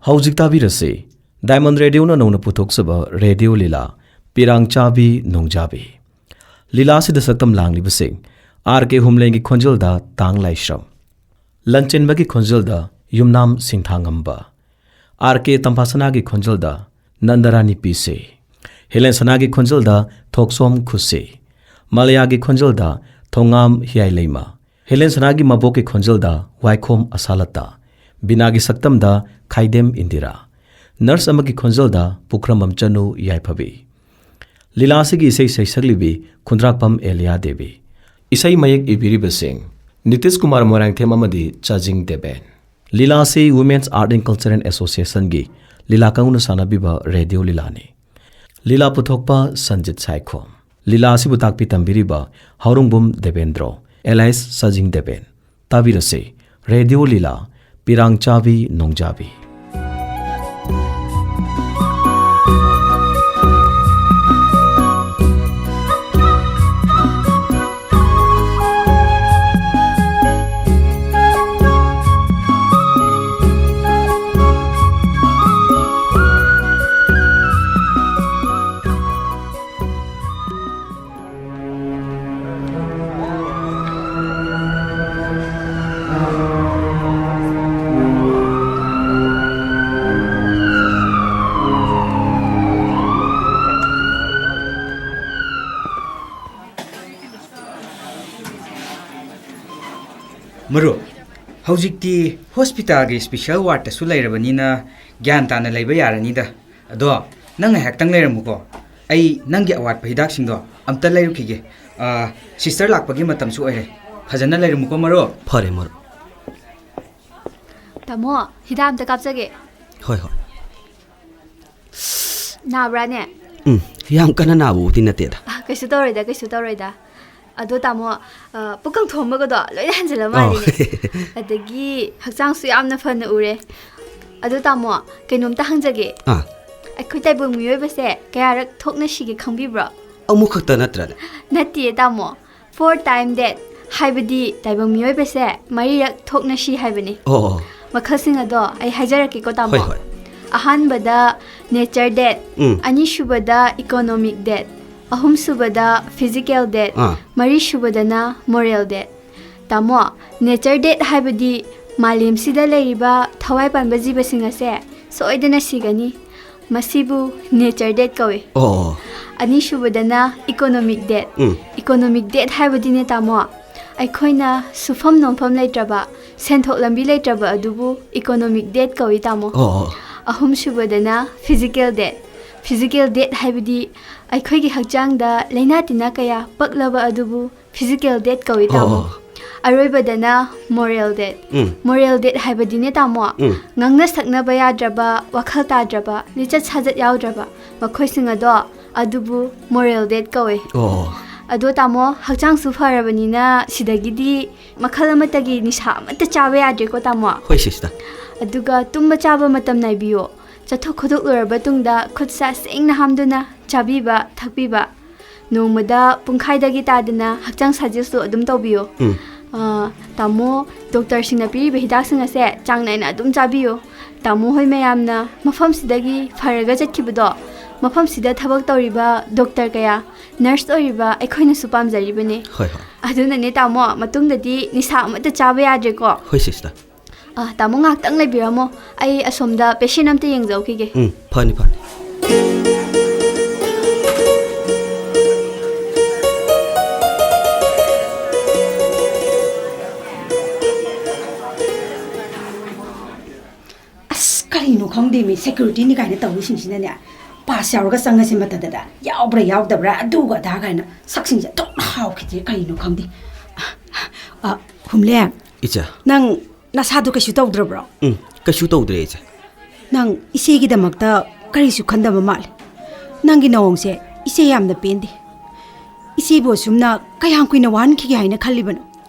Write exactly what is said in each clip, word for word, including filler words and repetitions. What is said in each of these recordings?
ꯍꯧꯖꯤꯛ ꯇꯥꯕꯤꯔꯁꯤ ꯗꯥꯏꯃꯟ ꯔꯦꯗꯤꯑꯣꯅ ꯅꯧꯅ ꯄꯨꯊꯣꯛꯆꯕ ꯔꯦꯗꯤꯑꯣ ꯂꯤꯂꯥ ꯄꯤꯔꯥꯡꯆꯥꯕꯤ ꯅꯣꯡꯖꯥꯕꯤ꯫ ꯂꯤꯂꯥ ꯑꯁꯤꯗ ꯁꯛꯇꯝ ꯂꯥꯡꯂꯤꯕꯁꯤꯡ: ꯑꯥꯔ ꯀꯦ ꯍꯨꯝꯂꯦꯟꯒꯤ ꯈꯣꯟꯖꯦꯜꯗ ꯇꯥꯡ ꯂꯥꯏꯁ꯭ꯔꯝ, ꯂꯟꯆꯦꯟꯕꯒꯤ ꯈꯣꯟꯖꯦꯜꯗ ꯌꯨꯝꯅꯥꯝ ꯁꯤꯡꯊꯥꯉꯝꯕ, ꯑꯥꯔ ꯀꯦ ꯇꯝꯐꯥꯁꯅꯥꯒꯤ ꯈꯣꯟꯖꯦꯜꯗ ꯅꯟꯗꯔꯥꯅꯤ ꯄꯤ ꯁꯦ, ꯍꯦꯂꯦꯟ ꯁꯅꯥꯒꯤ ꯈꯣꯟꯖꯦꯜꯗ ꯊꯣꯛꯁꯣꯝ ꯈꯨꯁꯦ, ꯃꯂꯌꯥꯒꯤ ꯈꯣꯟꯖꯦꯜꯗ ꯊꯣꯉꯥꯝ ꯍꯤꯌꯥꯏꯂꯩꯃ, ꯍꯦꯂꯦꯟ ꯁꯅꯥꯒꯤ ꯃꯕꯣꯛꯀꯤ ꯈꯣꯟꯖꯦꯜꯗ ꯋꯥꯏꯈꯣꯝ ꯑꯁꯥꯂꯇꯥ, ꯕꯤꯅꯥꯒꯤ ꯁꯛꯇꯝꯗ ꯈꯥꯏꯗꯦꯝ ꯏꯟꯗꯤꯔꯥ, ꯅꯔꯁ ꯑꯃꯒꯤ ꯈꯣꯟꯖꯦꯜꯗ ꯄꯨꯈ꯭ꯔꯝꯕꯝ ꯆꯅꯨ ꯌꯥꯏꯐꯕꯤ꯫ ꯂꯤꯂꯥ ꯑꯁꯤꯒꯤ ꯏꯁꯩ ꯁꯩꯁꯛꯂꯤꯕꯤ ꯈꯨꯟꯗ꯭ꯔꯥꯛꯄꯝ ꯑꯦꯂꯤꯌꯥ ꯗꯦꯕꯤ꯫ ꯏꯁꯩ ꯃꯌꯦꯛ ꯏꯕꯤꯔꯤꯕꯁꯤꯡ ꯅꯤꯇꯤꯁ ꯀꯨꯃꯥꯔ ꯃꯣꯏꯔꯥꯡꯊꯦꯝ ꯑꯃꯗꯤ ꯆꯥꯖꯤꯡ ꯗꯦꯕꯦꯟ꯫ ꯂꯤꯂꯥ ꯑꯁꯤ Women's Art and Cultural Associationꯒꯤ ꯂꯤꯂꯥ ꯀꯥꯡꯕꯨꯅ ꯁꯥꯟꯅꯕꯤꯕ ꯔꯦꯗꯤꯑꯣ ꯂꯤꯂꯥꯅꯤ꯫ ꯂꯤꯂꯥ ꯄꯨꯊꯣꯛꯄ ꯁꯟꯖꯤꯠ ꯁꯥꯏꯈꯣꯝ꯫ ꯂꯤꯂꯥ ꯑꯁꯤꯕꯨ ꯇꯥꯛꯄꯤ ꯇꯝꯕꯤꯔꯤꯕ ꯍꯥꯎꯔꯣꯡꯕꯝ ꯗꯦꯕꯦꯟꯗ꯭ꯔꯣ, alias ꯁꯥꯖꯤꯡ ꯗꯦꯕꯦꯟ꯫ ꯇꯥꯕꯤꯔꯁꯤ ꯔꯦꯗꯤꯑꯣ ꯂꯤꯂꯥ ꯄꯤꯔꯥꯡꯆꯥꯕꯤ ꯅꯣꯡꯖꯥꯕꯤ꯫ ꯃꯔꯨꯞ, ꯍꯧꯖꯤꯛꯇꯤ ꯍꯣꯁꯄꯤꯇꯥꯜꯒꯤ ꯁ꯭ꯄꯤꯁꯦꯜ ꯋꯥꯔꯗꯇꯁꯨ ꯂꯩꯔꯕꯅꯤꯅ ꯒ꯭ꯌꯥꯟ ꯇꯥꯅ ꯂꯩꯕ ꯌꯥꯔꯅꯤꯗ꯫ ꯑꯗꯣ ꯅꯪ ꯉꯥꯏꯍꯥꯛꯇꯪ ꯂꯩꯔꯝꯃꯨꯀꯣ, ꯑꯩ ꯅꯪꯒꯤ ꯑꯋꯥꯠꯄ ꯍꯤꯗꯥꯛꯁꯤꯡꯗꯣ ꯑꯝꯇ ꯂꯩꯔꯨꯈꯤꯒꯦ꯫ ꯑꯥ, ꯁꯤꯁꯇꯔ ꯂꯥꯛꯄꯒꯤ ꯃꯇꯝꯁꯨ ꯑꯣꯏꯔꯦ꯫ ꯐꯖꯅ ꯂꯩꯔꯝꯃꯨꯀꯣ ꯃꯔꯨꯞ꯫ ꯐꯔꯦ ꯃꯔꯨꯞ꯫ ꯇꯥꯃꯣ, ꯍꯤꯗꯥꯛ ꯑꯝꯇ ꯀꯥꯞꯆꯒꯦ꯫ ꯍꯣꯏ ꯍꯣꯏ꯫ ꯅꯥꯕ꯭ꯔꯥꯅꯦ? ꯎꯝ, ꯌꯥꯝ ꯀꯟꯅ ꯅꯥꯕꯕꯨꯗꯤ ꯅꯠꯇꯦꯗ꯫ ꯑ, ꯀꯩꯁꯨ ꯇꯧꯔꯣꯏꯗ, ꯀꯩꯁꯨ ꯇꯧꯔꯣꯏꯗ꯫ ꯑꯗꯣ ꯇꯥꯃꯣ, ꯑ, ꯄꯨꯛ ꯀꯪꯊꯣꯛꯑꯝꯕꯒꯗꯣ ꯂꯣꯏꯅ ꯍꯟꯖꯤꯜꯂ ꯑꯧ꯫ ꯃꯥꯜꯂꯦꯅꯦ꯫ ꯑꯗꯒꯤ ꯍꯛꯆꯥꯡꯁꯨ ꯌꯥꯝꯅ ꯐꯅ ꯎꯔꯦ꯫ ꯑꯗꯣ ꯇꯥꯃꯣ, ꯀꯩꯅꯣꯝꯇ ꯍꯪꯖꯒꯦ꯫ ꯑꯥ꯫ ꯑꯩꯈꯣꯏ ꯇꯥꯏꯕꯪ ꯃꯤꯑꯣꯏꯕꯁꯦ ꯀꯌꯥꯔꯛ ꯊꯣꯛꯅ ꯁꯤꯒꯦ ꯈꯪꯕꯤꯕ꯭ꯔꯣ? ꯑꯃꯨꯛꯈꯛꯇ ꯅꯠꯇ꯭ꯔꯅꯦ? ꯅꯠꯇꯤꯌꯦ ꯇꯥꯃꯣ, four time death, ꯍꯥꯏꯕꯗꯤ ꯇꯥꯏꯕꯪ ꯃꯤꯑꯣꯏꯕꯁꯦ ꯃꯔꯤꯔꯛ ꯊꯣꯛꯅ ꯁꯤ ꯍꯥꯏꯕꯅꯤ꯫ ꯑꯣ, ꯑꯣ꯫ ꯃꯈꯜꯁꯤꯡ ꯑꯗꯣ ꯑꯩ ꯍꯥꯏꯖꯔꯛꯀꯦꯀꯣ, ꯇꯥꯃꯣ꯫ ꯍꯣꯏ, ꯍꯣꯏ꯫ ꯑꯍꯥꯟꯕꯗ nature death, ꯎꯝ꯫ ꯑꯅꯤꯁꯨꯕꯗ economic death, ꯑꯍꯨꯝꯁꯨꯕꯗ physical death, ꯑꯥ꯫ ꯃꯔꯤꯁꯨꯕꯗꯅ moral death꯫ ꯇꯥꯃꯣ, nature death ꯍꯥꯏꯕꯗꯤ ꯃꯥꯂꯦꯝꯁꯤꯗ ꯂꯩꯔꯤꯕ ꯊꯋꯥꯏ ꯄꯥꯟꯕ ꯖꯤꯕꯁꯤꯡ ꯑꯁꯦ ꯁꯣꯏꯗꯅ ꯁꯤꯒꯅꯤ꯫ ꯃꯁꯤꯕꯨ nature death ꯀꯧꯏ꯫ ꯑꯣ꯫ ꯑꯅꯤꯁꯨꯕꯗꯅ economic death꯫ ꯎꯝ꯫ Economic death ꯍꯥꯏꯕꯗꯤꯅꯦ, ꯇꯥꯃꯣ, ꯑꯩꯈꯣꯏꯅ ꯁꯨꯐꯝ ꯅꯣꯝꯐꯝ ꯂꯩꯇ꯭ꯔꯕ, ꯁꯦꯟꯊꯣꯛ ꯂꯝꯕꯤ ꯂꯩꯇ꯭ꯔꯕ ꯑꯗꯨꯕꯨ economic death ꯀꯧꯏ, ꯇꯥꯃꯣ꯫ ꯑꯣ꯫ ꯑꯍꯨꯝꯁꯨꯕꯗꯅ physical death꯫ Physical death ꯍꯥꯏꯕꯗꯤ ꯑꯩꯈꯣꯏꯒꯤ ꯍꯛꯆꯥꯡꯗ ꯂꯥꯏꯅꯥ ꯇꯤꯟꯅꯥ ꯀꯌꯥ ꯄꯛꯂꯕ ꯑꯗꯨꯕꯨ physical death ꯀꯧꯏ, ꯇꯥꯃꯣ꯫ ꯑꯣ꯫ ꯑꯔꯣꯏꯕꯗꯅ moral death꯫ ꯎꯝ꯫ Moral death ꯍꯥꯏꯕꯗꯤꯅꯦ, ꯇꯥꯃꯣ, ꯎꯝ꯫ ꯉꯥꯡꯅ ꯁꯛꯅꯕ ꯌꯥꯗ꯭ꯔꯕ, ꯋꯥꯈꯜ ꯇꯥꯗ꯭ꯔꯕ, ꯂꯤꯆꯠ ꯁꯥꯖꯠ ꯌꯥꯎꯗ꯭ꯔꯕ ꯃꯈꯣꯏꯁꯤꯡ ꯑꯗꯣ, ꯑꯗꯨꯕꯨ moral death ꯀꯧꯏ꯫ ꯑꯣ꯫ ꯑꯗꯣ, ꯇꯥꯃꯣ, ꯍꯛꯆꯥꯡꯁꯨ ꯐꯔꯕꯅꯤꯅ ꯁꯤꯗꯒꯤꯗꯤ ꯃꯈꯜ ꯑꯃꯠꯇꯒꯤ ꯅꯤꯁꯥ ꯑꯃꯠꯇ ꯆꯥꯕ ꯌꯥꯗ꯭ꯔꯦꯀꯣ, ꯇꯥꯃꯣ꯫ ꯍꯣꯏ, sister꯫ ꯑꯗꯨꯒ ꯇꯨꯝꯕ ꯆꯥꯕ ꯃꯇꯝ ꯅꯥꯏꯕꯤꯌꯣ꯫ ꯆꯠꯊꯣꯛ ꯈꯣꯠꯇꯣꯛ ꯂꯣꯏꯔꯕ ꯇꯨꯡꯗ ꯈꯨꯠ ꯁꯥ ꯁꯦꯡꯅ ꯍꯥꯝꯗꯨꯅ ꯆꯥꯕꯤꯕ, ꯊꯛꯄꯤꯕ꯫ ꯅꯣꯡꯃꯗ ꯄꯨꯡꯈꯥꯏꯗꯒꯤ ꯇꯥꯗꯅ ꯍꯛꯆꯥꯡ ꯁꯥꯖꯦꯜꯁꯨ ꯑꯗꯨꯝ ꯇꯧꯕꯤꯌꯨ꯫ ꯎꯝ꯫ ꯑꯥ, ꯇꯥꯃꯣ, ꯗꯣꯛꯇꯔꯁꯤꯡꯅ ꯄꯤꯔꯤꯕ ꯍꯤꯗꯥꯛꯁꯤꯡ ꯑꯁꯦ ꯆꯥꯡ ꯅꯥꯏꯅ ꯑꯗꯨꯝ ꯆꯥꯕꯤꯌꯨ꯫ ꯇꯥꯃꯣ ꯍꯣꯏ ꯃꯌꯥꯝꯅ ꯃꯐꯝꯁꯤꯗꯒꯤ ꯐꯔꯒ ꯆꯠꯈꯤꯕꯗꯣ, ꯃꯐꯝꯁꯤꯗ ꯊꯕꯛ ꯇꯧꯔꯤꯕ ꯗꯣꯛꯇꯔ ꯀꯌꯥ, ꯅꯔꯁ ꯑꯣꯏꯔꯤꯕ ꯑꯩꯈꯣꯏꯅꯁꯨ ꯄꯥꯝꯖꯔꯤꯕꯅꯦ꯫ ꯍꯣꯏ, ꯍꯣꯏ꯫ ꯑꯗꯨꯅꯅꯦ, ꯇꯥꯃꯣ, ꯃꯇꯨꯡꯗꯗꯤ ꯅꯤꯁꯥ ꯑꯃꯠꯇ ꯆꯥꯕ ꯌꯥꯗ꯭ꯔꯦꯀꯣ꯫ ꯍꯣꯏ, sister꯫ ꯑꯥ, ꯇꯥꯃꯣ, ꯉꯥꯏꯍꯥꯛꯇꯪ ꯂꯩꯕꯤꯔꯝꯃꯣ꯫ ꯑꯩ ꯑꯁꯣꯝꯗ patient ꯑꯝꯇ ꯌꯦꯡꯖꯍꯧꯈꯤꯒꯦ꯫ ꯎꯝ, ꯐꯅꯤ, ꯐꯅꯤ꯫ ꯑꯁ, ꯀꯔꯤꯅꯣ ꯈꯪꯗꯦꯃꯤ, security ꯅꯤ ꯀꯥꯏꯅ ꯇꯧꯔꯤꯁꯤꯡꯁꯤꯅꯅꯦ, pass ꯌꯥꯎꯔꯒ ꯆꯪꯉꯁꯤ ꯃꯇꯝꯗꯗ, ꯌꯥꯎꯕ꯭ꯔꯥ ꯌꯥꯎꯗꯕ꯭ꯔꯥ, ꯑꯗꯨꯒ ꯑꯗꯥ ꯀꯥꯏꯅ ꯁꯛꯁꯤꯡꯁꯦ ꯑꯗꯨꯝ ꯍꯥꯎꯈꯤꯗꯦ, ꯀꯔꯤꯅꯣ ꯈꯪꯗꯦ꯫ ꯑ, ꯍꯨꯝꯂꯦ, ꯏꯆꯦ꯫ ꯅꯪ ꯅꯁꯥꯗꯣ ꯀꯩꯁꯨ ꯇꯧꯗ꯭ꯔꯕ꯭ꯔꯣ? ꯎꯝ, ꯀꯩꯁꯨ ꯇꯧꯗ꯭ꯔꯦ, ꯏꯆꯦ꯫ ꯅꯪ ꯏꯆꯦꯒꯤꯗꯃꯛꯇ ꯀꯔꯤꯁꯨ ꯈꯟꯗꯕ ꯃꯥꯜꯂꯦ꯫ ꯅꯪꯒꯤ ꯅꯑꯣꯡꯁꯦ ꯏꯆꯦ ꯌꯥꯝꯅ ꯄꯦꯟꯗꯦ꯫ ꯏꯆꯦꯕꯨ ꯑꯁꯨꯝꯅ ꯀꯌꯥꯝ ꯀꯨꯏꯅ ꯋꯥꯍꯟꯈꯤꯒꯦ ꯍꯥꯏꯅ ꯈꯜꯂꯤꯕꯅꯣ?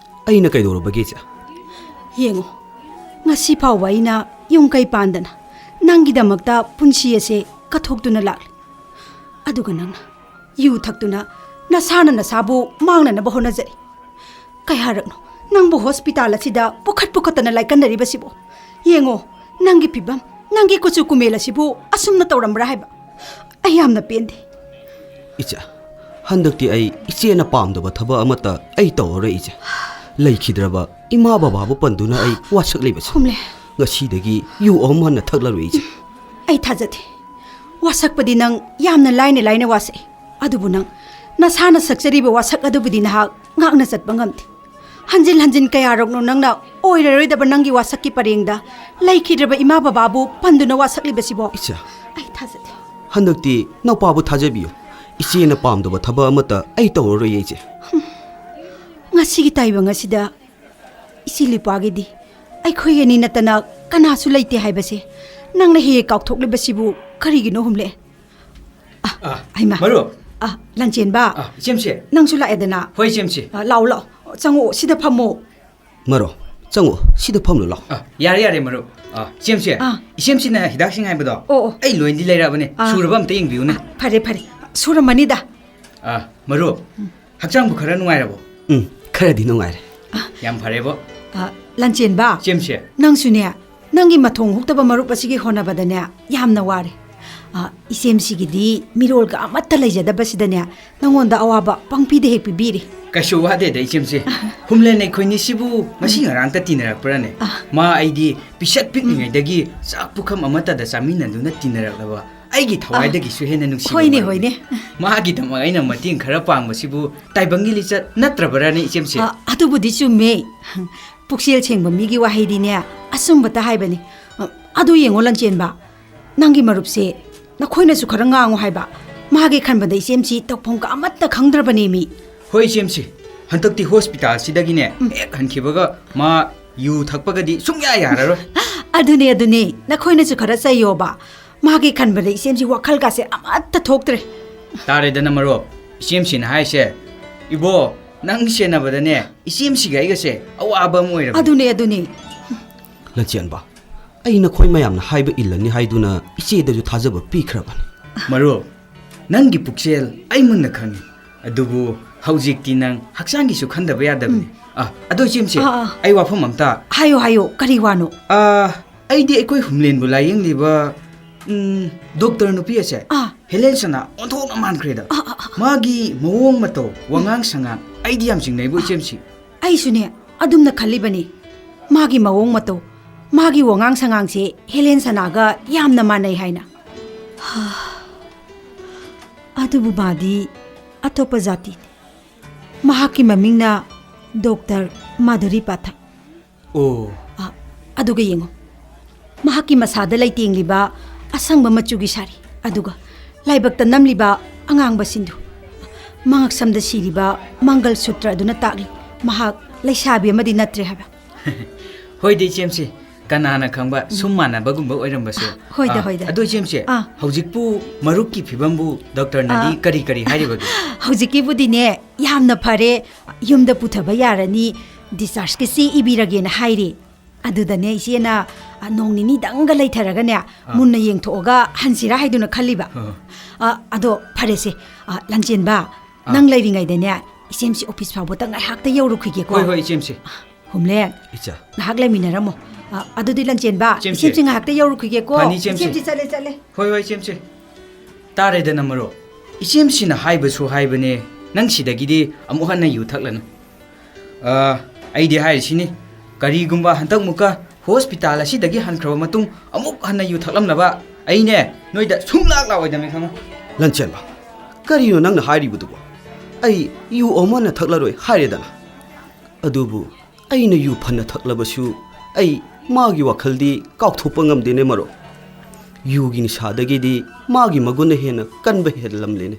ꯑꯩꯅ ꯀꯩꯗꯧꯔꯨꯕꯒꯦ, ꯏꯆꯦ? ꯌꯦꯡꯉꯣ, ꯉꯁꯤ ꯐꯥꯎꯕ ꯑꯩꯅ ꯌꯨꯝ ꯀꯩ ꯄꯥꯟꯗꯅ ꯅꯪꯒꯤꯗꯃꯛꯇ ꯄꯨꯟꯁꯤ ꯑꯁꯦ ꯀꯠꯊꯣꯛꯇꯨꯅ ꯂꯥꯛꯂꯤ꯫ ꯑꯗꯨꯒ ꯅꯪꯅ ꯌꯨ ꯊꯛꯇꯨꯅ ꯅꯁꯥꯅ ꯅꯁꯥꯕꯨ ꯃꯥꯡꯅꯅꯕ ꯍꯣꯠꯅꯖꯔꯤ꯫ ꯀꯌꯥꯔꯛꯅꯣ ꯅꯪꯕꯨ hospital ꯑꯁꯤꯗ ꯄꯨꯈꯠ ꯄꯨꯈꯠꯇꯅ ꯂꯥꯏꯀꯠꯅꯔꯤꯕꯁꯤꯕꯨ? ꯌꯦꯡꯉꯣ, ꯅꯪꯒꯤ ꯐꯤꯕꯝ, ꯅꯪꯒꯤ ꯀꯨꯆꯨ ꯀꯨꯃꯦꯜ ꯑꯁꯤꯕꯨ ꯑꯁꯨꯝꯅ ꯇꯧꯔꯝꯕ꯭ꯔꯥ ꯍꯥꯏꯕ? ꯑꯩ ꯌꯥꯝꯅ ꯄꯦꯟꯗꯦ꯫ ꯏꯆꯦ, ꯍꯟꯗꯛꯇꯤ ꯑꯩ ꯏꯆꯦꯅ ꯄꯥꯝꯗꯕ ꯊꯕꯛ ꯑꯃꯠꯇ ꯑꯩ ꯇꯧꯔꯔꯣꯏ, ꯏꯆꯦ꯫ ꯂꯩꯈꯤꯗ꯭ꯔꯕ ꯏꯃꯥ ꯕꯕꯥꯕꯨ ꯄꯟꯗꯨꯅ ꯑꯩ ꯋꯥꯁꯛꯂꯤꯕꯁꯦ꯫ ꯈꯨꯝꯂꯦ꯫ ꯉꯁꯤꯗꯒꯤ ꯌꯨ ꯑꯃꯨꯛ ꯍꯟꯅ ꯊꯛꯂꯔꯣꯏ, ꯏꯆꯦ꯫ ꯑꯩ ꯊꯥꯖꯗꯦ꯫ ꯋꯥꯁꯛꯄꯗꯤ ꯅꯪ ꯌꯥꯝꯅ ꯂꯥꯏꯅ ꯂꯥꯏꯅ ꯋꯥꯁꯛꯏ꯫ ꯑꯗꯨꯕꯨ ꯅꯪ ꯅꯁꯥꯅ ꯁꯛꯆꯔꯤꯕ ꯋꯥꯁꯛ ꯑꯗꯨꯕꯨꯗꯤ ꯅꯍꯥꯛ ꯉꯥꯛꯅ ꯆꯠꯄ ꯉꯝꯗꯦ꯫ ꯍꯟꯖꯤꯟ ꯍꯟꯖꯤꯟ ꯀꯌꯥꯔꯛꯅꯣ ꯅꯪꯅ ꯑꯣꯏꯔꯔꯣꯏꯗꯕ ꯅꯪꯒꯤ ꯋꯥꯁꯛꯀꯤ ꯄꯔꯦꯡꯗ ꯂꯩꯈꯤꯗ꯭ꯔꯕ ꯏꯃꯥ ꯕꯕꯥꯕꯨ ꯄꯟꯗꯨꯅ ꯋꯥꯁꯛꯂꯤꯕꯁꯤꯕꯣ? ꯏꯆꯦ꯫ ꯑꯩ ꯊꯥꯖꯗꯦ꯫ ꯍꯟꯗꯛꯇꯤ ꯅꯧꯄꯥꯕꯨ ꯊꯥꯖꯕꯤꯌꯨ꯫ ꯏꯆꯦꯅ ꯄꯥꯝꯗꯕ ꯊꯕꯛ ꯑꯃꯠꯇ ꯑꯩ ꯇꯧꯔꯔꯣꯏꯌꯦ, ꯏꯆꯦ꯫ ꯉꯁꯤꯒꯤ ꯇꯥꯏꯕꯪ ꯑꯁꯤꯗ ꯏꯆꯦ ꯂꯨꯄꯥꯒꯤꯗꯤ ꯑꯩꯈꯣꯏ ꯑꯅꯤ ꯅꯠꯇꯅ ꯀꯅꯥꯁꯨ ꯂꯩꯇꯦ ꯍꯥꯏꯕꯁꯦ ꯅꯪꯅ ꯍꯦꯛ ꯍꯦꯛ ꯀꯥꯎꯊꯣꯛꯂꯤꯕꯁꯤꯕꯨ ꯀꯔꯤꯒꯤꯅꯣ, ꯍꯨꯝꯂꯦ? ꯑ, ꯑ, ꯍꯩꯃꯥ꯫ ꯃꯔꯨꯞ꯫ ꯑ, ꯂꯟꯆꯦꯟꯕ꯫ ꯑ, ꯏꯆꯦꯝꯁꯦ꯫ ꯅꯪꯁꯨ ꯂꯥꯛꯑꯦꯗꯅ꯫ ꯍꯣꯏ, ꯏꯆꯦꯝꯁꯦ꯫ ꯑ, ꯂꯥꯛꯑꯣ, ꯂꯥꯛꯑꯣ꯫ ꯆꯪꯉꯛꯑꯣ, ꯁꯤꯗ ꯐꯝꯃꯣ꯫ ꯃꯔꯨꯞ, ꯆꯪꯉꯛꯑꯣ, ꯁꯤꯗ ꯐꯝꯂꯨ ꯂꯥꯛꯑꯣ꯫ ꯑ, ꯌꯥꯔꯦ, ꯌꯥꯔꯦ, ꯃꯔꯨꯞ꯫ ꯑ, ꯏꯆꯦꯝꯁꯦ꯫ ꯑ꯫ ꯏꯆꯦꯝꯁꯤꯅ ꯍꯤꯗꯥꯛꯁꯤꯡ ꯍꯥꯏꯕꯗꯣ꯫ ꯑꯣ, ꯑꯣ꯫ ꯑꯩ ꯂꯣꯏꯅꯗꯤ ꯂꯩꯔꯛꯑꯕꯅꯦ꯫ ꯑ꯫ ꯁꯨꯔꯕ ꯑꯝꯇ ꯌꯦꯡꯕꯤꯌꯨꯅꯦ꯫ ꯑ, ꯐꯔꯦ, ꯐꯔꯦ꯫ ꯁꯨꯔꯝꯃꯅꯤꯗ꯫ ꯑ, ꯃꯔꯨꯞ꯫ ꯎꯝ꯫ ꯍꯛꯆꯥꯡꯕꯨ ꯈꯔ ꯅꯨꯡꯉꯥꯏꯔꯕꯣ? ꯎꯝ, ꯈꯔꯗꯤ ꯅꯨꯡꯉꯥꯏꯔꯦ꯫ ꯌꯥꯝ ꯐꯔꯦꯕꯣ꯫ ꯑ, ꯂꯟꯆꯦꯟꯕ꯫ ꯏꯆꯦꯝꯁꯦ꯫ ꯅꯪꯁꯨꯅꯦ, ꯅꯪꯒꯤ ꯃꯊꯣꯡ ꯍꯨꯛꯇꯕ ꯃꯔꯨꯞ ꯑꯁꯤꯒꯤ ꯍꯣꯠꯅꯕꯗꯅꯦ, ꯌꯥꯝꯅ ꯋꯥꯔꯦ꯫ ꯑ, ꯏꯆꯦꯝꯁꯤꯒꯤꯗꯤ ꯃꯤꯔꯣꯜꯒ ꯑꯃꯠꯇ ꯂꯩꯖꯗꯕꯁꯤꯗꯅꯦ, ꯅꯪꯉꯣꯟꯗ ꯑꯋꯥꯕ ꯄꯪꯄꯤꯗ ꯍꯦꯛ ꯄꯤꯕꯤꯔꯤ꯫ ꯀꯩꯁꯨ ꯋꯥꯗꯦꯗ, ꯏꯆꯦꯝꯁꯦ꯫ ꯍꯨꯝꯂꯦꯟ ꯑꯩꯈꯣꯏꯅꯤꯁꯤꯕꯨ ꯉꯁꯤ ꯎꯝ꯫ ꯉꯔꯥꯡꯇ ꯇꯤꯟꯅꯔꯛꯄ꯭ꯔꯥꯅꯦ? ꯑ꯫ ꯃꯥ ꯑꯩꯗꯤ ꯄꯤꯁꯛ ꯄꯤꯛꯂꯤꯉꯩꯗꯒꯤ ꯆꯥꯛ ꯄꯨꯈꯝ ꯑꯃꯠꯇꯗ ꯆꯥꯃꯤꯟꯅꯗꯨꯅ ꯇꯤꯟꯅꯔꯛꯂꯕ ꯑꯩꯒꯤ ꯊꯋꯥꯏꯗꯒꯤꯁꯨ ꯍꯦꯟꯅ ꯅꯨꯡꯁꯤꯕ ꯍꯣꯏꯅꯦ, ꯃꯔꯨꯞꯅꯤ꯫ ꯍꯣꯏꯅꯦ꯫ ꯃꯥꯒꯤꯗꯃꯛ ꯑꯩꯅ ꯃꯇꯦꯡ ꯈꯔ ꯄꯥꯡꯕꯁꯤꯕꯨ ꯇꯥꯏꯕꯪꯒꯤ ꯂꯤꯆꯠ ꯅꯠꯇ꯭ꯔꯕꯔꯥꯅꯦ, ꯏꯆꯦꯝꯁꯦ? ꯑ, ꯑꯗꯨꯕꯨꯗꯤ ꯆꯨꯝꯃꯦ꯫ ꯄꯨꯛꯆꯦꯜ ꯁꯦꯡꯕ ꯃꯤꯒꯤ ꯋꯥꯍꯩꯗꯤꯅꯦ, ꯑꯆꯨꯝꯕꯇ ꯍꯥꯏꯕꯅꯤ꯫ ꯑ, ꯑꯗꯨ ꯌꯦꯡꯉꯣ, ꯂꯟꯆꯦꯟꯕ, ꯅꯪꯒꯤ ꯃꯔꯨꯞꯁꯦ ꯅꯈꯣꯏꯅꯁꯨ ꯈꯔ ꯉꯥꯡꯉꯨ ꯍꯥꯏꯕ꯫ ꯃꯥꯒꯤ ꯈꯟꯕꯗ ꯏꯆꯦꯝꯁꯤ ꯇꯧꯐꯝꯒ ꯑꯃꯠꯇ ꯈꯪꯗ꯭ꯔꯕꯅꯦꯃꯤ꯫ ꯍꯣꯏ, ꯏꯆꯦꯝꯁꯤ, ꯍꯟꯗꯛꯇꯤ ꯍꯣꯁꯄꯤꯇꯥꯜꯁꯤꯗꯒꯤꯅꯦ, ꯎꯝ꯫ ꯍꯦꯛ ꯍꯟꯈꯤꯕꯒ ꯃꯥ ꯌꯨ ꯊꯛꯄꯒꯗꯤ ꯁꯨꯡꯌꯥ ꯌꯥꯔꯔꯣꯏ꯫ ꯑꯗꯨꯅꯦ, ꯑꯗꯨꯅꯦ, ꯅꯈꯣꯏꯅꯁꯨ ꯈꯔ ꯆꯩꯌꯣꯕ꯫ ꯃꯥꯒꯤ ꯈꯟꯕꯗ ꯏꯆꯦꯝꯁꯤ ꯋꯥꯈꯜꯒꯥꯁꯦ ꯑꯃꯠꯇ ꯊꯣꯛꯇ꯭ꯔꯦ꯫ ꯇꯥꯔꯦꯗꯅ ꯃꯔꯨꯞ, ꯏꯆꯦꯝꯁꯤꯅ ꯍꯥꯏꯁꯦ, "ꯏꯕꯣ, ꯅꯪ ꯁꯦꯟꯅꯕꯗꯅꯦ, ꯏꯆꯦꯝꯁꯤꯒ ꯑꯩꯒꯁꯦ ꯑꯋꯥꯕ ꯑꯃ ꯑꯣꯏꯔꯕꯅꯤ"꯫ ꯑꯗꯨꯅꯦ, ꯑꯗꯨꯅꯦ꯫ ꯂꯟꯆꯦꯟꯕ, ꯑꯩ ꯅꯈꯣꯏ ꯃꯌꯥꯝꯅ ꯍꯥꯏꯕ ꯏꯜꯂꯅꯤ ꯍꯥꯏꯗꯨꯅ ꯏꯆꯦꯗꯁꯨ ꯊꯥꯖꯕ ꯄꯤꯈ꯭ꯔꯕꯅꯤ꯫ ꯃꯔꯨꯞ, ꯅꯪꯒꯤ ꯄꯨꯛꯆꯦꯜ ꯑꯩ ꯃꯨꯟꯅ ꯈꯪꯏ꯫ ꯑꯗꯨꯕꯨ ꯍꯧꯖꯤꯛꯇꯤ ꯅꯪ ꯍꯛꯆꯥꯡꯒꯤꯁꯨ ꯈꯟꯗꯕ ꯌꯥꯗꯕꯅꯤ꯫ ꯎꯝ꯫ ꯑ, ꯑꯗꯣ ꯏꯆꯦꯝꯁꯦ, ꯑꯥ, ꯑꯥ꯫ ꯑꯩ ꯋꯥꯐꯝ ꯑꯝꯇ꯫ ꯍꯥꯏꯌꯣ, ꯍꯥꯏꯌꯣ, ꯀꯔꯤ ꯋꯥꯅꯣ? ꯑ, ꯑꯩꯗꯤ ꯑꯩꯈꯣꯏ ꯍꯨꯝꯂꯦꯟꯕꯨ ꯂꯥꯌꯦꯡꯂꯤꯕ, ꯎꯝ, ꯗꯣꯛꯇꯔ ꯅꯨꯄꯤ ꯑꯁꯦ, ꯑꯥ꯫ ꯍꯦꯂꯦꯟ ꯁꯅꯥ ꯑꯣꯟꯊꯣꯛꯅ ꯃꯥꯟꯈ꯭ꯔꯦꯗ꯫ ꯑꯥ, ꯑꯥ, ꯑꯥ꯫ ꯃꯥꯒꯤ ꯃꯑꯣꯡ ꯃꯇꯧ, ꯋꯥꯉꯥꯡ ꯁꯉꯥꯡ, ꯑꯩꯗꯤ ꯌꯥꯝ ꯆꯤꯡꯅꯩꯕꯨ ꯏꯆꯦꯝꯁꯤ꯫ ꯑꯩꯁꯨꯅꯦ ꯑꯗꯨꯝꯅ ꯈꯜꯂꯤꯕꯅꯤ꯫ ꯃꯥꯒꯤ ꯃꯑꯣꯡ ꯃꯇꯧ, ꯃꯥꯒꯤ ꯋꯥꯉꯥꯡ ꯁꯉꯥꯡꯁꯦ ꯍꯦꯂꯦꯟ ꯁꯅꯥꯒ ꯌꯥꯝꯅ ꯃꯥꯟꯅꯩ ꯍꯥꯏꯅ꯫ ꯍꯥ꯫ ꯑꯗꯨꯕꯨ ꯃꯥꯗꯤ ꯑꯇꯣꯞꯄ ꯖꯥꯇꯤꯅꯤ꯫ ꯃꯍꯥꯛꯀꯤ ꯃꯃꯤꯡꯅ ꯗꯣꯛꯇꯔ ꯃꯥꯙꯨꯔꯤ ꯄꯥꯊꯛ꯫ ꯑꯣ꯫ ꯑ, ꯑꯗꯨꯒ ꯌꯦꯡꯉꯨ, ꯃꯍꯥꯛꯀꯤ ꯃꯁꯥꯗ ꯂꯩꯇꯦꯡꯂꯤꯕ ꯑꯁꯪꯕ ꯃꯆꯨꯒꯤ ꯁꯥꯔꯤ, ꯑꯗꯨꯒ ꯂꯥꯏꯕꯛꯇ ꯅꯝꯂꯤꯕ ꯑꯉꯥꯡꯕ ꯁꯤꯟꯗꯨ, ꯃꯉꯛꯁꯝꯗ ꯁꯤꯔꯤꯕ ꯃꯪꯒꯜ ꯁꯨꯇ꯭ꯔ ꯑꯗꯨꯅ ꯇꯥꯛꯂꯤ ꯃꯍꯥꯛ ꯂꯩꯁꯥꯕꯤ ꯑꯃꯗꯤ ꯅꯠꯇ꯭ꯔꯦ ꯍꯥꯏꯕ꯫ ꯍꯣꯏꯗ ꯏꯆꯦꯝꯁꯤ, ꯀꯅꯥꯅ ꯈꯪꯕ, ꯁꯨꯝ ꯃꯥꯟꯅꯕꯒꯨꯝꯕ ꯑꯣꯏꯔꯝꯕꯁꯨ꯫ ꯍꯣꯏꯗ, ꯑ, ꯍꯣꯏꯗ꯫ ꯑꯗꯣ ꯏꯆꯦꯝꯁꯤ, ꯑꯥ꯫ ꯍꯧꯖꯤꯛꯄꯨ ꯃꯔꯨꯞꯀꯤ ꯐꯤꯕꯝꯕꯨ ꯗꯣꯛꯇꯔꯅꯗꯤ ꯑꯥ꯫ ꯀꯔꯤ ꯀꯔꯤ ꯍꯥꯏꯔꯤꯕꯒꯦ? ꯍꯧꯖꯤꯛꯀꯤꯕꯨꯗꯤꯅꯦ ꯌꯥꯝꯅ ꯐꯔꯦ, ꯌꯨꯝꯗ ꯄꯨꯊꯕ ꯌꯥꯔꯅꯤ, dischargeꯀꯤ ꯆꯦ ꯏꯕꯤꯔꯒꯦꯅ ꯍꯥꯏꯔꯦ꯫ ꯑꯗꯨꯗꯅꯦ ꯏꯆꯦꯅ, ꯑ, ꯅꯣꯡ ꯅꯤꯅꯤꯗꯪꯒ ꯂꯩꯊꯔꯒꯅꯦ, ꯃꯨꯟꯅ ꯌꯦꯡꯊꯣꯛꯑꯒ ꯍꯟꯁꯤꯔꯥ ꯍꯥꯏꯗꯨꯅ ꯈꯜꯂꯤꯕ꯫ ꯑ꯫ ꯑ, ꯑꯗꯣ ꯐꯔꯦꯁꯦ, ꯑ, ꯂꯟꯆꯦꯟꯕ, ꯑ꯫ ꯅꯪ ꯂꯩꯔꯤꯉꯩꯗꯅꯦ ꯏꯆꯦꯝꯁꯤ office ꯐꯥꯎꯕꯗꯪ ꯉꯥꯏꯍꯥꯛꯇ ꯌꯧꯔꯨꯈꯤꯒꯦꯀꯣ꯫ ꯍꯣꯏ, ꯍꯣꯏ, ꯏꯆꯦꯝꯁꯤ꯫ ꯍꯨꯝꯂꯦꯟ, ꯏꯆꯥ꯫ ꯉꯥꯏꯍꯥꯛ ꯂꯩꯃꯤꯟꯅꯔꯝꯃꯣ꯫ ꯑ, ꯑꯗꯨꯗꯤ ꯂꯟꯆꯦꯟꯕ, ꯏꯆꯦꯝꯁꯤ꯫ ꯏꯆꯦꯝꯁꯤ ꯉꯥꯏꯍꯥꯛꯇ ꯌꯧꯔꯨꯈꯤꯒꯦꯀꯣ꯫ ꯐꯅꯤ, ꯏꯆꯦꯝꯁꯤ꯫ ꯏꯆꯦꯝꯁꯤ ꯆꯠꯂꯦ, ꯆꯠꯂꯦ꯫ ꯍꯣꯏ, ꯍꯣꯏ, ꯏꯆꯦꯝꯁꯤ꯫ ꯇꯥꯔꯦꯗꯅ, ꯃꯔꯨꯞ꯫ ꯏꯆꯦꯝꯁꯤꯅ ꯍꯥꯏꯕꯁꯨ ꯍꯥꯏꯕꯅꯦ, ꯅꯪ ꯁꯤꯗꯒꯤꯗꯤ ꯑꯃꯨꯛ ꯍꯟꯅ ꯌꯨ ꯊꯛꯂꯅꯨ꯫ ꯑ, ꯑꯩꯗꯤ ꯍꯥꯏꯔꯤꯁꯤꯅꯤ, ꯀꯔꯤꯒꯨꯝꯕ ꯍꯟꯗꯛꯃꯨꯛꯀ hospital ꯑꯁꯤꯗꯒꯤ ꯍꯟꯈ꯭ꯔꯕ ꯃꯇꯨꯡ ꯑꯃꯨꯛ ꯍꯟꯅ ꯌꯨ ꯊꯛꯂꯝꯅꯕ ꯑꯩꯅꯦ ꯅꯣꯏꯗ ꯁꯨꯡꯂꯥꯛ ꯂꯥꯛꯑꯣꯏꯗꯕꯅꯤ, ꯈꯪꯉꯣ꯫ ꯂꯟꯆꯦꯟꯕ, ꯀꯔꯤꯅꯣ ꯅꯪꯅ ꯍꯥꯏꯔꯤꯕꯗꯨꯕꯣ? ꯑꯩ ꯌꯨ ꯑꯃꯨꯛ ꯍꯟꯅ ꯊꯛꯂꯔꯣꯏ ꯍꯥꯏꯔꯦꯗꯅ꯫ ꯑꯗꯨꯕꯨ ꯑꯩꯅ ꯌꯨ ꯐꯅ ꯊꯛꯂꯕꯁꯨ ꯑꯩ ꯃꯥꯒꯤ ꯋꯥꯈꯜꯗꯤ ꯀꯥꯎꯊꯣꯛꯄ ꯉꯝꯗꯦꯅꯦ, ꯃꯔꯨꯞ꯫ ꯌꯨꯒꯤ ꯅꯤꯁꯥꯗꯒꯤꯗꯤ ꯃꯥꯒꯤ ꯃꯒꯨꯟꯅ ꯍꯦꯟꯅ ꯀꯟꯕ ꯍꯦꯜꯂꯝꯂꯦꯅꯦ꯫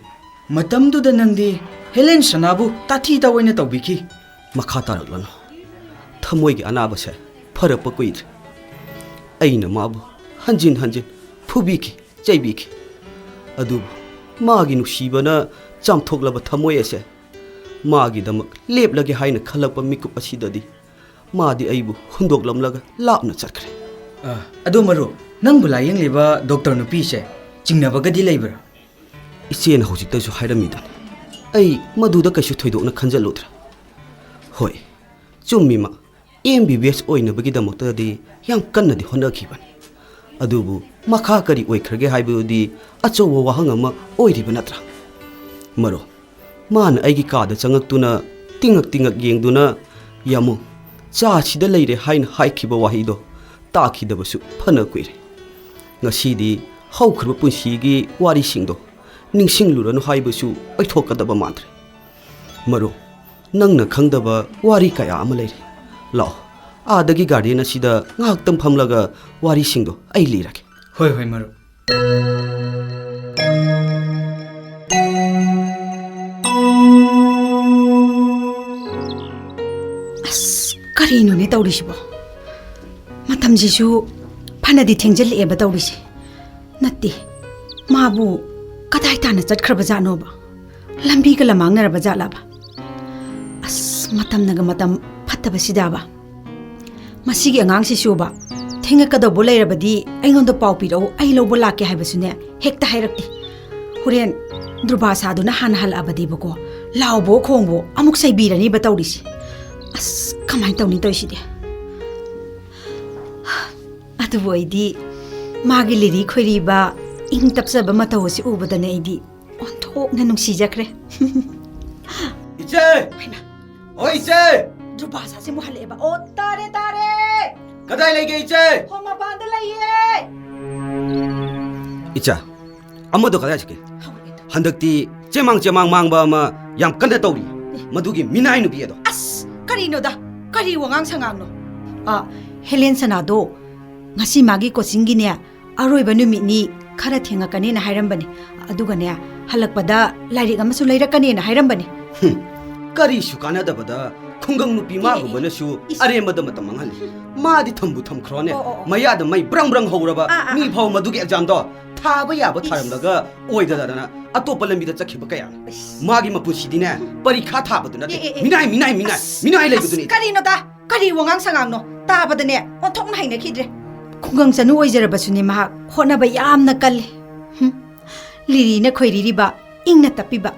ꯃꯇꯝꯗꯨꯗ ꯅꯪꯗꯤ ꯍꯦꯂꯦꯟ ꯁꯅꯥꯕꯨ ꯇꯥꯊꯤ ꯇꯥꯑꯣꯏꯅ ꯇꯧꯕꯤꯈꯤ꯫ ꯃꯈꯥ ꯇꯥꯔꯛꯂꯅꯨ꯫ ꯊꯃꯣꯏꯒꯤ ꯑꯅꯥꯕꯁꯦ ꯐꯔꯛꯄ ꯀꯨꯏꯗ꯭ꯔꯦ꯫ ꯑꯩꯅ ꯃꯥꯕꯨ ꯍꯟꯖꯤꯟ ꯍꯟꯖꯤꯟ ꯐꯨꯕꯤꯈꯤ, ꯆꯩꯕꯤꯈꯤ꯫ ꯑꯗꯨꯕꯨ ꯃꯥꯒꯤ ꯅꯨꯡꯁꯤꯕꯅ ꯆꯥꯝꯊꯣꯛꯂꯕ ꯊꯃꯣꯏ ꯑꯁꯦ ꯃꯥꯒꯤꯗꯃꯛ ꯂꯦꯞꯂꯒꯦ ꯍꯥꯏꯅ ꯈꯜꯂꯛꯄ ꯃꯤꯀꯨꯞ ꯑꯁꯤꯗꯗꯤ ꯃꯥꯗꯤ ꯑꯩꯕꯨ ꯍꯨꯟꯗꯣꯛꯂꯝꯂꯒ ꯂꯥꯞꯅ ꯆꯠꯈ꯭ꯔꯦ꯫ ꯑ, ꯑꯗꯣ ꯃꯔꯨꯞ, ꯅꯪꯕꯨ ꯂꯥꯌꯦꯡꯂꯤꯕ ꯗꯣꯛꯇꯔ ꯅꯨꯄꯤꯁꯦ ꯆꯤꯡꯅꯕꯒꯗꯤ ꯂꯩꯕ꯭ꯔꯥ? ꯏꯆꯦꯅ ꯍꯧꯖꯤꯛꯇꯁꯨ ꯍꯥꯏꯔꯝꯃꯤꯗꯨꯅꯤ, ꯑꯩ ꯃꯗꯨꯗ ꯀꯩꯁꯨ ꯊꯣꯏꯗꯣꯛꯅ ꯈꯟꯖꯜꯂꯨꯗ꯭ꯔꯦ꯫ ꯍꯣꯏ, ꯆꯨꯝꯃꯤꯃꯛ, ꯑꯦꯝ ꯕꯤ ꯕꯤ ꯑꯦꯁ ꯑꯣꯏꯅꯕꯒꯤꯗꯃꯛꯇꯗꯤ ꯌꯥꯝ ꯀꯟꯅꯗꯤ ꯍꯣꯠꯅꯈꯤꯕꯅꯤ꯫ ꯑꯗꯨꯕꯨ ꯃꯈꯥ ꯀꯔꯤ ꯑꯣꯏꯈ꯭ꯔꯒꯦ ꯍꯥꯏꯕꯗꯨꯗꯤ ꯑꯆꯧꯕ ꯋꯥꯍꯪ ꯑꯃ ꯑꯣꯏꯔꯤꯕ ꯅꯠꯇ꯭ꯔꯥ? ꯃꯔꯨꯞ, ꯃꯥꯅ ꯑꯩꯒꯤ ꯀꯥꯗ ꯆꯪꯉꯛꯇꯨꯅ ꯇꯤꯡꯉꯛ ꯇꯤꯡꯉꯛ ꯌꯦꯡꯗꯨꯅ, "ꯌꯥꯃꯨ, ꯆꯥꯁꯤꯗ ꯂꯩꯔꯦ" ꯍꯥꯏꯅ ꯍꯥꯏꯈꯤꯕ ꯋꯥꯍꯩꯗꯣ ꯇꯥꯈꯤꯗꯕꯁꯨ ꯐꯅ ꯀꯨꯏꯔꯦ꯫ ꯉꯁꯤꯗꯤ ꯍꯧꯈ꯭ꯔꯕ ꯄꯨꯟꯁꯤꯒꯤ ꯋꯥꯔꯤꯁꯤꯡꯗꯣ ꯅꯤꯡꯁꯤꯡꯂꯨꯔꯅꯨ ꯍꯥꯏꯕꯁꯨ ꯑꯣꯏꯊꯣꯛꯀꯗꯕ ꯃꯥꯟꯗ꯭ꯔꯦ꯫ ꯃꯔꯨꯞ, ꯅꯪꯅ ꯈꯪꯗꯕ ꯋꯥꯔꯤ ꯀꯌꯥ ꯑꯃ ꯂꯩꯔꯤ꯫ ꯂꯥꯛꯑꯣ, ꯑꯥꯗꯒꯤ ꯒꯥꯔꯗꯦꯟ ꯑꯁꯤꯗ ꯉꯥꯏꯍꯥꯛꯇꯪ ꯐꯝꯂꯒ ꯋꯥꯔꯤꯁꯤꯡꯗꯣ ꯑꯩ ꯂꯤꯔꯒꯦ꯫ ꯍꯣꯏ, ꯍꯣꯏ, ꯃꯔꯨꯞ꯫ ꯑꯁ, ꯀꯔꯤꯅꯣꯅꯦ ꯇꯧꯔꯤꯁꯤꯕꯣ? ꯃꯇꯝꯁꯤꯁꯨ ꯐꯅꯗꯤ ꯊꯦꯡꯖꯤꯜꯂꯛꯑꯦꯕ ꯇꯧꯔꯤꯁꯦ꯫ ꯅꯠꯇꯦ, ꯃꯥꯕꯨ ꯀꯗꯥꯏ ꯇꯥꯅ ꯆꯠꯈ꯭ꯔꯕ ꯖꯥꯠꯅꯣꯕ? ꯂꯝꯕꯤꯒ ꯂꯃꯥꯡꯅꯔꯕ ꯖꯥꯠꯂꯕ? ꯑꯁ, ꯃꯇꯝꯅꯒ ꯃꯇꯝ ꯐꯠꯇꯕꯁꯤꯗꯕ꯫ ꯃꯁꯤꯒꯤ ꯑꯉꯥꯡꯁꯤꯁꯨꯕ, ꯊꯦꯡꯉꯛꯀꯗꯧꯕ ꯂꯩꯔꯕꯗꯤ ꯑꯩꯉꯣꯟꯗ ꯄꯥꯎ ꯄꯤꯔꯛꯎ, ꯑꯩ ꯂꯧꯕ ꯂꯥꯛꯀꯦ ꯍꯥꯏꯕꯁꯨꯅꯦ, ꯍꯦꯛꯇ ꯍꯥꯏꯔꯛꯇꯦ꯫ ꯍꯣꯔꯦꯟ ꯗꯨꯔꯕꯥꯁꯥꯗꯨꯅ ꯍꯥꯟꯅ ꯍꯜꯂꯛꯑꯕꯗꯤꯕꯀꯣ, ꯂꯥꯎꯕꯣ ꯈꯣꯡꯕꯣ ꯑꯃꯨꯛ ꯁꯩꯕꯤꯔꯅꯤꯕ ꯇꯧꯔꯤꯁꯦ꯫ ꯑꯁ, ꯀꯃꯥꯏꯅ ꯇꯧꯅꯤ ꯇꯧꯔꯤꯁꯤꯗꯤ? ꯑꯗꯨꯕꯨ ꯑꯩꯗꯤ ꯃꯥꯒꯤ ꯂꯤꯔꯤ ꯈꯣꯏꯔꯤꯕ, ꯏꯪ ꯇꯞꯆꯕ ꯃꯇꯧ ꯑꯁꯤ ꯎꯕꯗꯅꯦ ꯑꯩꯗꯤ ꯑꯣꯟꯊꯣꯛꯅ ꯅꯨꯡꯁꯤꯖꯈ꯭ꯔꯦ꯫ ꯏꯆꯦ! ꯍꯩꯃꯥ! ꯍꯣꯏ, ꯏꯆꯦ! ꯗꯨꯔꯕꯥꯁꯥꯁꯦ ꯑꯃꯨꯛ ꯍꯜꯂꯛꯑꯦꯕ꯫ ꯑꯣ, ꯇꯥꯔꯦ, ꯇꯥꯔꯦ! ꯀꯗꯥꯏ ꯂꯩꯒꯦ, ꯏꯆꯦ? ꯍꯣ, ꯃꯄꯥꯟꯗ ꯂꯩꯌꯦ! ꯏꯆꯥ, ꯑꯃꯗꯣ ꯀꯗꯥꯏ ꯆꯠꯀꯦ? ꯍꯧꯔꯛꯑꯦ ꯇꯨ꯫ ꯍꯟꯗꯛꯇꯤ ꯆꯦꯃꯥꯡ ꯆꯦꯃꯥꯡ ꯃꯥꯡꯕ ꯑꯃ ꯌꯥꯝ ꯀꯟꯅ ꯇꯧꯔꯤ꯫ ꯑꯦ꯫ ꯃꯗꯨꯒꯤ ꯃꯤꯅꯥꯏ ꯅꯨꯄꯤ ꯑꯗꯣ꯫ ꯑꯁ, ꯀꯔꯤꯅꯣꯗ? ꯀꯔꯤ ꯋꯥꯉꯥꯡ ꯁꯉꯥꯡꯅꯣ? ꯑ, ꯍꯦꯂꯦꯟ ꯁꯅꯥꯗꯣ ꯉꯁꯤ ꯃꯥꯒꯤ ꯀꯣꯆꯤꯡꯒꯤꯅꯦ, ꯑꯔꯣꯏꯕ ꯅꯨꯃꯤꯠꯅꯤ, ꯈꯔ ꯊꯦꯡꯉꯛꯀꯅꯦꯅ ꯍꯥꯏꯔꯝꯕꯅꯦ꯫ ꯑꯗꯨꯒꯅꯦ, ꯍꯜꯂꯛꯄꯗ ꯂꯥꯏꯔꯤꯛ ꯑꯃꯁꯨ ꯂꯩꯔꯛꯀꯅꯦꯅ ꯍꯥꯏꯔꯝꯕꯅꯦ꯫ ꯍꯨꯝ, ꯀꯔꯤꯁꯨ ꯀꯥꯟꯅꯗꯕꯗ ꯈꯨꯡꯒꯪ ꯅꯨꯄꯤ ꯑꯦ, ꯑꯦ, ꯃꯥꯒꯨꯝꯕꯅꯁꯨ ꯏꯁ꯫ ꯑꯔꯦꯝꯕꯗ ꯃꯇꯝ ꯃꯥꯡꯍꯜꯂꯤ꯫ ꯃꯥꯗꯤ ꯊꯝꯕꯨ ꯊꯝꯈ꯭ꯔꯣꯅꯦ꯫ ꯑꯣ, ꯑꯣ, ꯑꯣ꯫ ꯃꯌꯥꯗ ꯃꯩ ꯕ꯭ꯔꯪ ꯕ꯭ꯔꯪ ꯍꯧꯔꯕ ꯑꯥ, ꯑꯥ, ꯃꯤ ꯑꯥ꯫ ꯐꯥꯎ ꯃꯗꯨꯒꯤ ꯑꯦꯛꯖꯥꯝꯗꯣ ꯊꯥꯕ ꯌꯥꯕ ꯏꯁ꯫ ꯊꯥꯔꯝꯂꯒ ꯑꯣꯏꯗꯗꯅ ꯑꯇꯣꯞꯄ ꯂꯝꯕꯤꯗ ꯆꯠꯈꯤꯕ ꯀꯌꯥꯅꯤ꯫ ꯏꯁ꯫ ꯃꯥꯒꯤ ꯃꯄꯨꯟꯁꯤꯗꯤꯅꯦ, ꯄꯔꯤꯈꯥ ꯊꯥꯕꯗꯨ ꯅꯠꯇꯦ꯫ ꯑꯦ, ꯑꯦ, ꯑꯦ꯫ ꯃꯤꯅꯥꯏ, ꯃꯤꯅꯥꯏ, ꯃꯤꯅꯥꯏ, ꯑꯁ, ꯃꯤꯅꯥꯏ ꯑꯁ, ꯂꯩꯕꯗꯨꯅꯤ꯫ ꯀꯔꯤꯅꯣꯗ? ꯀꯔꯤ ꯋꯥꯉꯥꯡ ꯁꯉꯥꯡꯅꯣ? ꯇꯥꯕꯗꯅꯦ, ꯑꯣꯟꯊꯣꯛꯅ ꯍꯩꯅꯈꯤꯗ꯭ꯔꯦ꯫ ꯈꯨꯡꯒꯪ ꯆꯅꯨ ꯑꯣꯏꯖꯔꯕꯁꯨꯅꯦ, ꯃꯍꯥꯛ ꯍꯣꯠꯅꯕ ꯌꯥꯝꯅ ꯀꯜꯂꯤ꯫ ꯍꯨꯝ, ꯂꯤꯔꯤꯅ ꯈꯣꯏꯔꯤꯔꯤꯕ, ꯏꯪꯅ ꯇꯞꯄꯤꯕ,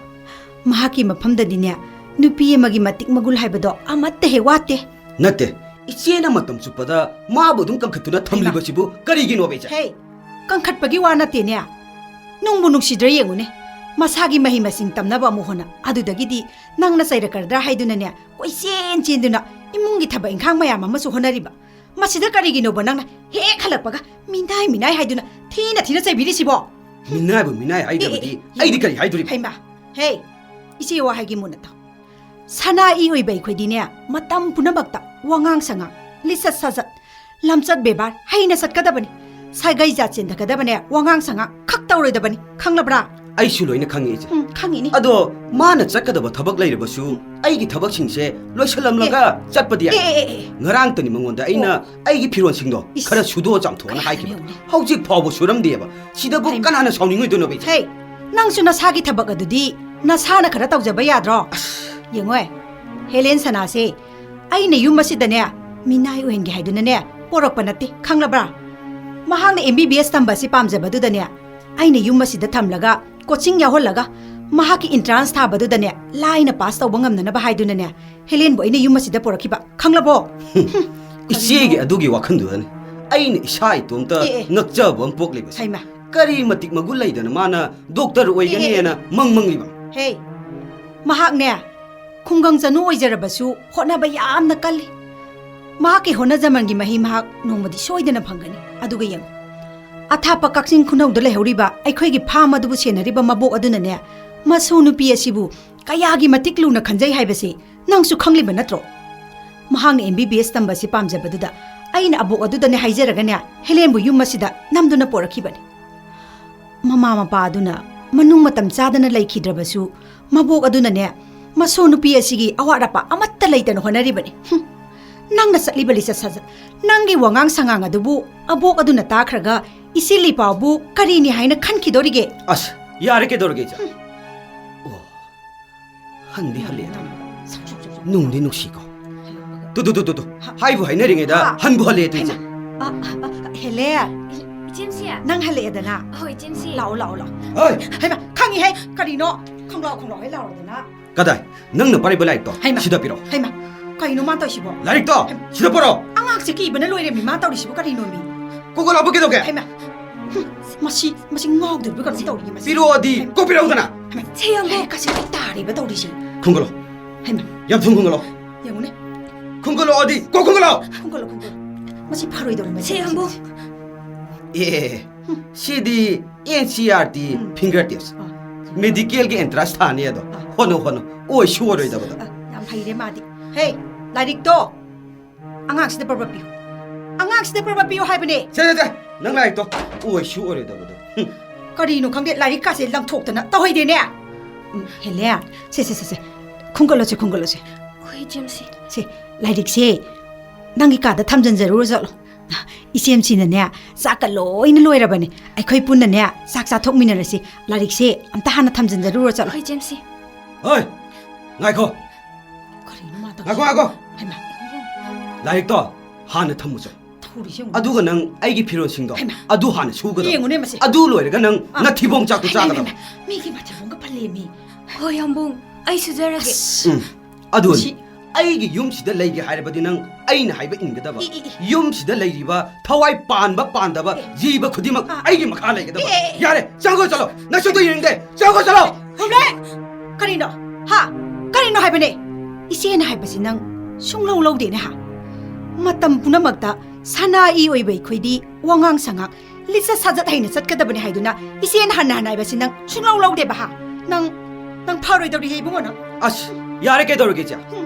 ꯃꯍꯥꯛꯀꯤ ꯃꯐꯝꯗꯗꯤꯅꯦ, ꯅꯨꯄꯤ ꯑꯃꯒꯤ ꯃꯇꯤꯛ ꯃꯒꯨꯟ ꯍꯥꯏꯕꯗꯣ ꯑꯃꯠꯇ ꯍꯦꯛ ꯋꯥꯠꯇꯦ꯫ ꯅꯠꯇꯦ, ꯏꯆꯦꯅ ꯃꯇꯝ ꯆꯨꯞꯄꯗ ꯃꯥꯕꯨ ꯑꯗꯨꯝ ꯀꯟꯈꯠꯇꯨꯅ ꯊꯝꯂꯤꯕꯁꯤꯕꯨ ꯀꯔꯤꯒꯤꯅꯣꯕ, ꯏꯆꯦ? ꯍꯦ, ꯀꯟꯈꯠꯄꯒꯤ ꯋꯥ ꯅꯠꯇꯦꯅꯦ꯫ ꯅꯨꯡꯕꯨ ꯅꯨꯡꯁꯤꯗ꯭ꯔꯥ ꯌꯦꯡꯉꯨꯅꯦ꯫ ꯃꯁꯥꯒꯤ ꯃꯍꯩ ꯃꯁꯤꯡ ꯇꯝꯅꯕ ꯑꯃꯨꯛ ꯍꯣꯠꯅ, ꯑꯗꯨꯗꯒꯤꯗꯤ ꯅꯪꯅ ꯆꯩꯔꯛꯀꯗ꯭ꯔꯥ ꯍꯥꯏꯗꯨꯅꯅꯦ, ꯀꯣꯏꯆꯦꯟ ꯆꯦꯟꯗꯨꯅ ꯏꯃꯨꯡꯒꯤ ꯊꯕꯛ ꯏꯪꯈꯥꯡ ꯃꯌꯥꯝ ꯑꯃꯁꯨ ꯍꯣꯠꯅꯔꯤꯕ꯫ ꯃꯁꯤꯗ ꯀꯔꯤꯒꯤꯅꯣꯕ ꯅꯪꯅ ꯍꯦꯛ ꯍꯜꯂꯛꯄꯒ "ꯃꯤꯅꯥꯏ, ꯃꯤꯅꯥꯏ" ꯍꯥꯏꯗꯨꯅ ꯊꯤꯅ ꯊꯤꯅ ꯆꯩꯕꯤꯔꯤꯁꯤꯕꯣ? ꯃꯤꯅꯥꯏꯕꯨ ꯃꯤꯅꯥꯏ ꯍꯥꯏꯗꯕꯗꯤ ꯑꯦ, ꯑꯦ, ꯑꯦ, ꯑꯩꯗꯤ ꯀꯔꯤ ꯍꯥꯏꯗꯣꯔꯤꯕ? ꯍꯩꯃꯥ, ꯍꯦ, ꯏꯆꯦ ꯋꯥ ꯍꯥꯏꯒꯦ ꯃꯨꯟꯅ ꯇꯥꯎ꯫ ꯁꯅꯥ ꯏ ꯑꯣꯏꯕ ꯑꯩꯈꯣꯏꯗꯤꯅꯦ, ꯃꯇꯝ ꯄꯨꯝꯅꯃꯛꯇ ꯋꯥꯉꯥꯡ ꯁꯉꯥꯡ, ꯂꯤꯆꯠ ꯁꯥꯖꯠ, ꯂꯝꯆꯠ ꯕꯦꯕꯥꯔ ꯍꯩꯅ ꯆꯠꯀꯗꯕꯅꯤ꯫ ꯁꯥꯒꯩ ꯖꯥꯠ ꯆꯦꯟꯊꯒꯗꯕꯅꯦ, ꯋꯥꯉꯥꯡ ꯁꯉꯥꯡ ꯈꯛ ꯇꯧꯔꯣꯏꯗꯕꯅꯤ, ꯈꯪꯂꯕ꯭ꯔꯥ? ꯑꯩꯁꯨ ꯂꯣꯏꯅ ꯈꯪꯉꯤ, ꯏꯆꯦ꯫ ꯎꯝ, ꯈꯪꯉꯤꯅꯤ꯫ ꯑꯗꯣ ꯃꯥꯅ ꯆꯠꯀꯗꯕ ꯊꯕꯛ ꯂꯩꯔꯕꯁꯨ, ꯑꯩꯒꯤ ꯊꯕꯛꯁꯤꯡꯁꯦ ꯂꯣꯏꯁꯤꯜꯂꯝꯂꯒ ꯆꯠꯄꯗꯤ ꯌꯥꯏ꯫ ꯑꯦ, ꯑꯦ, ꯑꯦ, ꯑꯦ꯫ ꯉꯔꯥꯡꯇꯅꯤ ꯃꯉꯣꯟꯗ ꯑꯩꯅ ꯑꯣ꯫ ꯑꯩꯒꯤ ꯐꯤꯔꯣꯜꯁꯤꯡꯗꯣ ꯏꯁ꯫ ꯈꯔ ꯁꯨꯗꯣꯛꯑ ꯆꯥꯝꯊꯣꯛꯑꯣꯅ ꯀꯌꯥ ꯍꯥꯏꯈꯤꯕꯗꯣ꯫ ꯌꯥꯝ ꯌꯥꯝꯃꯤ꯫ ꯍꯧꯖꯤꯛ ꯐꯥꯎꯕ ꯁꯨꯔꯝꯗꯦꯕ꯫ ꯁꯤꯗꯕꯨ ꯍꯩꯃꯥ꯫ ꯀꯅꯥꯅ ꯁꯥꯎꯅꯤꯡꯉꯣꯏꯗꯣꯏꯅꯣꯕ, ꯏꯆꯦ? ꯍꯦ, ꯅꯪꯁꯨ ꯅꯁꯥꯒꯤ ꯊꯕꯛ ꯑꯗꯨꯗꯤ ꯅꯁꯥꯅ ꯈꯔ ꯇꯧꯖꯕ ꯌꯥꯗ꯭ꯔꯣ? ꯑꯁ꯫ ꯌꯦꯡꯉꯣꯏ, ꯍꯦꯂꯦꯟ ꯁꯅꯥꯁꯦ ꯑꯩꯅ ꯌꯨꯝ ꯑꯁꯤꯗꯅꯦ, ꯃꯤꯅꯥꯏ ꯑꯣꯏꯍꯟꯒꯦ ꯍꯥꯏꯗꯨꯅꯅꯦ ꯄꯣꯔꯛꯄ ꯅꯠꯇꯦ, ꯈꯪꯂꯕ꯭ꯔꯥ? ꯃꯍꯥꯛꯅ M B B S ꯇꯝꯕ ꯑꯁꯤ ꯄꯥꯝꯖꯕꯗꯨꯗꯅꯦ, ꯑꯩꯅ ꯌꯨꯝ ꯑꯁꯤꯗ ꯊꯝꯂꯒ, ꯀꯣꯆꯤꯡ ꯌꯥꯎꯍꯜꯂꯒ, ꯃꯍꯥꯛꯀꯤ ꯏꯟꯇ꯭ꯔꯥꯟꯁ ꯊꯥꯕꯗꯨꯗꯅꯦ ꯂꯥꯏꯅ ꯄꯥꯁ ꯇꯧꯕ ꯉꯝꯅꯅꯕ ꯍꯥꯏꯗꯨꯅꯅꯦ, ꯍꯦꯂꯦꯟꯕꯨ ꯑꯩꯅ ꯌꯨꯝ ꯑꯁꯤꯗ ꯄꯣꯔꯛꯈꯤꯕ, ꯈꯪꯂꯕꯣ? ꯍꯨꯝ, ꯏꯆꯦꯒꯤ ꯑꯗꯨꯒꯤ ꯋꯥꯈꯜꯗꯨꯗꯅꯤ ꯑꯩꯅ ꯏꯁꯥ ꯏꯇꯣꯝꯇ ꯑꯦ, ꯑꯦ꯫ ꯉꯛꯆꯕ ꯑꯃ ꯄꯣꯛꯂꯤꯕꯁꯦ꯫ ꯍꯩꯃꯥ꯫ ꯀꯔꯤ ꯃꯇꯤꯛ ꯃꯒꯨꯟ ꯂꯩꯗꯅ ꯃꯥꯅ ꯗꯣꯛꯇꯔ ꯑꯦ, ꯑꯦ, ꯑꯣꯏꯒꯅꯤ ꯑꯦ꯫ ꯍꯥꯏꯅ ꯃꯪ ꯃꯪꯂꯤꯕ? ꯍꯦ, ꯃꯍꯥꯛꯅꯦ, ꯈꯨꯡꯒꯪ ꯆꯅꯨ ꯑꯣꯏꯖꯔꯕꯁꯨ ꯍꯣꯠꯅꯕ ꯌꯥꯝꯅ ꯀꯜꯂꯤ꯫ ꯃꯍꯥꯛꯀꯤ ꯍꯣꯠꯅꯖꯃꯟꯒꯤ ꯃꯍꯩ ꯃꯍꯥꯛ ꯅꯣꯡꯃꯗꯤ ꯁꯣꯏꯗꯅ ꯐꯪꯒꯅꯤ꯫ ꯑꯗꯨꯒ ꯌꯦꯡꯉꯨ, ꯑꯊꯥꯞꯄ ꯀꯛꯆꯤꯡ ꯈꯨꯅꯧꯗ ꯂꯩꯍꯧꯔꯤꯕ ꯑꯩꯈꯣꯏꯒꯤ ꯐꯥꯝ ꯑꯗꯨꯕꯨ ꯁꯦꯟꯅꯔꯤꯕ ꯃꯕꯣꯛ ꯑꯗꯨꯅꯅꯦ, ꯃꯁꯨ ꯅꯨꯄꯤ ꯑꯁꯤꯕꯨ ꯀꯌꯥꯒꯤ ꯃꯇꯤꯛ ꯂꯨꯅ ꯈꯟꯖꯩ ꯍꯥꯏꯕꯁꯤ ꯅꯪꯁꯨ ꯈꯪꯂꯤꯕ ꯅꯠꯇ꯭ꯔꯣ? ꯃꯍꯥꯛꯅ M B B S ꯇꯝꯕꯁꯤ ꯄꯥꯝꯖꯕꯗꯨꯗ ꯑꯩꯅ ꯑꯕꯣꯛ ꯑꯗꯨꯗꯅꯦ ꯍꯥꯏꯖꯔꯒꯅꯦ, ꯍꯦꯂꯦꯟꯕꯨ ꯌꯨꯝ ꯑꯁꯤꯗ ꯅꯝꯗꯨꯅ ꯄꯣꯔꯛꯈꯤꯕꯅꯤ꯫ ꯃꯃꯥ ꯃꯄꯥ ꯑꯗꯨꯅ ꯃꯅꯨꯡ ꯃꯇꯝ ꯆꯥꯗꯅ ꯂꯩꯈꯤꯗ꯭ꯔꯕꯁꯨ, ꯃꯕꯣꯛ ꯑꯗꯨꯅꯅꯦ, ꯃꯁꯨ ꯅꯨꯄꯤ ꯑꯁꯤꯒꯤ ꯑꯋꯥꯠ ꯑꯄꯥ ꯑꯃꯠꯇ ꯂꯩꯇꯅ ꯍꯣꯠꯅꯔꯤꯕꯅꯤ꯫ ꯍꯨꯝ! ꯅꯪꯅ ꯆꯠꯂꯤꯕ ꯂꯤꯆꯠ ꯁꯥꯖꯠ, ꯅꯪꯒꯤ ꯋꯥꯉꯥꯡ ꯁꯉꯥꯡ ꯑꯗꯨꯕꯨ ꯑꯕꯣꯛ ꯑꯗꯨꯅ ꯇꯥꯈ꯭ꯔꯒ ꯏꯆꯦ ꯂꯤꯄꯥꯎꯕꯨ ꯀꯔꯤꯅꯤ ꯍꯥꯏꯅ ꯈꯟꯈꯤꯗꯣꯔꯤꯒꯦ? ꯑꯁ, ꯌꯥꯔꯦ, ꯀꯩꯗꯧꯔꯒꯦ, ꯏꯆꯦ? ꯍꯨꯝ꯫ ꯑꯣ, ꯍꯟꯗꯤ ꯍꯜꯂꯛꯑꯦꯗꯅ꯫ ꯅꯨꯡꯗꯤ ꯅꯨꯡꯁꯤꯀꯣ꯫ ꯇꯨ, ꯇꯨ, ꯇꯨ, ꯇꯨ, ꯇꯨ꯫ ꯍꯥ? ꯍꯥꯏꯕꯨ ꯍꯥꯏꯅꯔꯤꯉꯩꯗ ꯍꯥ? ꯍꯟꯕꯨ ꯍꯜꯂꯛꯑꯦ ꯇꯨ, ꯏꯆꯦ꯫ ꯍꯩꯃꯥ꯫ ꯑ, ꯑ, ꯑ, ꯍꯦꯂꯦ꯫ ꯏꯆꯦ ꯃꯤꯁꯤ꯫ ꯅꯪ ꯍꯜꯂꯛꯑꯦꯗꯅ꯫ ꯍꯣꯏ, ꯏꯆꯦ ꯃꯤꯁꯤ꯫ ꯂꯥꯛꯑꯣ, ꯂꯥꯛꯑꯣ, ꯂꯥꯛꯑꯣ꯫ ꯍꯣꯏ꯫ ꯍꯩꯃꯥ, ꯈꯪ- ꯍꯦ, ꯀꯔꯤꯅꯣ? ꯈꯣꯡꯒ꯭ꯔꯥꯎ ꯈꯣꯡꯒ꯭ꯔꯥꯎ ꯍꯦ ꯂꯥꯎꯔꯗꯅ꯫ ꯀꯗꯥꯏ? ꯅꯪꯅ ꯄꯥꯏꯔꯤꯕ ꯂꯥꯏꯔꯤꯛꯇꯣ ꯍꯩꯃꯥ꯫ ꯁꯤꯗ ꯄꯤꯔꯛꯑꯣ꯫ ꯍꯩꯃꯥ, ꯀꯩꯅꯣ ꯃꯥ ꯇꯧꯔꯤꯁꯤꯕꯣ? ꯂꯥꯏꯔꯤꯛꯇꯣ ꯍꯩꯃꯥ꯫ ꯁꯤꯗ ꯄꯨꯔꯛꯑꯣ꯫ ꯑꯉꯥꯡꯁꯦ ꯀꯤꯕꯅ ꯂꯣꯏꯔꯦ ꯃꯤ, ꯃꯥ ꯇꯧꯔꯤꯁꯤꯕꯨ ꯀꯔꯤꯅꯣ ꯃꯤ? ꯀꯣꯀꯣ ꯂꯥꯛꯄ ꯀꯩꯗꯧꯒꯦ? ꯍꯩꯃꯥ꯫ ꯍꯨꯝ, ꯃꯁꯤ, ꯃꯁꯤ ꯉꯥꯎꯗꯣꯔꯤꯕ ꯀꯩꯅꯣꯝ ꯇꯧꯔꯤꯌꯦ ꯃꯁꯤ꯫ ꯄꯤꯔꯛꯑꯣꯗꯤ ꯍꯩꯃꯥ꯫ ꯀꯣꯛ ꯄꯤꯔꯛꯎꯗꯅ꯫ ꯍꯩꯃꯥ, ꯁꯦ ꯌꯥꯝꯕꯨꯡ꯫ ꯀꯁꯤ ꯇꯥꯔꯦꯕ ꯇꯧꯔꯤꯁꯦ꯫ ꯈꯨꯝꯒꯠꯂꯣ꯫ ꯍꯩꯃꯥ꯫ ꯌꯥꯝ ꯊꯨꯝ ꯈꯨꯝꯒꯠꯂꯣ꯫ ꯌꯦꯡꯉꯨꯅꯦ꯫ ꯈꯨꯝꯒꯠꯂꯛꯑꯣꯗꯤ ꯀꯣꯛ ꯈꯨꯝꯒꯠꯂꯣ꯫ ꯈꯨꯝꯒꯠꯂꯣ, ꯈꯨꯝꯒꯠꯂꯣ꯫ ꯃꯁꯤ ꯐꯔꯣꯏꯗꯧꯔꯤ ꯃꯁꯤ꯫ ꯁꯦ ꯌꯥꯝꯕꯨꯡ꯫ ꯑꯦ, ꯑꯦ, ꯑꯦ, ꯁꯤꯗꯤ ꯑꯦꯟ ꯁꯤ ꯑꯥꯔ ꯇꯤ ꯎꯝ꯫ Finger test. ꯑꯥ꯫ ꯃꯦꯗꯤꯀꯦꯜꯒꯤ ꯑꯦꯟꯇ꯭ꯔꯥꯟꯁ ꯊꯥꯅꯤ ꯑꯗꯣ꯫ ꯑꯥ꯫ ꯍꯣꯠꯅꯧ, ꯍꯣꯠꯅꯧ꯫ ꯑꯣꯏꯁꯨ ꯑꯣꯏꯔꯣꯏꯗꯕꯗ꯫ ꯑꯥ, ꯌꯥꯝ ꯍꯩꯔꯦ ꯃꯥꯗꯤ꯫ ꯍꯦ, ꯂꯥꯏꯔꯤꯛꯇꯣ ꯑꯉꯥꯡꯁꯤꯗ ꯄ꯭ꯔꯕ ꯄꯤꯌꯨ꯫ ꯑꯉꯥꯡꯁꯤꯗ ꯄ꯭ꯔꯕ ꯄꯤꯌꯨ ꯍꯥꯏꯕꯅꯦ꯫ ꯁꯦ, ꯁꯦ, ꯁꯦ, ꯅꯪ ꯂꯥꯏꯔꯤꯛꯇꯣ ꯑꯣꯏꯁꯨ ꯑꯣꯏꯔꯣꯏꯗꯕꯗꯣ꯫ ꯍꯨꯝ꯫ ꯀꯔꯤꯅꯣ ꯈꯪꯗꯦ, ꯂꯥꯏꯔꯤꯛ ꯀꯥꯁꯦ ꯂꯪꯊꯣꯛꯇꯅ ꯇꯧꯍꯩꯗꯦꯅꯦ꯫ ꯎꯝ, ꯍꯦꯂꯦ꯫ ꯁꯦ, ꯁꯦ, ꯁꯦ, ꯁꯦ꯫ ꯈꯨꯝꯒꯠꯂꯣꯁꯦ, ꯈꯨꯝꯒꯠꯂꯣꯁꯦ꯫ ꯍꯣꯏ, ꯏꯆꯦꯝꯁꯤ꯫ ꯁꯦ, ꯂꯥꯏꯔꯤꯛꯁꯦ ꯅꯪꯒꯤ ꯀꯥꯗ ꯊꯝꯖꯤꯟꯖꯔꯨꯔꯣ ꯆꯠꯂꯣ꯫ ꯏꯆꯦꯝꯁꯤꯅꯅꯦ, ꯆꯥꯛꯀ ꯂꯣꯏꯅ ꯂꯣꯏꯔꯕꯅꯦ꯫ ꯑꯩꯈꯣꯏ ꯄꯨꯟꯅꯅꯦ, ꯆꯥꯛ ꯆꯥꯊꯣꯛꯃꯤꯟꯅꯔꯁꯤ꯫ ꯂꯥꯏꯔꯤꯛꯁꯦ ꯑꯝꯇ ꯍꯥꯟꯅ ꯊꯝꯖꯤꯟꯖꯔꯨꯔꯣ ꯆꯠꯂꯣ꯫ ꯍꯣꯏ, ꯏꯆꯦꯝꯁꯤ꯫ ꯍꯣꯏ, ꯉꯥꯏꯈꯣ꯫ ꯀꯔꯤꯅꯣ ꯃꯥ ꯇꯧꯔꯤꯁꯦ? ꯉꯥꯏꯈꯣ, ꯉꯥꯏꯈꯣ꯫ ꯍꯩꯃꯥ꯫ ꯂꯥꯏꯔꯤꯛꯇꯣ ꯍꯥꯟꯅ ꯊꯝꯃꯨꯆꯣ꯫ ꯇꯧꯔꯤꯁꯦ ꯌꯦꯡꯉꯨ꯫ ꯑꯗꯨꯒ ꯅꯪ ꯑꯩꯒꯤ ꯐꯤꯔꯣꯜꯁꯤꯡꯗꯣ ꯍꯩꯃꯥ꯫ ꯑꯗꯨ ꯍꯥꯟꯅ ꯁꯨꯒꯗꯕ꯫ ꯌꯦꯡꯉꯨꯅꯦ ꯃꯁꯤ꯫ ꯑꯗꯨ ꯂꯣꯏꯔꯒ ꯅꯪ ꯑꯥ꯫ ꯅꯊꯤꯕꯣꯡ ꯆꯥꯛꯇꯣ ꯍꯩꯃꯥ, ꯆꯥꯒꯗꯕ꯫ ꯍꯩꯃꯥ, ꯃꯤꯒꯤ ꯃꯊꯤꯕꯣꯡꯒ ꯄꯜꯂꯦꯃꯤ꯫ ꯍꯣꯏ, ꯌꯥꯝꯕꯨꯡ, ꯑꯩ ꯁꯨꯖꯔꯒꯦ꯫ ꯑꯁ꯫ ꯎꯝ꯫ ꯑꯗꯨꯅꯤ꯫ ꯁꯤ ꯑꯩꯒꯤ ꯌꯨꯝꯁꯤꯗ ꯂꯩꯒꯦ ꯍꯥꯏꯔꯕꯗꯤ ꯅꯪ ꯑꯩꯅ ꯍꯥꯏꯕ ꯏꯟꯒꯗꯕ꯫ E, E, E. ꯌꯨꯝꯁꯤꯗ ꯂꯩꯔꯤꯕ ꯊꯋꯥꯏ ꯄꯥꯟꯕ ꯄꯥꯟꯗꯕ ꯑꯦ꯫ ꯖꯤꯕ ꯈꯨꯗꯤꯡꯃꯛ ꯑꯥ꯫ ꯑꯩꯒꯤ ꯃꯈꯥ ꯂꯩꯒꯗꯕ꯫ ꯑꯦ, ꯑꯦ, ꯑꯦ꯫ ꯌꯥꯔꯦ, ꯆꯪꯈ꯭ꯔꯣ ꯆꯠꯂꯣ꯫ ꯅꯁꯛꯇꯣ ꯌꯦꯡꯅꯤꯡꯗꯦ꯫ ꯆꯪꯈ꯭ꯔꯣ ꯆꯠꯂꯣ꯫ ꯔꯣꯕ꯭ꯂꯦ! ꯀꯔꯤꯅꯣ? ꯍꯥ? ꯀꯔꯤꯅꯣ ꯍꯥꯏꯕꯅꯦ? ꯏꯆꯦꯅ ꯍꯥꯏꯕꯁꯤ ꯅꯪ ꯁꯨꯡꯂꯧ ꯂꯧꯗꯦꯅꯦ ꯍꯥ? ꯃꯇꯝ ꯄꯨꯝꯅꯃꯛꯇ ꯁꯅꯥ ꯏ ꯑꯣꯏꯕ ꯑꯩꯈꯣꯏꯗꯤ ꯋꯥꯉꯥꯡ ꯁꯉꯥꯡ, ꯂꯤꯆꯠ ꯁꯥꯖꯠ ꯍꯩꯅ ꯆꯠꯀꯗꯕꯅꯤ ꯍꯥꯏꯗꯨꯅ ꯏꯆꯦꯅ ꯍꯟꯅ ꯍꯟꯅ ꯍꯥꯏꯕꯁꯤ ꯅꯪ ꯁꯨꯡꯂꯧ ꯂꯧꯗꯦꯕ ꯍꯥ? ꯅꯪ, ꯅꯪ ꯐꯔꯣꯏꯗꯧꯔꯤꯍꯦ ꯏꯕꯨꯡꯉꯣ ꯅꯪ꯫ ꯑꯁ, ꯌꯥꯔꯦ ꯀꯩꯗꯧꯔꯒꯦ ꯏꯆꯦ? ꯍꯨꯝ꯫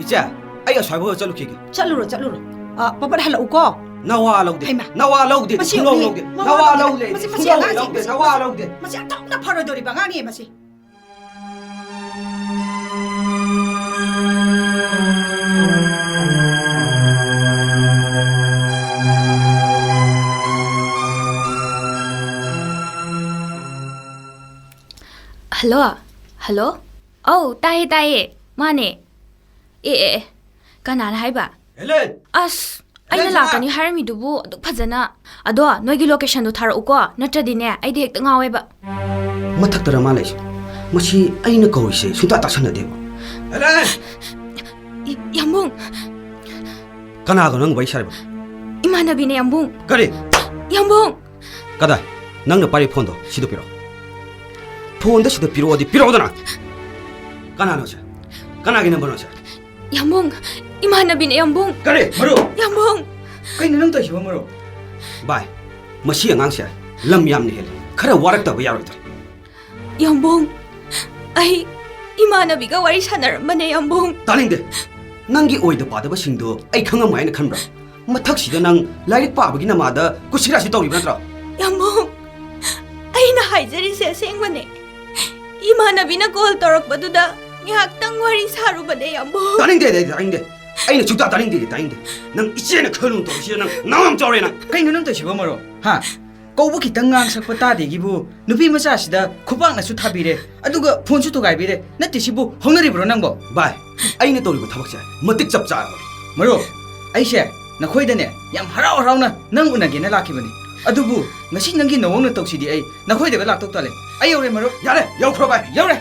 ꯏꯆꯦ, ꯑꯩ ꯑꯁ꯭ꯋꯥꯏꯐꯥꯎ ꯆꯠꯂꯨꯈꯤꯒꯦ꯫ ꯆꯠꯂꯨꯔꯣ, ꯆꯠꯂꯨꯔꯣ꯫ ꯑ, ꯄꯄꯠ ꯍꯜꯂꯛꯎꯀꯣ꯫ ꯅꯋꯥ ꯂꯧꯗꯦ꯫ ꯍꯩꯃꯥ꯫ ꯅꯋꯥ ꯂꯧꯗꯦ꯫ ꯃꯁꯤ ꯁꯨꯡꯂꯧ ꯌꯦꯡꯉꯨꯅꯦ꯫ ꯂꯧꯗꯦ꯫ ꯃꯋꯥ ꯅꯋꯥ ꯂꯧꯗꯦ꯫ ꯂꯧꯗꯦ꯫ ꯃꯁꯤ, ꯃꯁꯤ ꯁꯨꯡꯂꯧ ꯑꯉꯥꯡꯁꯦ, ꯂꯧꯗꯦ꯫ ꯃꯁꯤ, ꯅꯋꯥ ꯃꯁꯤ, ꯂꯧꯗꯦ꯫ ꯃꯁꯤ ꯑꯣꯟꯊꯣꯛꯅ ꯐꯔꯣꯏꯗꯧꯔꯤꯕ ꯑꯉꯥꯡꯅꯦ ꯃꯁꯤ꯫ ꯍꯜꯂꯣ? ꯍꯜꯂꯣ? ꯑꯧ, ꯇꯥꯏꯌꯦ, ꯇꯥꯏꯌꯦ꯫ ꯃꯥꯅꯦ꯫ ꯑꯦ, ꯑꯦ, ꯑꯦ꯫ ꯀꯅꯥꯅ ꯍꯥꯏꯕ? ꯍꯦꯂꯦꯟ! ꯑꯁ, ꯑꯩꯅ ꯍꯦꯂꯦꯟ, ꯁꯅꯥ! ꯂꯥꯛꯀꯅꯤ ꯍꯥꯏꯔꯝꯃꯤꯗꯨꯕꯨ ꯑꯗꯨꯛ ꯐꯖꯅ꯫ ꯑꯗꯣ, ꯅꯣꯏꯒꯤ ꯂꯣꯀꯦꯁꯟꯗꯣ ꯊꯥꯔꯛꯎꯀꯣ, ꯅꯠꯇ꯭ꯔꯗꯤꯅꯦ, ꯑꯩꯗꯤ ꯍꯦꯛꯇ ꯉꯥꯎꯋꯦꯕ꯫ ꯃꯊꯛꯇꯔ ꯃꯥ ꯂꯩꯁꯦ? ꯃꯁꯤ ꯑꯩꯅ ꯀꯧꯔꯤꯁꯦ ꯁꯨꯡꯇꯥ ꯇꯥꯁꯟꯅꯗꯦꯕ꯫ ꯌꯥꯝꯕꯨꯡ! ꯀꯅꯥꯒꯅꯣ ꯅꯪ ꯋꯥꯔꯤ ꯁꯥꯔꯤꯕ? ꯏꯃꯥꯟꯅꯕꯤꯅꯦ, ꯌꯥꯝꯕꯨꯡ꯫ ꯀꯔꯤ? ꯌꯥꯝꯕꯨꯡ! ꯀꯗꯥꯏ? ꯅꯪꯅ ꯄꯥꯏꯔꯤ ꯐꯣꯟꯗꯣ ꯁꯤꯗ ꯄꯤꯔꯛꯑꯣ꯫ ꯐꯣꯟꯗ ꯁꯤꯗ ꯄꯤꯔꯛꯑꯣꯗꯤ ꯄꯤꯔꯛꯑꯣꯗꯅ꯫ ꯀꯅꯥꯅꯣ ꯁꯦ? ꯀꯅꯥꯒꯤ ꯅꯝꯕꯔꯅꯣ ꯁꯦ? ꯌꯥꯝꯕꯨꯡ! ꯏꯃꯥꯟꯅꯕꯤꯅꯦ, ꯌꯥꯝꯕꯨꯡ꯫ ꯀꯔꯤ? ꯃꯔꯨꯞ! ꯌꯥꯝꯕꯨꯡ! ꯀꯩꯅꯣ ꯅꯪ ꯇꯧꯏꯁꯤꯕꯣ, ꯃꯔꯨꯞ? ꯚꯥꯏ, ꯃꯁꯤ ꯑꯉꯥꯡꯁꯦ ꯂꯝ ꯌꯥꯝꯅ ꯍꯦꯜꯂꯦ꯫ ꯈꯔ ꯋꯥꯔꯛꯇꯕ ꯌꯥꯔꯣꯏꯗ꯭ꯔꯥ? ꯌꯥꯝꯕꯨꯡ, ꯑꯩ ꯏꯃꯥꯟꯅꯕꯤꯒ ꯋꯥꯔꯤ ꯁꯥꯟꯅꯔꯝꯕꯅꯦ, ꯌꯥꯝꯕꯨꯡ꯫ ꯇꯥꯅꯤꯡꯗꯦ꯫ ꯅꯪꯒꯤ ꯑꯣꯏꯗ ꯄꯥꯗꯕꯁꯤꯡꯗꯣ ꯑꯩ ꯈꯪꯉꯝꯃꯣꯏ ꯍꯥꯏꯅ ꯈꯟꯕ꯭ꯔꯥ? ꯃꯊꯛꯁꯤꯗ ꯅꯪ ꯂꯥꯏꯔꯤꯛ ꯄꯥꯕꯒꯤ ꯅꯃꯥꯗ ꯀꯨꯁꯤꯔꯥꯁꯤ ꯇꯧꯔꯤꯕ ꯅꯠꯇ꯭ꯔꯣ? ꯌꯥꯝꯕꯨꯡ, ꯑꯩꯅ ꯍꯥꯏꯖꯔꯤꯁꯦ ꯑꯁꯦꯡꯕꯅꯦ꯫ ꯏꯃꯥꯟꯅꯕꯤꯅ ꯀꯣꯜ ꯇꯧꯔꯛꯄꯗꯨꯗ ꯉꯥꯏꯍꯥꯛꯇꯪ ꯋꯥꯔꯤ ꯁꯥꯔꯨꯕꯅꯦ, ꯌꯥꯝꯕꯨꯡ꯫ ꯇꯥꯅꯤꯡꯗꯦ, ꯑꯩ ꯇꯥꯅꯤꯡꯗꯦ꯫ ꯑꯩꯅ ꯁꯨꯛꯇꯥ ꯇꯥꯅꯤꯡꯗꯦ, ꯇꯥꯅꯤꯡꯗꯦ꯫ ꯅꯪ ꯏꯆꯦꯅ ꯈꯜꯂꯨ ꯇꯧꯔꯤꯁꯤꯗ ꯅꯪ ꯅꯥꯎ ꯌꯥꯝ ꯆꯥꯎꯔꯦ ꯅꯪ꯫ ꯀꯩꯅꯣ ꯅꯪ ꯇꯧꯏꯁꯤꯕꯣ, ꯃꯔꯨꯞ? ꯍꯥ? ꯀꯧꯕ ꯈꯤꯇꯪ ꯉꯥꯡ ꯁꯛꯄ ꯇꯥꯗꯦꯒꯤꯕꯨ ꯅꯨꯄꯤ ꯃꯆꯥꯁꯤꯗ ꯈꯨꯄꯥꯛꯅꯁꯨ ꯊꯥꯕꯤꯔꯦ, ꯑꯗꯨꯒ ꯐꯣꯟꯁꯨ ꯊꯨꯒꯥꯏꯕꯤꯔꯦ꯫ ꯅꯠꯇꯦ, ꯁꯤꯕꯨ ꯍꯧꯅꯔꯤꯕ꯭ꯔꯣ ꯅꯪꯕꯣ? ꯚꯥꯏ, ꯑꯩꯅ ꯇꯧꯔꯤꯕ ꯊꯕꯛꯁꯦ ꯃꯇꯤꯛ ꯆꯞ ꯆꯥꯔꯕꯅꯤ꯫ ꯃꯔꯨꯞ, ꯑꯩꯁꯦ ꯅꯈꯣꯏꯗꯅꯦ ꯌꯥꯝ ꯍꯔꯥꯎ ꯍꯔꯥꯎꯅ ꯅꯪ ꯎꯅꯒꯦꯅ ꯂꯥꯛꯈꯤꯕꯅꯤ꯫ ꯑꯗꯨꯕꯨ ꯉꯁꯤ ꯅꯪꯒꯤ ꯅꯋꯣꯡ ꯅꯇꯧꯁꯤꯗꯤ ꯑꯩ ꯅꯈꯣꯏꯗꯒ ꯂꯥꯛꯇꯧ ꯇꯥꯜꯂꯦ꯫ ꯑꯩ ꯌꯧꯔꯦ, ꯃꯔꯨꯞ꯫ ꯌꯥꯔꯦ, ꯌꯧꯈ꯭ꯔꯣ ꯚꯥꯏ꯫ ꯌꯧꯔꯦ꯫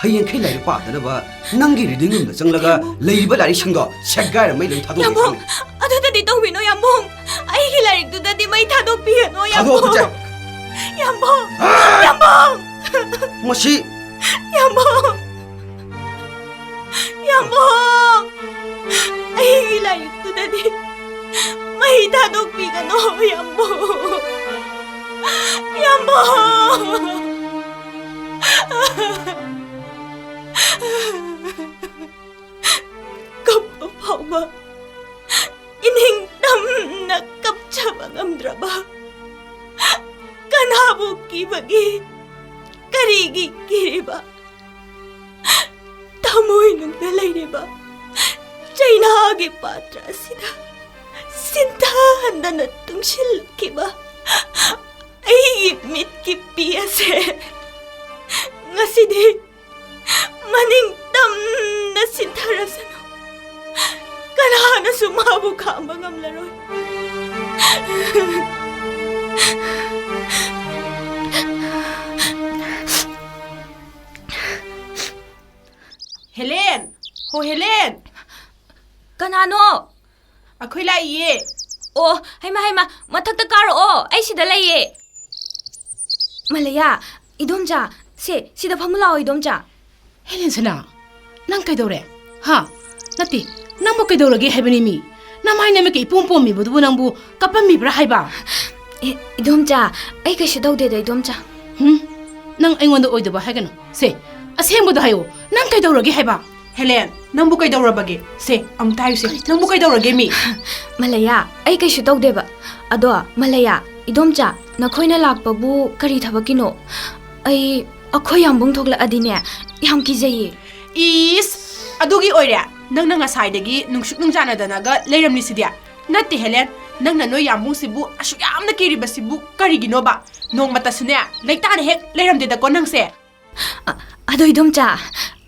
ꯍꯌꯦꯡꯈꯩ ꯂꯥꯏꯔꯤꯛ ꯄꯥꯗꯅꯕ ꯅꯪꯒꯤ reading roomꯗ ꯆꯪꯂꯒ ꯌꯥꯝꯕꯨꯡ꯫ ꯂꯩꯔꯤꯕ ꯂꯥꯏꯔꯤꯛꯁꯤꯡꯗꯣ ꯁꯦꯒꯥꯏꯔ ꯃꯩ ꯂꯣꯏ ꯊꯥꯗꯣꯛꯑꯒꯦ ꯌꯥꯝꯕꯨꯡ, ꯈꯪꯉꯦ꯫ ꯑꯗꯨꯗꯗꯤ ꯇꯧꯕꯤꯅꯣ, ꯌꯥꯝꯕꯨꯡ꯫ ꯑꯩꯒꯤ ꯂꯥꯏꯔꯤꯛꯇꯨꯗꯗꯤ ꯃꯩ ꯊꯥꯗꯣꯛꯄꯤꯒꯅꯣ, ꯌꯥꯝꯕꯨꯡ꯫ ꯊꯥꯗꯣꯛꯑꯣ, ꯈꯨꯠꯁꯦ꯫ ꯌꯥꯝꯕꯨꯡ! ꯑꯥ! ꯌꯥꯝꯕꯨꯡ! ꯃꯁꯤ ꯌꯥꯝꯕꯨꯡ! ꯌꯥꯝꯕꯨꯡ! ꯑꯩꯒꯤ ꯂꯥꯏꯔꯤꯛꯇꯨꯗꯗꯤ ꯃꯩ ꯊꯥꯗꯣꯛꯄꯤꯒꯅꯣ, ꯌꯥꯝꯕꯨꯡ! ꯌꯥꯝꯕꯨꯡ! ꯀꯞꯄ ꯐꯥꯎꯕ ꯏꯅꯤꯡꯇꯝꯅ ꯀꯞꯆꯕ ꯉꯝꯗ꯭ꯔꯕ, ꯀꯅꯥꯕꯨ ꯀꯤꯕꯒꯤ, ꯀꯔꯤꯒꯤ ꯀꯤꯔꯤꯕ? ꯊꯃꯣꯏꯅꯨꯡꯗ ꯂꯩꯔꯤꯕ ꯆꯩꯅꯥꯒꯤ ꯄꯥꯇ꯭ꯔ ꯑꯁꯤꯗ ꯁꯤꯟꯊꯍꯟꯗꯅ ꯇꯨꯡꯁꯤꯜꯂꯛꯈꯤꯕ ꯑꯩꯒꯤ ꯃꯤꯠꯀꯤ ꯄꯤ ꯑꯁꯦ ꯉꯁꯤꯗꯤ ꯃꯅꯤꯡ ꯇꯝꯅ ꯁꯤꯟꯊꯔꯁꯅꯨ꯫ ꯀꯅꯥꯅꯁꯨ ꯃꯥꯕꯨ ꯈꯥꯝꯕ ꯉꯝꯂꯔꯣꯏ꯫ ꯀꯅꯥꯅꯣ? ꯑꯩꯈꯣꯏ ꯂꯥꯛꯏꯌꯦ꯫ ꯑꯣ, ꯍꯩꯃꯥ, ꯍꯩꯃꯥ, ꯃꯊꯛꯇ ꯀꯥꯔꯛꯑꯣ, ꯑꯩ ꯁꯤꯗ ꯂꯩꯌꯦ꯫ ꯃꯂꯩꯌꯥ, ꯏꯗꯣꯝꯆꯥ, ꯁꯦ, ꯁꯤꯗ ꯐꯝꯃꯨ ꯂꯥꯛꯑꯣ, ꯏꯗꯣꯝꯆꯥ꯫ ꯍꯦ ꯂꯦꯟꯁꯅꯥ, ꯅꯪ ꯀꯩꯗꯧꯔꯦ? ꯍꯥ? ꯅꯠꯇꯦ, ꯅꯪꯕꯨ ꯀꯩꯗꯧꯔꯒꯦ ꯍꯥꯏꯕꯅꯤ ꯃꯤ? ꯅꯃꯥꯏ ꯅꯃꯤꯠꯀ ꯏꯄꯣꯝ ꯄꯣꯝꯃꯤꯕꯗꯨꯕꯨ ꯅꯪꯕꯨ ꯀꯞꯄꯝꯃꯤꯕ꯭ꯔꯥ ꯍꯥꯏꯕ? ꯑꯦ, ꯏꯗꯣꯝꯆꯥ, ꯑꯩ ꯀꯩꯁꯨ ꯇꯧꯗꯦꯗ, ꯏꯗꯣꯝꯆꯥ꯫ ꯍꯨꯝ? ꯅꯪ ꯑꯩꯉꯣꯟꯗ ꯑꯣꯏꯗꯕ ꯍꯥꯏꯒꯅꯨ꯫ ꯁꯦ, ꯑꯁꯦꯡꯕꯗꯣ ꯍꯥꯏꯌꯨ, ꯅꯪ ꯀꯩꯗꯧꯔꯒꯦ ꯍꯥꯏꯕ? ꯍꯦꯂꯦꯟ, ꯅꯪꯕꯨ ꯀꯩꯗꯧꯔꯕꯒꯦ? ꯁꯦ, ꯑꯃꯨꯛꯇ ꯍꯥꯏꯌꯨꯁꯦ, ꯀꯔꯤ ꯅꯪꯕꯨ ꯀꯩꯗꯧꯔꯒꯦ ꯃꯤ? ꯃꯂꯩꯌꯥ, ꯑꯩ ꯀꯩꯁꯨ ꯇꯧꯗꯦꯕ꯫ ꯑꯗꯣ, ꯃꯂꯩꯌꯥ, ꯏꯗꯣꯝꯆꯥ, ꯅꯈꯣꯏꯅ ꯂꯥꯛꯄꯕꯨ ꯀꯔꯤ ꯊꯕꯛꯀꯤꯅꯣ? ꯑꯩ, ꯑꯩꯈꯣꯏ ꯌꯥꯝꯕꯨꯡ ꯊꯣꯛꯂꯛꯑꯗꯤꯅꯦ, ꯌꯥꯝ ꯀꯤꯖꯩꯌꯦ꯫ ꯏꯁ, ꯑꯗꯨꯒꯤ ꯑꯣꯏꯔꯦ ꯅꯪꯅ ꯉꯁꯥꯏꯗꯒꯤ ꯅꯨꯡꯁꯨꯛ ꯅꯨꯡꯖꯥꯅꯗꯅꯒ ꯂꯩꯔꯝꯂꯤꯁꯤꯗꯤ? ꯅꯠꯇꯦ, ꯍꯦꯂꯦꯟ, ꯅꯪꯅ ꯅꯣꯏ ꯌꯥꯝꯕꯨꯡꯁꯤꯕꯨ ꯑꯁꯨꯛ ꯌꯥꯝꯅ ꯀꯤꯔꯤꯕꯁꯤꯕꯨ ꯀꯔꯤꯒꯤꯅꯣꯕ? ꯅꯣꯡꯃꯇꯁꯨꯅꯦ, ꯂꯩꯇꯥꯅ ꯍꯦꯛ ꯂꯩꯔꯝꯗꯦꯗꯀꯣ ꯅꯪꯁꯦ꯫ ꯑ, ꯑꯗꯣ ꯏꯗꯣꯝꯆꯥ,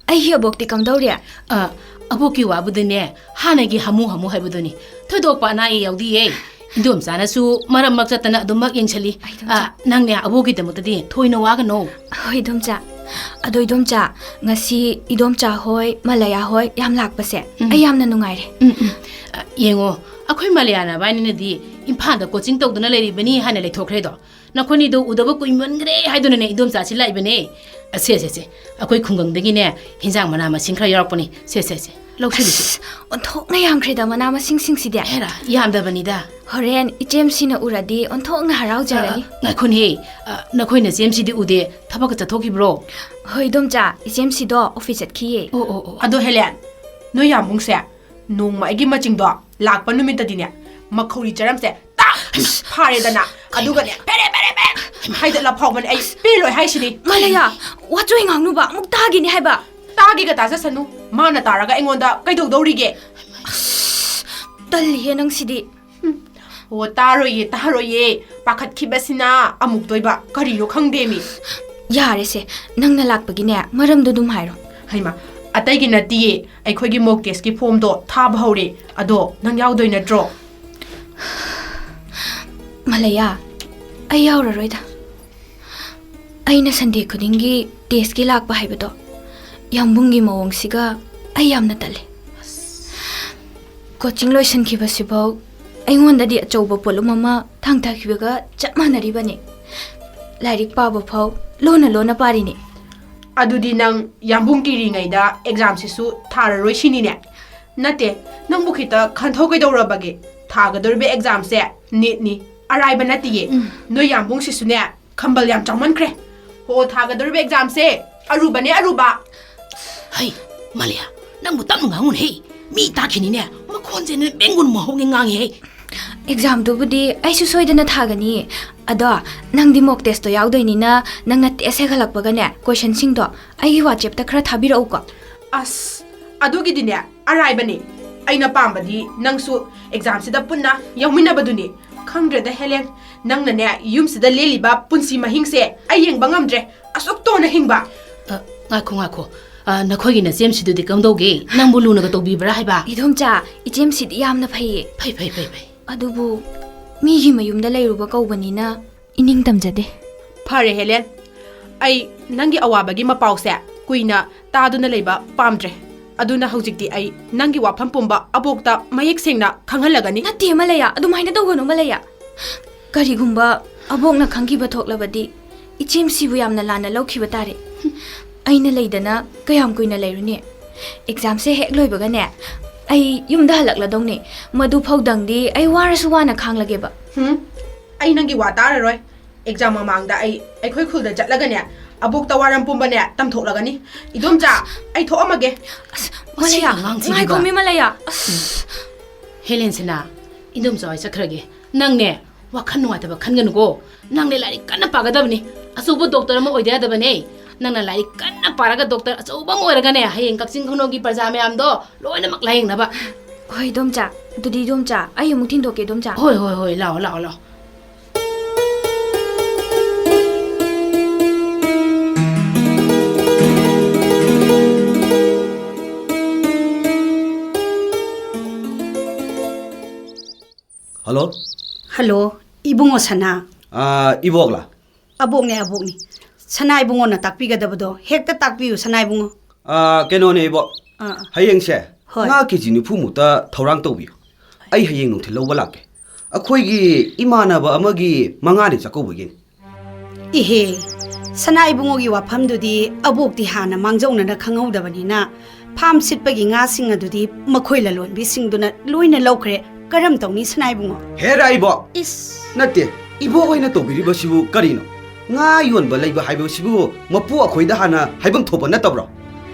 ꯑꯩꯒꯤ ꯑꯕꯣꯛꯇꯤ ꯀꯝꯗꯧꯔꯤ? ꯑ, ꯑꯕꯣꯛꯀꯤ ꯋꯥꯕꯨꯗꯤꯅꯦ, ꯍꯥꯟꯅꯒꯤ ꯍꯥꯃꯨ ꯍꯥꯃꯨ ꯍꯥꯏꯕꯗꯨꯅꯤ꯫ ꯊꯣꯏꯗꯣꯛꯄ ꯑꯅꯥ ꯑꯌꯦꯛ ꯌꯥꯎꯗꯤꯌꯦ꯫ ꯏꯗꯣꯝꯆꯥꯅꯁꯨ ꯃꯔꯛ ꯃꯔꯛ ꯆꯠꯇꯅ ꯑꯗꯨꯃꯛ ꯌꯦꯡꯁꯤꯜꯂꯤ꯫ ꯑꯩ ꯏꯗꯣꯝꯆꯥ꯫ ꯑ, ꯅꯪꯅꯦ, ꯑꯕꯣꯛꯀꯤꯗꯃꯛꯇꯗꯤ ꯊꯣꯏꯅ ꯋꯥꯒꯅꯣ꯫ ꯍꯣꯏ, ꯏꯗꯣꯝꯆꯥ꯫ ꯑꯗꯣ ꯏꯗꯣꯝꯆꯥ, ꯉꯁꯤ ꯏꯗꯣꯝꯆꯥ ꯍꯣꯏ, ꯃꯂꯩꯌꯥ ꯍꯣꯏ ꯌꯥꯝ ꯂꯥꯛꯄꯁꯦ, ꯎꯝ꯫ ꯑꯩ ꯌꯥꯝꯅ ꯅꯨꯡꯉꯥꯏꯔꯦ꯫ ꯎꯝ, ꯎꯝ꯫ ꯑ, ꯌꯦꯡꯉꯣ, ꯑꯩꯈꯣꯏ ꯃꯂꯩꯌꯥ ꯅꯕꯥꯏꯅꯤꯅꯗꯤ ꯏꯝꯐꯥꯜꯗ coaching ꯇꯧꯗꯨꯅ ꯂꯩꯔꯤꯕꯅꯤ ꯍꯥꯏꯅ ꯂꯩꯊꯣꯛꯈ꯭ꯔꯦꯗꯣ꯫ ꯅꯈꯣꯏꯅꯤꯗꯣ ꯎꯗꯕ ꯀꯨꯏꯃꯟꯈ꯭ꯔꯦ ꯍꯥꯏꯗꯨꯅꯅꯦ ꯏꯗꯣꯝꯆꯥꯁꯤ ꯂꯥꯛꯏꯕꯅꯦ꯫ ꯑ, ꯁꯦ, ꯁꯦ, ꯁꯦ, ꯑꯩꯈꯣꯏ ꯈꯨꯡꯒꯪꯗꯒꯤꯅꯦ ꯍꯤꯟꯖꯥꯡ ꯃꯅꯥ ꯃꯁꯤꯡ ꯈꯔ ꯌꯥꯎꯔꯛꯄꯅꯤ꯫ ꯁꯦ, ꯁꯦ, ꯁꯦ, ꯂꯧꯁꯤꯜꯂꯨꯁꯤ꯫ ꯑꯁ, ꯑꯣꯟꯊꯣꯛꯅ ꯌꯥꯝꯈ꯭ꯔꯦꯗ ꯃꯅꯥ ꯃꯁꯤꯡꯁꯤꯡꯁꯤꯗꯤ꯫ ꯍꯦꯔꯥ, ꯌꯥꯝꯗꯕꯅꯤꯗ꯫ ꯍꯣꯔꯦꯟ ꯏꯆꯦꯝꯁꯤꯅ ꯎꯔꯗꯤ ꯑꯣꯟꯊꯣꯛꯅ ꯍꯔꯥꯎꯖꯔꯅꯤ꯫ ꯑ, ꯑ, ꯉꯥꯏꯈꯣꯅꯦꯍꯦ, ꯑ, ꯅꯈꯣꯏ ꯅꯆꯦꯝꯁꯤꯗꯤ ꯎꯗꯦ, ꯊꯕꯛꯀ ꯆꯠꯊꯣꯛꯈꯤꯕ꯭ꯔꯣ? ꯍꯣꯏ, ꯏꯗꯣꯝꯆꯥ, ꯏꯆꯦꯝꯁꯤꯗꯣ office ꯆꯠꯈꯤꯌꯦ꯫ ꯑꯣ, ꯑꯣ, ꯑꯣ꯫ ꯑꯗꯣ ꯍꯦꯂꯦꯟ, ꯅꯣꯏ ꯌꯥꯝꯕꯨꯡꯁꯦ ꯅꯣꯡꯃ ꯑꯩꯒꯤ ꯃꯆꯤꯡꯗꯣ ꯂꯥꯛꯄ ꯅꯨꯃꯤꯠꯇꯗꯤꯅꯦ, ꯃꯈꯧꯔꯤ ꯆꯔꯝꯁꯦ ꯇꯥꯛ ꯐꯥꯔꯦꯗꯅ, ꯑꯗꯨꯒꯅꯦ, ꯐꯦꯔꯦ, ꯐꯦꯔꯦ, ꯐꯦꯔꯦ ꯍꯥꯏꯗꯠꯂ ꯐꯥꯎꯕꯅꯦ ꯑꯩ ꯄꯦꯜꯂꯣꯏ ꯍꯥꯏꯁꯤꯅꯤ꯫ ꯃꯂꯩꯌꯥ, ꯋꯥꯆꯣꯏ ꯉꯥꯡꯅꯨꯕ, ꯑꯃꯨꯛ ꯇꯥꯒꯤꯅꯤ ꯍꯥꯏꯕ꯫ ꯇꯥꯒꯦꯒ ꯇꯥꯖꯁꯅꯨ, ꯃꯥꯅ ꯇꯥꯔꯒ ꯑꯩꯉꯣꯟꯗ ꯀꯩꯗꯧꯗꯧꯔꯤꯒꯦ? ꯑꯁ, ꯇꯜꯂꯤꯍꯦ ꯅꯪꯁꯤꯗꯤ꯫ ꯎꯝ꯫ ꯑꯣ, ꯇꯥꯔꯣꯏꯌꯦ, ꯇꯥꯔꯣꯏꯌꯦ꯫ ꯄꯥꯈꯠꯈꯤꯕꯁꯤꯅ ꯑꯃꯨꯛꯇꯣꯏꯕ꯫ ꯀꯔꯤꯅꯣ ꯈꯪꯗꯦꯃꯤ꯫ ꯌꯥꯔꯦꯁꯦ, ꯅꯪꯅ ꯂꯥꯛꯄꯒꯤꯅꯦ, ꯃꯔꯝꯗꯣ ꯑꯗꯨꯝ ꯍꯥꯏꯔꯣ꯫ ꯍꯩꯃꯥ, ꯑꯇꯩꯒꯤ ꯅꯠꯇꯤꯌꯦ, ꯑꯩꯈꯣꯏꯒꯤ mock testꯀꯤ formꯗꯣ ꯊꯥꯕ ꯍꯧꯔꯦ꯫ ꯑꯗꯣ ꯅꯪ ꯌꯥꯎꯗꯣꯏ ꯅꯠꯇ꯭ꯔꯣ? ꯃꯂꯩꯌꯥ, ꯑꯩ ꯌꯥꯎꯔꯔꯣꯏꯗ꯫ ꯑꯩꯅ Sunday ꯈꯨꯗꯤꯡꯒꯤ testꯀꯤ ꯂꯥꯛꯄ ꯍꯥꯏꯕꯗꯣ, ꯌꯥꯝꯕꯨꯡꯒꯤ ꯃꯑꯣꯡꯁꯤꯒ ꯑꯩ ꯌꯥꯝꯅ ꯇꯜꯂꯦ꯫ ꯀꯣꯆꯤꯡ ꯂꯣꯏꯁꯤꯟꯈꯤꯕꯁꯤꯐꯥꯎ ꯑꯩꯉꯣꯟꯗꯗꯤ ꯑꯆꯧꯕ ꯄꯣꯠꯂꯨꯝ ꯑꯃ ꯊꯥꯡꯊꯈꯤꯕꯒ ꯆꯞ ꯃꯥꯟꯅꯔꯤꯕꯅꯤ꯫ ꯂꯥꯏꯔꯤꯛ ꯄꯥꯕ ꯐꯥꯎ ꯂꯣꯟꯅ ꯂꯣꯟꯅ ꯄꯥꯔꯤꯅꯤ꯫ ꯑꯗꯨꯗꯤ ꯅꯪ ꯌꯥꯝꯕꯨꯡ ꯀꯤꯔꯤꯉꯩꯗ ꯑꯦꯛꯖꯥꯝꯁꯤꯁꯨ ꯊꯥꯔꯔꯣꯏ ꯁꯤꯅꯤꯅꯦ? ꯅꯠꯇꯦ, ꯅꯪꯕꯨ ꯈꯤꯇ ꯈꯟꯊꯧ ꯀꯩꯗꯧꯔꯕꯒꯦ? ꯊꯥꯒꯗꯧꯔꯤꯕ ꯑꯦꯛꯖꯥꯝꯁꯦ ꯅꯤꯠꯅꯤ, ꯑꯔꯥꯏꯕ ꯅꯠꯇꯤꯌꯦ꯫ ꯎꯝ꯫ ꯅꯣꯏ ꯌꯥꯝꯕꯨꯡꯁꯤꯁꯨꯅꯦ, ꯈꯝꯕꯜ ꯌꯥꯝ ꯆꯥꯎꯃꯟꯈ꯭ꯔꯦ꯫ ꯍꯣ, ꯊꯥꯒꯗꯧꯔꯤꯕ ꯑꯦꯛꯖꯥꯝꯁꯦ ꯑꯔꯨꯕꯅꯦ, ꯑꯔꯨꯕ꯫ ꯍꯩ, ꯃꯥꯂꯤꯌꯥ, ꯅꯪꯕꯨ ꯇꯞꯅ ꯉꯥꯡꯉꯨꯅꯦ ꯍꯦ꯫ ꯃꯤ ꯇꯥꯈꯤꯅꯤꯅꯦ, ꯃꯈꯣꯟꯁꯦ ꯅꯣꯏ ꯕꯦꯡꯒꯨꯟ ꯃꯍꯧꯒꯤ ꯉꯥꯡꯉꯤ ꯍꯦ꯫ ꯑꯦꯛꯖꯥꯝꯗꯨꯕꯨꯗꯤ ꯑꯩꯁꯨ ꯁꯣꯏꯗꯅ ꯊꯥꯒꯅꯤ꯫ ꯑꯗꯣ ꯅꯪꯗꯤ ꯃꯣꯛ ꯇꯦꯁꯇꯣ ꯌꯥꯎꯗꯣꯏꯅꯤꯅ ꯅꯪꯅ ꯇꯦꯁ ꯍꯦꯛ ꯍꯜꯂꯛꯄꯒꯅꯦ ꯀꯣꯏꯁꯟꯁꯤꯡꯗꯣ ꯑꯩꯒꯤ ꯋꯥꯆꯦꯞꯇ ꯈꯔ ꯊꯥꯕꯤꯔꯛꯎꯀꯣ꯫ ꯑꯁ, ꯑꯗꯨꯒꯤꯗꯤꯅꯦ ꯑꯔꯥꯏꯕꯅꯤ꯫ ꯑꯩꯅ ꯄꯥꯝꯕꯗꯤ ꯅꯪꯁꯨ ꯑꯦꯛꯖꯥꯝꯁꯤꯗ ꯄꯨꯟꯅ ꯌꯥꯎꯃꯤꯟꯅꯕꯗꯨꯅꯤ꯫ ꯈꯪꯗ꯭ꯔꯦꯗ ꯍꯦꯂꯦꯟ, ꯅꯪꯅꯅꯦ ꯌꯨꯝꯁꯤꯗ ꯂꯦꯜꯂꯤꯕ ꯄꯨꯟꯁꯤ ꯃꯍꯤꯡꯁꯦ ꯑꯩ ꯌꯦꯡꯕ ꯉꯝꯗ꯭ꯔꯦ꯫ ꯑꯁꯨꯛ ꯇꯣꯟꯅ ꯍꯤꯡꯕ꯫ ꯑ, ꯉꯥꯏꯈꯣ, ꯉꯥꯏꯈꯣ꯫ ꯑ, ꯅꯈꯣꯏꯒꯤ ꯅꯆꯦꯝꯁꯤꯗꯨꯗꯤ ꯀꯝꯗꯧꯒꯦ? ꯅꯪꯕꯨ ꯂꯨꯅꯒ ꯇꯧꯕꯤꯕ꯭ꯔꯥ ꯍꯥꯏꯕ? ꯏꯗꯣꯝꯆꯥ, ꯏꯆꯦꯝꯁꯤꯗꯤ ꯌꯥꯝꯅ ꯐꯩꯌꯦ꯫ ꯐꯩ, ꯐꯩ, ꯐꯩ, ꯐꯩ꯫ ꯑꯗꯨꯕꯨ ꯃꯤꯒꯤ ꯃꯌꯨꯝꯗ ꯂꯩꯔꯨꯕ ꯀꯧꯕꯅꯤꯅ ꯏꯅꯤꯡ ꯇꯝꯖꯗꯦ꯫ ꯐꯔꯦ ꯍꯦꯂꯦꯟ, ꯑꯩ ꯅꯪꯒꯤ ꯑꯋꯥꯕꯒꯤ ꯃꯄꯥꯎꯁꯦ ꯀꯨꯏꯅ ꯇꯥꯗꯨꯅ ꯂꯩꯕ ꯄꯥꯝꯗ꯭ꯔꯦ꯫ ꯑꯗꯨꯅ ꯍꯧꯖꯤꯛꯇꯤ ꯑꯩ ꯅꯪꯒꯤ ꯋꯥꯐꯝ ꯄꯨꯝꯕ ꯑꯕꯣꯛꯇ ꯃꯌꯦꯛ ꯁꯦꯡꯅ ꯈꯪꯍꯜꯂꯒꯅꯤ꯫ ꯅꯠꯇꯦ ꯃꯂꯩꯌꯥ, ꯑꯗꯨꯃꯥꯏꯅ ꯇꯧꯒꯅꯨ ꯃꯂꯩꯌꯥ꯫ ꯀꯔꯤꯒꯨꯝꯕ ꯑꯕꯣꯛꯅ ꯈꯪꯈꯤꯕ ꯊꯣꯛꯂꯕꯗꯤ ꯏꯆꯦꯝꯁꯤꯕꯨ ꯌꯥꯝꯅ ꯂꯥꯟꯅ ꯂꯧꯈꯤꯕ ꯇꯥꯔꯦ꯫ ꯑꯩꯅ ꯂꯩꯗꯅ ꯀꯌꯥꯝ ꯀꯨꯏꯅ ꯂꯩꯔꯨꯅꯤ? ꯑꯦꯛꯖꯥꯝꯁꯦ ꯍꯦꯛ ꯂꯣꯏꯕꯒꯅꯦ ꯑꯩ ꯌꯨꯝꯗ ꯍꯜꯂꯛꯂꯗꯧꯅꯦ꯫ ꯃꯗꯨ ꯐꯥꯎꯗꯪꯗꯤ ꯑꯩ ꯋꯥꯔꯁꯨ ꯋꯥꯅ ꯈꯥꯡꯂꯒꯦꯕ꯫ ꯍꯨꯝ, ꯑꯩ ꯅꯪꯒꯤ ꯋꯥ ꯇꯥꯔꯔꯣꯏ꯫ ꯑꯦꯛꯖꯥꯝ ꯃꯃꯥꯡꯗ ꯑꯩ ꯑꯩꯈꯣꯏ ꯈꯨꯜꯗ ꯆꯠꯂꯒꯅꯦ ꯑꯕꯣꯛꯇ ꯋꯥꯔꯝ ꯄꯨꯝꯕꯅꯦ ꯇꯝꯊꯣꯛꯂꯒꯅꯤ꯫ ꯏꯗꯣꯝꯆꯥ, ꯑꯩ ꯊꯣꯛꯑꯝꯃꯒꯦ꯫ ꯑꯁ, ꯃꯁꯤ ꯃꯂꯩꯌꯥ, ꯑꯉꯥꯡꯁꯤꯗꯤꯕ꯫ ꯉꯥꯏꯈꯣꯃꯤ ꯃꯂꯩꯌꯥ꯫ ꯑꯁ꯫ ꯍꯦꯂꯦꯟꯁꯤꯅ, ꯏꯟꯗꯣꯝꯆꯥ ꯍꯣꯏ ꯆꯠꯈ꯭ꯔꯒꯦ꯫ ꯅꯪꯅꯦ, ꯋꯥꯈꯜ ꯅꯨꯡꯉꯥꯏꯇꯕ ꯈꯟꯒꯅꯨꯀꯣ꯫ ꯅꯪꯅꯦ ꯂꯥꯏꯔꯤꯛ ꯀꯟꯅ ꯄꯥꯒꯗꯕꯅꯤ꯫ ꯑꯆꯧꯕ ꯗꯣꯛꯇꯔ ꯑꯃ ꯑꯣꯏꯗ ꯌꯥꯗꯕꯅꯦ꯫ ꯅꯪꯅ ꯂꯥꯏꯔꯤꯛ ꯀꯟꯅ ꯄꯥꯔꯒ ꯗꯣꯛꯇꯔ ꯑꯆꯧꯕ ꯑꯃ ꯑꯣꯏꯔꯒꯅꯦ, ꯍꯌꯦꯡ ꯀꯛꯆꯤꯡ ꯈꯨꯅꯧꯒꯤ ꯄ꯭ꯔꯖꯥ ꯃꯌꯥꯝꯗꯣ ꯂꯣꯏꯅꯃꯛ ꯂꯥꯌꯦꯡꯅꯕ꯫ ꯍꯣꯏ, ꯏꯗꯣꯝꯆꯥ꯫ ꯑꯗꯨꯗꯤ ꯏꯗꯣꯝꯆꯥ, ꯑꯩ ꯑꯃꯨꯛ ꯊꯤꯟꯗꯣꯛꯀꯦ, ꯏꯗꯣꯝꯆꯥ꯫ ꯍꯣꯏ, ꯍꯣꯏ, ꯍꯣꯏ, ꯂꯥꯛꯑꯣ, ꯂꯥꯛꯑꯣ, ꯂꯥꯛꯑꯣ꯫ ꯍꯜꯂꯣ꯫ ꯍꯜꯂꯣ, ꯏꯕꯨꯡꯉꯣ ꯁꯅꯥ꯫ ꯑꯥ, ꯏꯕꯣꯛꯂꯥ? ꯑꯕꯣꯛꯅꯦ, ꯑꯕꯣꯛꯅꯦ꯫ ꯁꯅꯥ ꯏꯕꯨꯡꯉꯣꯅ ꯇꯥꯛꯄꯤꯒꯗꯕꯗꯣ ꯍꯦꯛꯇ ꯇꯥꯛꯄꯤꯌꯨ, ꯁꯅꯥ ꯏꯕꯨꯡꯉꯣ꯫ ꯑꯥ, ꯀꯩꯅꯣꯅꯦ, ꯏꯕꯣꯛ꯫ ꯑꯥ, ꯑꯥ꯫ ꯍꯌꯦꯡꯁꯦ, ꯍꯣꯏ꯫ ꯉꯥ ꯀꯦ ꯖꯤ ꯅꯤꯐꯨ ꯃꯨꯛꯇ ꯊꯧꯔꯥꯡ ꯇꯧꯕꯤꯌꯨ꯫ ꯑꯩ ꯍꯌꯦꯡ ꯅꯨꯡꯊꯤꯜ ꯂꯧꯕ ꯂꯥꯛꯀꯦ꯫ ꯑꯩꯈꯣꯏꯒꯤ ꯏꯃꯥꯟꯅꯕ ꯑꯃꯒꯤ ꯃꯉꯥꯅꯤ ꯆꯥꯛꯀꯧꯕꯒꯤꯅꯤ꯫ ꯏꯍꯦ, ꯁꯅꯥ ꯏꯕꯨꯡꯉꯣꯒꯤ ꯋꯥꯐꯝꯗꯨꯗꯤ ꯑꯕꯣꯛꯇꯤ ꯍꯥꯟꯅ ꯃꯥꯡꯖꯧꯅꯅ ꯈꯪꯍꯧꯗꯕꯅꯤꯅ, ꯐꯥꯝ ꯁꯤꯠꯄꯒꯤ ꯉꯥꯁꯤꯡ ꯑꯗꯨꯗꯤ ꯃꯈꯣꯏ ꯂꯂꯣꯟꯕꯤꯁꯤꯡꯗꯨꯅ ꯂꯣꯏꯅ ꯂꯧꯈ꯭ꯔꯦ꯫ ꯀꯔꯝ ꯇꯧꯅꯤ, ꯁꯅꯥ ꯏꯕꯨꯡꯉꯣ? ꯍꯦ ꯔꯥꯏꯕꯣ! ꯏꯁ! ꯅꯠꯇꯦ, ꯏꯕꯣꯛ ꯍꯣꯏꯅ ꯇꯧꯕꯤꯔꯤꯕꯁꯤꯕꯨ ꯀꯔꯤꯅꯣ? ꯉꯥ ꯌꯣꯟꯕ ꯂꯩꯕ ꯍꯥꯏꯕꯁꯤꯕꯨ ꯃꯄꯨ ꯑꯩꯈꯣꯏꯗ ꯍꯥꯟꯅ ꯍꯥꯏꯐꯝ ꯊꯣꯛꯄ ꯅꯠꯇꯕ꯭ꯔꯣ?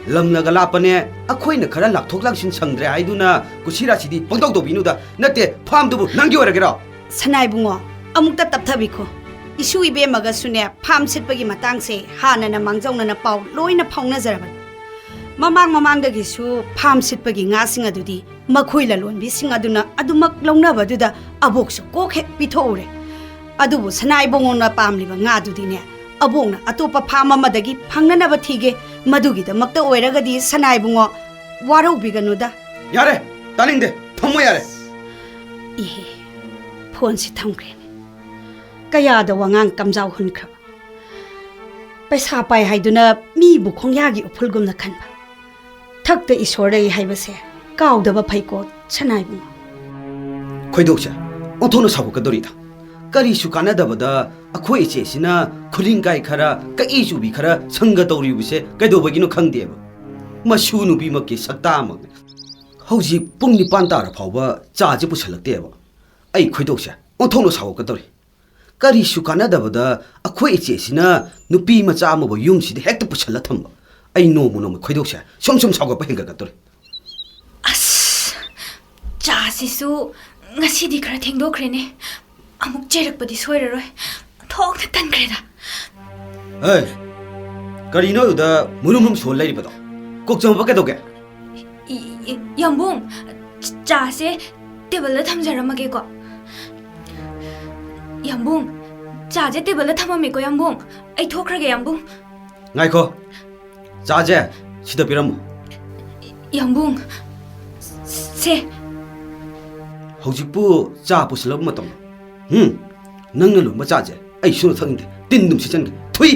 ꯂꯝꯅꯒ ꯂꯥꯞꯄꯅꯦ, ꯑꯩꯈꯣꯏꯅ ꯈꯔ ꯂꯥꯛꯊꯣꯛ ꯂꯥꯡꯁꯤꯟ ꯁꯪꯗ꯭ꯔꯦ ꯍꯥꯏꯗꯨꯅ ꯀꯨꯁꯤ ꯔꯥꯁꯤꯗꯤ ꯄꯪꯇꯧ ꯇꯧꯕꯤꯅꯨꯗ꯫ ꯅꯠꯇꯦ, ꯐꯥꯝꯗꯨꯕꯨ ꯅꯪꯒꯤ ꯑꯣꯏꯔꯒꯦꯔꯣ? ꯁꯅꯥ ꯏꯕꯨꯡꯉꯣ, ꯑꯃꯨꯛꯇ ꯇꯞꯊꯕꯤꯈꯣ꯫ ꯏꯁꯨ ꯏꯕꯦꯝꯃꯒꯁꯨꯅꯦ, ꯐꯥꯝ ꯁꯤꯠꯄꯒꯤ ꯃꯇꯥꯡꯁꯦ ꯍꯥꯟꯅꯅ ꯃꯥꯡꯖꯧꯅꯅ ꯄꯥꯎ ꯂꯣꯏꯅ ꯐꯥꯎꯅꯖꯔꯕꯅꯤ꯫ ꯃꯃꯥꯡ ꯃꯃꯥꯡꯗꯒꯤꯁꯨ ꯐꯥꯝ ꯁꯤꯠꯄꯒꯤ ꯉꯥꯁꯤꯡ ꯑꯗꯨꯗꯤ ꯃꯈꯣꯏ ꯂꯂꯣꯟꯕꯤꯁꯤꯡ ꯑꯗꯨꯅ ꯑꯗꯨꯃꯛ ꯂꯧꯅꯕꯗꯨꯗ ꯑꯕꯣꯛꯁꯨ ꯀꯣꯛ ꯍꯦꯛ ꯄꯤꯊꯣꯛꯎꯔꯦ꯫ ꯑꯗꯨꯕꯨ ꯁꯅꯥ ꯏꯕꯨꯡꯉꯣꯅ ꯄꯥꯝꯂꯤꯕ ꯉꯥꯗꯨꯗꯤꯅꯦ, ꯑꯕꯣꯛꯅ ꯑꯇꯣꯞꯄ ꯐꯥꯝ ꯑꯃꯗꯒꯤ ꯐꯪꯅꯅꯕ ꯊꯤꯒꯦ꯫ ꯃꯗꯨꯒꯤꯗꯃꯛꯇ ꯑꯣꯏꯔꯒꯗꯤ ꯁꯅꯥ ꯏꯕꯨꯡꯉꯣ, ꯋꯥꯔꯧꯕꯤꯒꯅꯨꯗ꯫ ꯌꯥꯔꯦ, ꯇꯥꯅꯤꯡꯗꯦ, ꯊꯝꯃꯣ ꯌꯥꯔꯦ꯫ ꯏꯍꯦ, ꯐꯣꯟꯁꯤ ꯊꯝꯈ꯭ꯔꯦꯅꯦ꯫ ꯀꯌꯥꯗ ꯋꯥꯉꯥꯡ ꯀꯝꯖꯥꯎ ꯍꯨꯟꯈ꯭ꯔꯕ꯫ ꯄꯩꯁꯥ ꯄꯥꯏ ꯍꯥꯏꯗꯨꯅ ꯃꯤꯕꯨ ꯈꯣꯡꯌꯥꯒꯤ ꯎꯐꯨꯜꯒꯨꯝꯅ ꯈꯟꯕ꯫ ꯊꯛꯇ ꯏꯁꯣꯔ ꯂꯩ ꯍꯥꯏꯕꯁꯦ ꯀꯥꯎꯗꯕ ꯐꯩꯀꯣ, ꯁꯅꯥ ꯏꯕꯨꯡꯉꯣ꯫ ꯈꯣꯏꯗꯧꯁꯦ ꯑꯣꯟꯊꯣꯛꯅ ꯁꯥꯎꯒꯠꯀꯗꯧꯔꯤꯗ꯫ ꯀꯔꯤꯁꯨ ꯀꯥꯟꯅꯗꯕꯗ ꯑꯩꯈꯣꯏ ꯏꯆꯦꯁꯤꯅ ꯈꯨꯂꯤꯡ ꯀꯥꯏ ꯈꯔ, ꯀꯛꯏ ꯆꯨꯕꯤ ꯈꯔ ꯁꯪꯒ ꯇꯧꯔꯤꯕꯁꯦ ꯀꯩꯗꯧꯕꯒꯤꯅꯣ ꯈꯪꯗꯦꯕ꯫ ꯃꯁꯨ ꯅꯨꯄꯤꯃꯛꯀꯤ ꯁꯛꯇꯥꯃꯛꯅꯦ꯫ ꯍꯧꯖꯤꯛ ꯄꯨꯡ ꯅꯤꯄꯥꯟ ꯇꯥꯔ ꯐꯥꯎꯕ ꯆꯥꯁꯦ ꯄꯨꯁꯜꯂꯛꯇꯦꯕ꯫ ꯑꯩ ꯈꯣꯏꯗꯧꯁꯦ ꯑꯣꯟꯊꯣꯛꯅ ꯁꯥꯎꯒꯠꯀꯗꯧꯔꯤ꯫ ꯀꯔꯤꯁꯨ ꯀꯥꯟꯅꯗꯕꯗ ꯑꯩꯈꯣꯏ ꯏꯆꯦꯁꯤꯅ ꯅꯨꯄꯤ ꯃꯆꯥ ꯑꯃꯕꯨ ꯌꯨꯝꯁꯤꯗ ꯍꯦꯛꯇ ꯄꯨꯁꯜꯂ ꯊꯝꯕ꯫ ꯑꯩ ꯅꯣꯡꯃ ꯅꯣꯡꯃ ꯈꯣꯏꯗꯧꯁꯦ ꯁꯨꯝ ꯁꯨꯝ ꯁꯥꯎꯒꯠꯄ ꯍꯦꯟꯒꯠꯀꯗꯧꯔꯤ꯫ ꯑꯁ, ꯆꯥꯁꯤꯁꯨ ꯉꯁꯤꯗꯤ ꯈꯔ ꯊꯦꯡꯗꯣꯛꯈ꯭ꯔꯦꯅꯦ꯫ ꯑꯃꯨꯛ ꯆꯦꯔꯛꯄꯗꯤ ꯁꯣꯏꯔꯔꯣꯏ꯫ ꯊꯣꯛꯅ ꯇꯟꯈ꯭ꯔꯦꯗ꯫ ꯑꯦ, ꯀꯔꯤꯅꯣ ꯑꯗꯨꯗ ꯃꯨꯔꯨꯝ ꯃꯨꯔꯨꯝ ꯁꯣꯜ ꯂꯩꯔꯤꯕꯗꯣ? ꯀꯣꯛ ꯆꯪꯕ ꯀꯩꯗꯧꯒꯦ? ꯏ-, ꯏ-, ꯌꯥꯝꯕꯨꯡ, ꯆ-, ꯆꯥꯁꯦ ꯇꯦꯕꯜꯗ ꯊꯝꯖꯔꯝꯃꯒꯦꯀꯣ꯫ ꯌꯥꯝꯕꯨꯡ, ꯆꯥꯁꯦ ꯇꯦꯕꯜꯗ ꯊꯝꯃꯝꯃꯦꯀꯣ, ꯌꯥꯝꯕꯨꯡ꯫ ꯑꯩ ꯊꯣꯛꯈ꯭ꯔꯒꯦ, ꯌꯥꯝꯕꯨꯡ꯫ ꯉꯥꯏꯈꯣ, ꯆꯥꯁꯦ ꯁꯤꯗ ꯄꯤꯔꯝꯃꯣ꯫ ꯌꯥꯝꯕꯨꯡ, ꯁꯦ꯫ ꯍꯧꯖꯤꯛꯄꯨ ꯆꯥ ꯄꯨꯁꯤꯜꯂꯕ ꯃꯇꯝꯂꯣ? ꯍꯨꯝ, ꯅꯪꯅ ꯂꯣꯟꯕ ꯆꯥꯁꯦ ꯑꯩ ꯁꯨꯡꯊꯛ ꯊꯛꯅꯤꯡꯗꯦ꯫ ꯇꯤꯟ ꯑꯗꯨꯝ ꯁꯤꯠꯆꯟꯒꯦ꯫ ꯊꯨꯏ!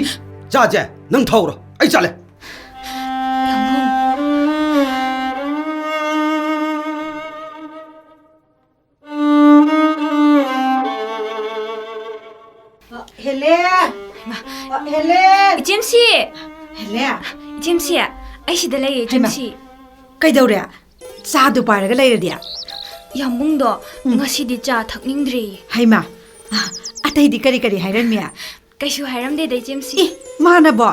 ꯆꯥꯁꯦ ꯅꯪ ꯊꯛꯎꯔꯣ, ꯑꯩ ꯆꯥꯂꯦ꯫ ꯌꯥꯝꯕꯨꯡ꯫ ꯍꯦꯂꯦꯟ! ꯍꯦꯂꯦꯟ! ꯏꯆꯦꯝꯁꯤ! ꯍꯦꯂꯦꯟ! ꯏꯆꯦꯝꯁꯤ, ꯑꯩ ꯁꯤꯗ ꯂꯩꯌꯦ, ꯍꯩꯃꯥ! ꯏꯆꯦꯝꯁꯤ꯫ ꯀꯩꯗꯧꯔꯦ? ꯆꯥꯗꯨ ꯄꯥꯏꯔꯒ ꯂꯩꯔꯗꯤ? ꯌꯥꯝꯕꯨꯡꯗꯣ ꯎꯝ꯫ ꯉꯁꯤꯗꯤ ꯆꯥ ꯊꯛꯅꯤꯡꯗ꯭ꯔꯦꯌꯦ꯫ ꯍꯩꯃꯥ! ꯑꯇꯩꯗꯤ ꯀꯔꯤ ꯀꯔꯤ ꯍꯥꯏꯔꯝꯃꯤ? ꯀꯩꯁꯨ ꯍꯥꯏꯔꯝꯗꯦꯗ, ꯏꯆꯦꯝꯁꯤ꯫ ꯏ, ꯃꯥꯅꯕꯣ?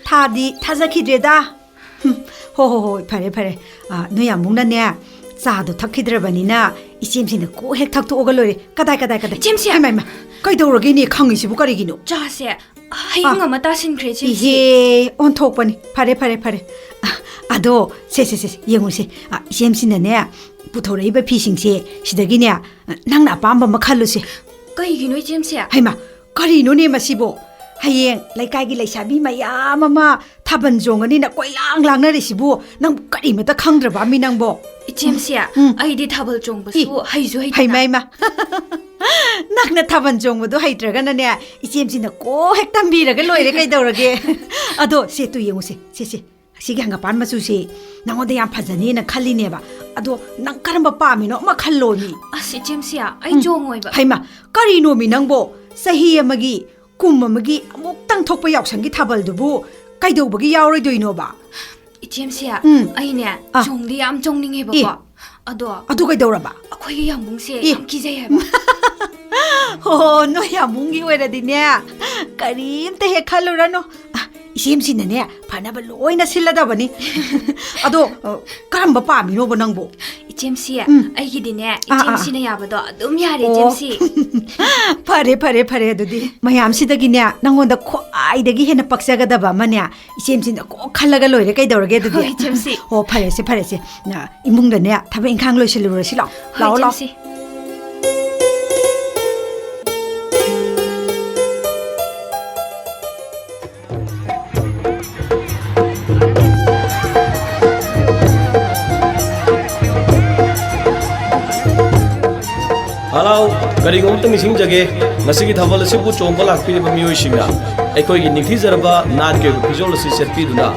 ꯊꯥꯗꯤ ꯊꯥꯖꯈꯤꯗ꯭ꯔꯦꯗ꯫ ꯍꯨꯝ, ꯍꯣ, ꯍꯣ, ꯍꯣꯏ, ꯐꯔꯦ, ꯐꯔꯦ꯫ ꯑ, ꯅꯣꯏ ꯌꯥꯝꯕꯨꯡꯅꯅꯦ, ꯆꯥꯗꯣ ꯊꯛꯈꯤꯗ꯭ꯔꯕꯅꯤꯅ ꯏꯆꯦꯝꯁꯤꯅ ꯀꯣꯛ ꯍꯦꯛ ꯊꯛꯇꯣꯛꯑꯒ ꯂꯣꯏꯔꯦ꯫ ꯀꯗꯥꯏ, ꯀꯗꯥꯏ, ꯀꯗꯥꯏ? ꯏꯆꯦꯝꯁꯤ! ꯍꯩꯃꯥ, ꯍꯩꯃꯥ, ꯀꯩꯗꯧꯔꯒꯦꯅꯦ ꯈꯪꯉꯤꯁꯤꯕꯨ ꯀꯔꯤꯒꯤꯅꯣ? ꯆꯥꯁꯦ ꯍꯌꯦꯡ ꯑꯥ꯫ ꯑꯃ ꯇꯥꯁꯤꯟꯈ꯭ꯔꯦ, ꯏꯆꯦꯝꯁꯤ꯫ ꯏꯍꯦ, ꯑꯣꯟꯊꯣꯛꯄꯅꯤ꯫ ꯐꯔꯦ, ꯐꯔꯦ, ꯐꯔꯦ꯫ ꯑ, ꯑꯗꯣ, ꯁꯦ, ꯁꯦ, ꯁꯦ, ꯁꯦ, ꯌꯦꯡꯉꯨꯁꯦ꯫ ꯑ, ꯏꯆꯦꯝꯁꯤꯅꯅꯦ, ꯄꯨꯊꯣꯔꯛꯏꯕ ꯐꯤꯁꯤꯡꯁꯦ ꯁꯤꯗꯒꯤꯅꯦ, ꯅꯪꯅ ꯑꯄꯥꯝꯕ ꯑꯃ ꯈꯜꯂꯨꯁꯦ꯫ ꯀꯩꯒꯤꯅꯣ, ꯏꯆꯦꯝꯁꯤ? ꯍꯩꯃꯥ, ꯀꯔꯤꯅꯣꯅꯦ ꯃꯁꯤꯕꯣ? ꯍꯌꯦꯡ ꯂꯩꯀꯥꯏꯒꯤ ꯂꯩꯁꯥꯕꯤ ꯃꯌꯥꯝ ꯑꯃ ꯊꯥꯕꯜ ꯆꯣꯡꯉꯅꯤꯅ ꯀꯣꯏꯂꯥꯡ ꯂꯥꯡꯅꯔꯤꯁꯤꯕꯨ ꯅꯪ ꯀꯔꯤꯃꯇ ꯈꯪꯗ꯭ꯔꯕ ꯃꯤ ꯅꯪꯕꯣ? ꯏꯆꯦꯝꯁꯤ, ꯎꯝ꯫ ꯑꯩꯗꯤ ꯊꯥꯕꯜ ꯆꯣꯡꯕꯁꯨ ꯏ, ꯍꯩꯁꯨ ꯍꯩꯇꯅ꯫ ꯍꯩꯃ, ꯍꯩꯃ꯫ ꯅꯪꯅ ꯊꯥꯕꯜ ꯆꯣꯡꯕꯗꯣ ꯍꯩꯇ꯭ꯔꯒꯅꯅꯦ, ꯏꯆꯦꯝꯁꯤꯅ ꯀꯣꯛ ꯍꯦꯛ ꯇꯝꯕꯤꯔꯒ ꯂꯣꯏꯔꯦ ꯀꯩꯗꯧꯔꯒꯦ? ꯑꯗꯣ ꯁꯦ, ꯇꯨ ꯌꯦꯡꯉꯨꯁꯦ, ꯁꯦ, ꯁꯦ꯫ ꯑꯁꯤꯒꯤ ꯍꯪꯒꯄꯥꯟ ꯃꯆꯨꯁꯤ ꯅꯪꯉꯣꯟꯗ ꯌꯥꯝ ꯐꯖꯅꯤꯅ ꯈꯜꯂꯤꯅꯦꯕ꯫ ꯑꯗꯣ ꯅꯪ ꯀꯔꯝꯕ ꯄꯥꯝꯃꯤꯅꯣ ꯑꯃ ꯈꯜꯂꯣ ꯃꯤ꯫ ꯑꯁ, ꯏꯆꯦꯝꯁꯤ, ꯑꯩ ꯎꯝ꯫ ꯆꯣꯡꯉꯣꯏꯕ꯫ ꯍꯩꯃ, ꯀꯔꯤꯅꯣꯃꯤ ꯅꯪꯕꯣ? ꯆꯍꯤ ꯑꯃꯒꯤ, ꯀꯨꯝ ꯑꯃꯒꯤ ꯑꯃꯨꯛꯇꯪ ꯊꯣꯛꯄ ꯌꯥꯎꯁꯪꯒꯤ ꯊꯥꯕꯜꯗꯨꯕꯨ ꯀꯩꯗꯧꯕꯒꯤ ꯌꯥꯎꯔꯣꯏꯗꯣꯏꯅꯣꯕ? ꯏꯆꯦꯝꯁꯤ, ꯎꯝ꯫ ꯑꯩꯅꯦ ꯑꯥ꯫ ꯆꯣꯡꯗꯤ ꯌꯥꯝ ꯆꯣꯡꯅꯤꯡꯉꯦꯕꯀꯣ꯫ ꯑꯦ꯫ ꯑꯗꯣ ꯑꯗꯨ ꯀꯩꯗꯧꯔꯕ? ꯑꯩꯈꯣꯏꯒꯤ ꯌꯥꯝꯕꯨꯡꯁꯦ ꯑꯦ꯫ ꯌꯥꯝ ꯀꯤꯖꯩ ꯍꯥꯏꯕ꯫ ꯍꯣ, ꯅꯣꯏ ꯌꯥꯝꯕꯨꯡꯒꯤ ꯑꯣꯏꯔꯗꯤꯅꯦ, ꯀꯔꯤꯝꯇ ꯍꯦꯛ ꯈꯜꯂꯨꯔꯅꯨ꯫ ꯑ, ꯏꯆꯦꯝꯁꯤꯅꯅꯦ, ꯐꯅꯕ ꯂꯣꯏꯅ ꯁꯤꯜꯂꯗꯕꯅꯤ꯫ ꯑꯗꯣ, ꯑ, ꯀꯔꯝꯕ ꯄꯥꯝꯃꯤꯅꯣꯕ ꯅꯪꯕꯨ? ꯏꯆꯦꯝꯁꯤ, ꯎꯝ꯫ ꯑꯩꯒꯤꯗꯤꯅꯦ, ꯑꯥ, ꯑꯥ, ꯏꯆꯦꯝꯁꯤꯅ ꯌꯥꯕꯗꯣ ꯑꯗꯨꯝ ꯌꯥꯔꯦ, ꯑꯣ꯫ ꯏꯆꯦꯝꯁꯤ꯫ ꯐꯔꯦ, ꯐꯔꯦ, ꯐꯔꯦ ꯑꯗꯨꯗꯤ꯫ ꯃꯌꯥꯝꯁꯤꯗꯒꯤꯅꯦ, ꯅꯪꯉꯣꯟꯗ ꯈ꯭ꯋꯥꯏꯗꯒꯤ ꯍꯦꯟꯅ ꯄꯛꯆꯒꯗꯕ ꯑꯃꯅꯦ, ꯏꯆꯦꯝꯁꯤꯅ ꯀꯣꯛ ꯈꯜꯂꯒ ꯂꯣꯏꯔꯦ, ꯀꯩꯗꯧꯔꯒꯦ ꯑꯗꯨꯗꯤ? ꯍꯣꯏ, ꯏꯆꯦꯝꯁꯤ꯫ ꯑꯣ, ꯐꯔꯦꯁꯦ, ꯐꯔꯦꯁꯦ꯫ ꯑ, ꯏꯃꯨꯡꯗꯅꯦ, ꯊꯕꯛ ꯏꯪꯈꯥꯡ ꯂꯣꯏꯁꯤꯜꯂꯨꯔꯁꯤ, ꯂꯥꯛꯑꯣ꯫ ꯍꯣꯏ, ꯂꯥꯛꯑꯣ, ꯂꯥꯛꯑꯣ꯫ ꯏꯆꯦꯝꯁꯤ꯫ ꯍꯂꯥꯎ, ꯀꯔꯤꯒꯨꯝꯕ ꯑꯃꯇ ꯅꯤꯡꯁꯤꯡꯖꯒꯦ꯫ ꯉꯁꯤꯒꯤ ꯊꯥꯕꯜ ꯑꯁꯤꯕꯨ ꯆꯣꯡꯕ ꯂꯥꯛꯄꯤꯔꯤꯕ ꯃꯤꯑꯣꯏꯁꯤꯡꯅ ꯑꯩꯈꯣꯏꯒꯤ ꯅꯤꯡꯊꯤꯖꯔꯕ ꯅꯥꯠꯀꯤ ꯑꯣꯏꯕ ꯐꯤꯖꯣꯜ ꯑꯁꯤ ꯁꯦꯠꯄꯤꯗꯨꯅ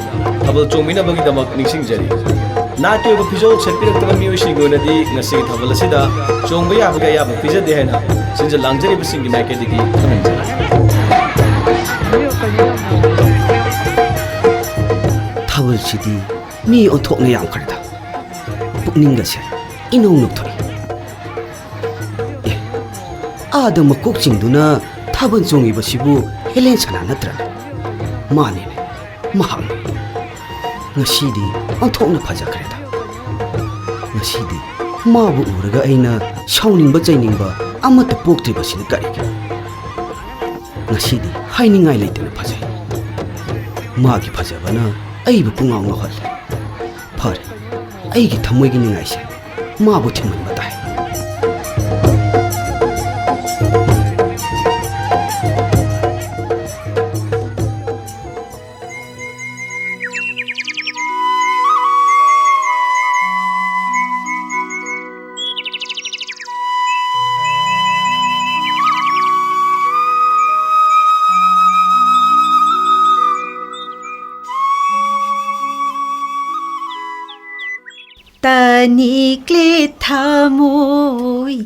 ꯊꯥꯕꯜ ꯆꯣꯡꯃꯤꯟꯅꯕꯒꯤꯗꯃꯛ ꯅꯤꯡꯁꯤꯡꯖꯔꯤ꯫ ꯅꯥꯠꯀꯤ ꯑꯣꯏꯕ ꯐꯤꯖꯣꯜ ꯁꯦꯠꯄꯤꯔꯛꯇꯕ ꯃꯤꯑꯣꯏꯁꯤꯡꯒꯤ ꯑꯣꯏꯅꯗꯤ ꯉꯁꯤꯒꯤ ꯊꯥꯕꯜ ꯑꯁꯤꯗ ꯆꯣꯡꯕ ꯌꯥꯕꯒꯤ ꯑꯌꯥꯕ ꯄꯤꯖꯗꯦ ꯍꯥꯏꯅ ꯁꯤꯟꯖ ꯂꯥꯡꯖꯔꯤꯕꯁꯤꯡꯒꯤ ꯃꯥꯏꯀꯩꯗꯒꯤ ꯈꯪꯍꯟꯖꯔꯤ꯫ ꯊꯥꯕꯜꯁꯤꯗꯤ ꯃꯤ ꯑꯣꯟꯊꯣꯛꯅ ꯌꯥꯝꯈ꯭ꯔꯦꯗ꯫ ꯄꯨꯛꯅꯤꯡꯒꯁꯦ ꯏꯅꯧ ꯅꯧꯊꯣꯛꯏ꯫ ꯑꯦ, ꯑꯥꯗ ꯃꯀꯣꯛ ꯆꯤꯡꯗꯨꯅ ꯊꯥꯕꯜ ꯆꯣꯡꯉꯤꯕꯁꯤꯕꯨ ꯍꯦꯂꯦꯟ ꯁꯅꯥ ꯅꯠꯇ꯭ꯔꯅꯦ? ꯃꯥꯅꯤꯅꯦ, ꯃꯍꯥꯛꯅꯤ꯫ ꯉꯁꯤꯗꯤ ꯑꯣꯟꯊꯣꯛꯅ ꯐꯖꯈ꯭ꯔꯦꯗ꯫ ꯉꯁꯤꯗꯤ ꯃꯥꯕꯨ ꯎꯔꯒ ꯑꯩꯅ ꯁꯥꯎꯅꯤꯡꯕ ꯆꯩꯅꯤꯡꯕ ꯑꯃꯠꯇ ꯄꯣꯛꯇ꯭ꯔꯤꯕꯁꯤꯅ ꯀꯔꯤꯒꯤꯅꯣ? ꯉꯁꯤꯗꯤ ꯍꯥꯏꯅꯤꯡꯉꯥꯏ ꯂꯩꯇꯅ ꯐꯖꯩ꯫ ꯃꯥꯒꯤ ꯐꯖꯕꯅ ꯑꯩꯕꯨ ꯄꯨꯡꯉꯥꯎ ꯉꯥꯎꯍꯜꯂꯦ꯫ ꯐꯔꯦ, ꯑꯩꯒꯤ ꯊꯃꯣꯏꯒꯤ ꯅꯤꯡꯉꯥꯏꯁꯦ ꯃꯥꯕꯨ ꯊꯤꯡꯍꯟꯕ ꯇꯥꯏ꯫ ꯇꯅꯤꯛꯂꯦ ꯊꯃꯣꯏ,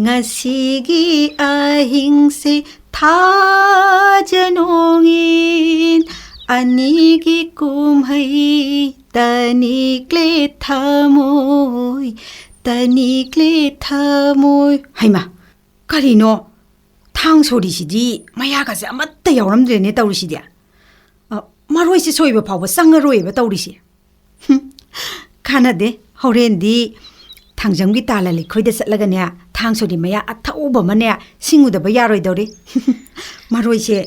ꯉꯁꯤꯒꯤ ꯑꯍꯤꯡꯁꯦ ꯊꯥꯖꯅꯣꯡꯏꯟ ꯑꯅꯤꯒꯤ ꯀꯨꯝꯍꯩ꯫ ꯇꯅꯤꯛꯂꯦ ꯊꯃꯣꯏ, ꯇꯅꯤꯛꯂꯦ ꯊꯃꯣꯏ꯫ ꯍꯩꯃꯥ, ꯀꯔꯤꯅꯣ? ꯊꯥꯡ ꯁꯣꯔꯤꯁꯤꯗꯤ ꯃꯌꯥꯒꯁꯦ ꯑꯃꯠꯇ ꯌꯥꯎꯔꯝꯗ꯭ꯔꯦꯅꯦ ꯇꯧꯔꯤꯁꯤꯗꯤ꯫ ꯑ, ꯃꯔꯣꯏꯁꯦ ꯁꯣꯏꯕ ꯐꯥꯎꯕ ꯆꯪꯉꯔꯣꯏꯕ ꯇꯧꯔꯤꯁꯦ꯫ ꯍꯨꯝ, ꯀꯥꯟꯅꯗꯦ꯫ ꯍꯣꯔꯦꯟꯗꯤ ꯊꯥꯡꯖꯝꯒꯤ ꯇꯥꯂ ꯂꯩꯈꯣꯏꯗ ꯆꯠꯂꯒꯅꯦ, ꯊꯥꯡ ꯁꯣꯔꯤ ꯃꯌꯥ ꯑꯊꯧꯕ ꯑꯃꯅꯦ ꯁꯤꯡꯉꯨꯗꯕ ꯌꯥꯔꯣꯏꯗꯧꯔꯤ꯫ ꯃꯔꯣꯏꯁꯦ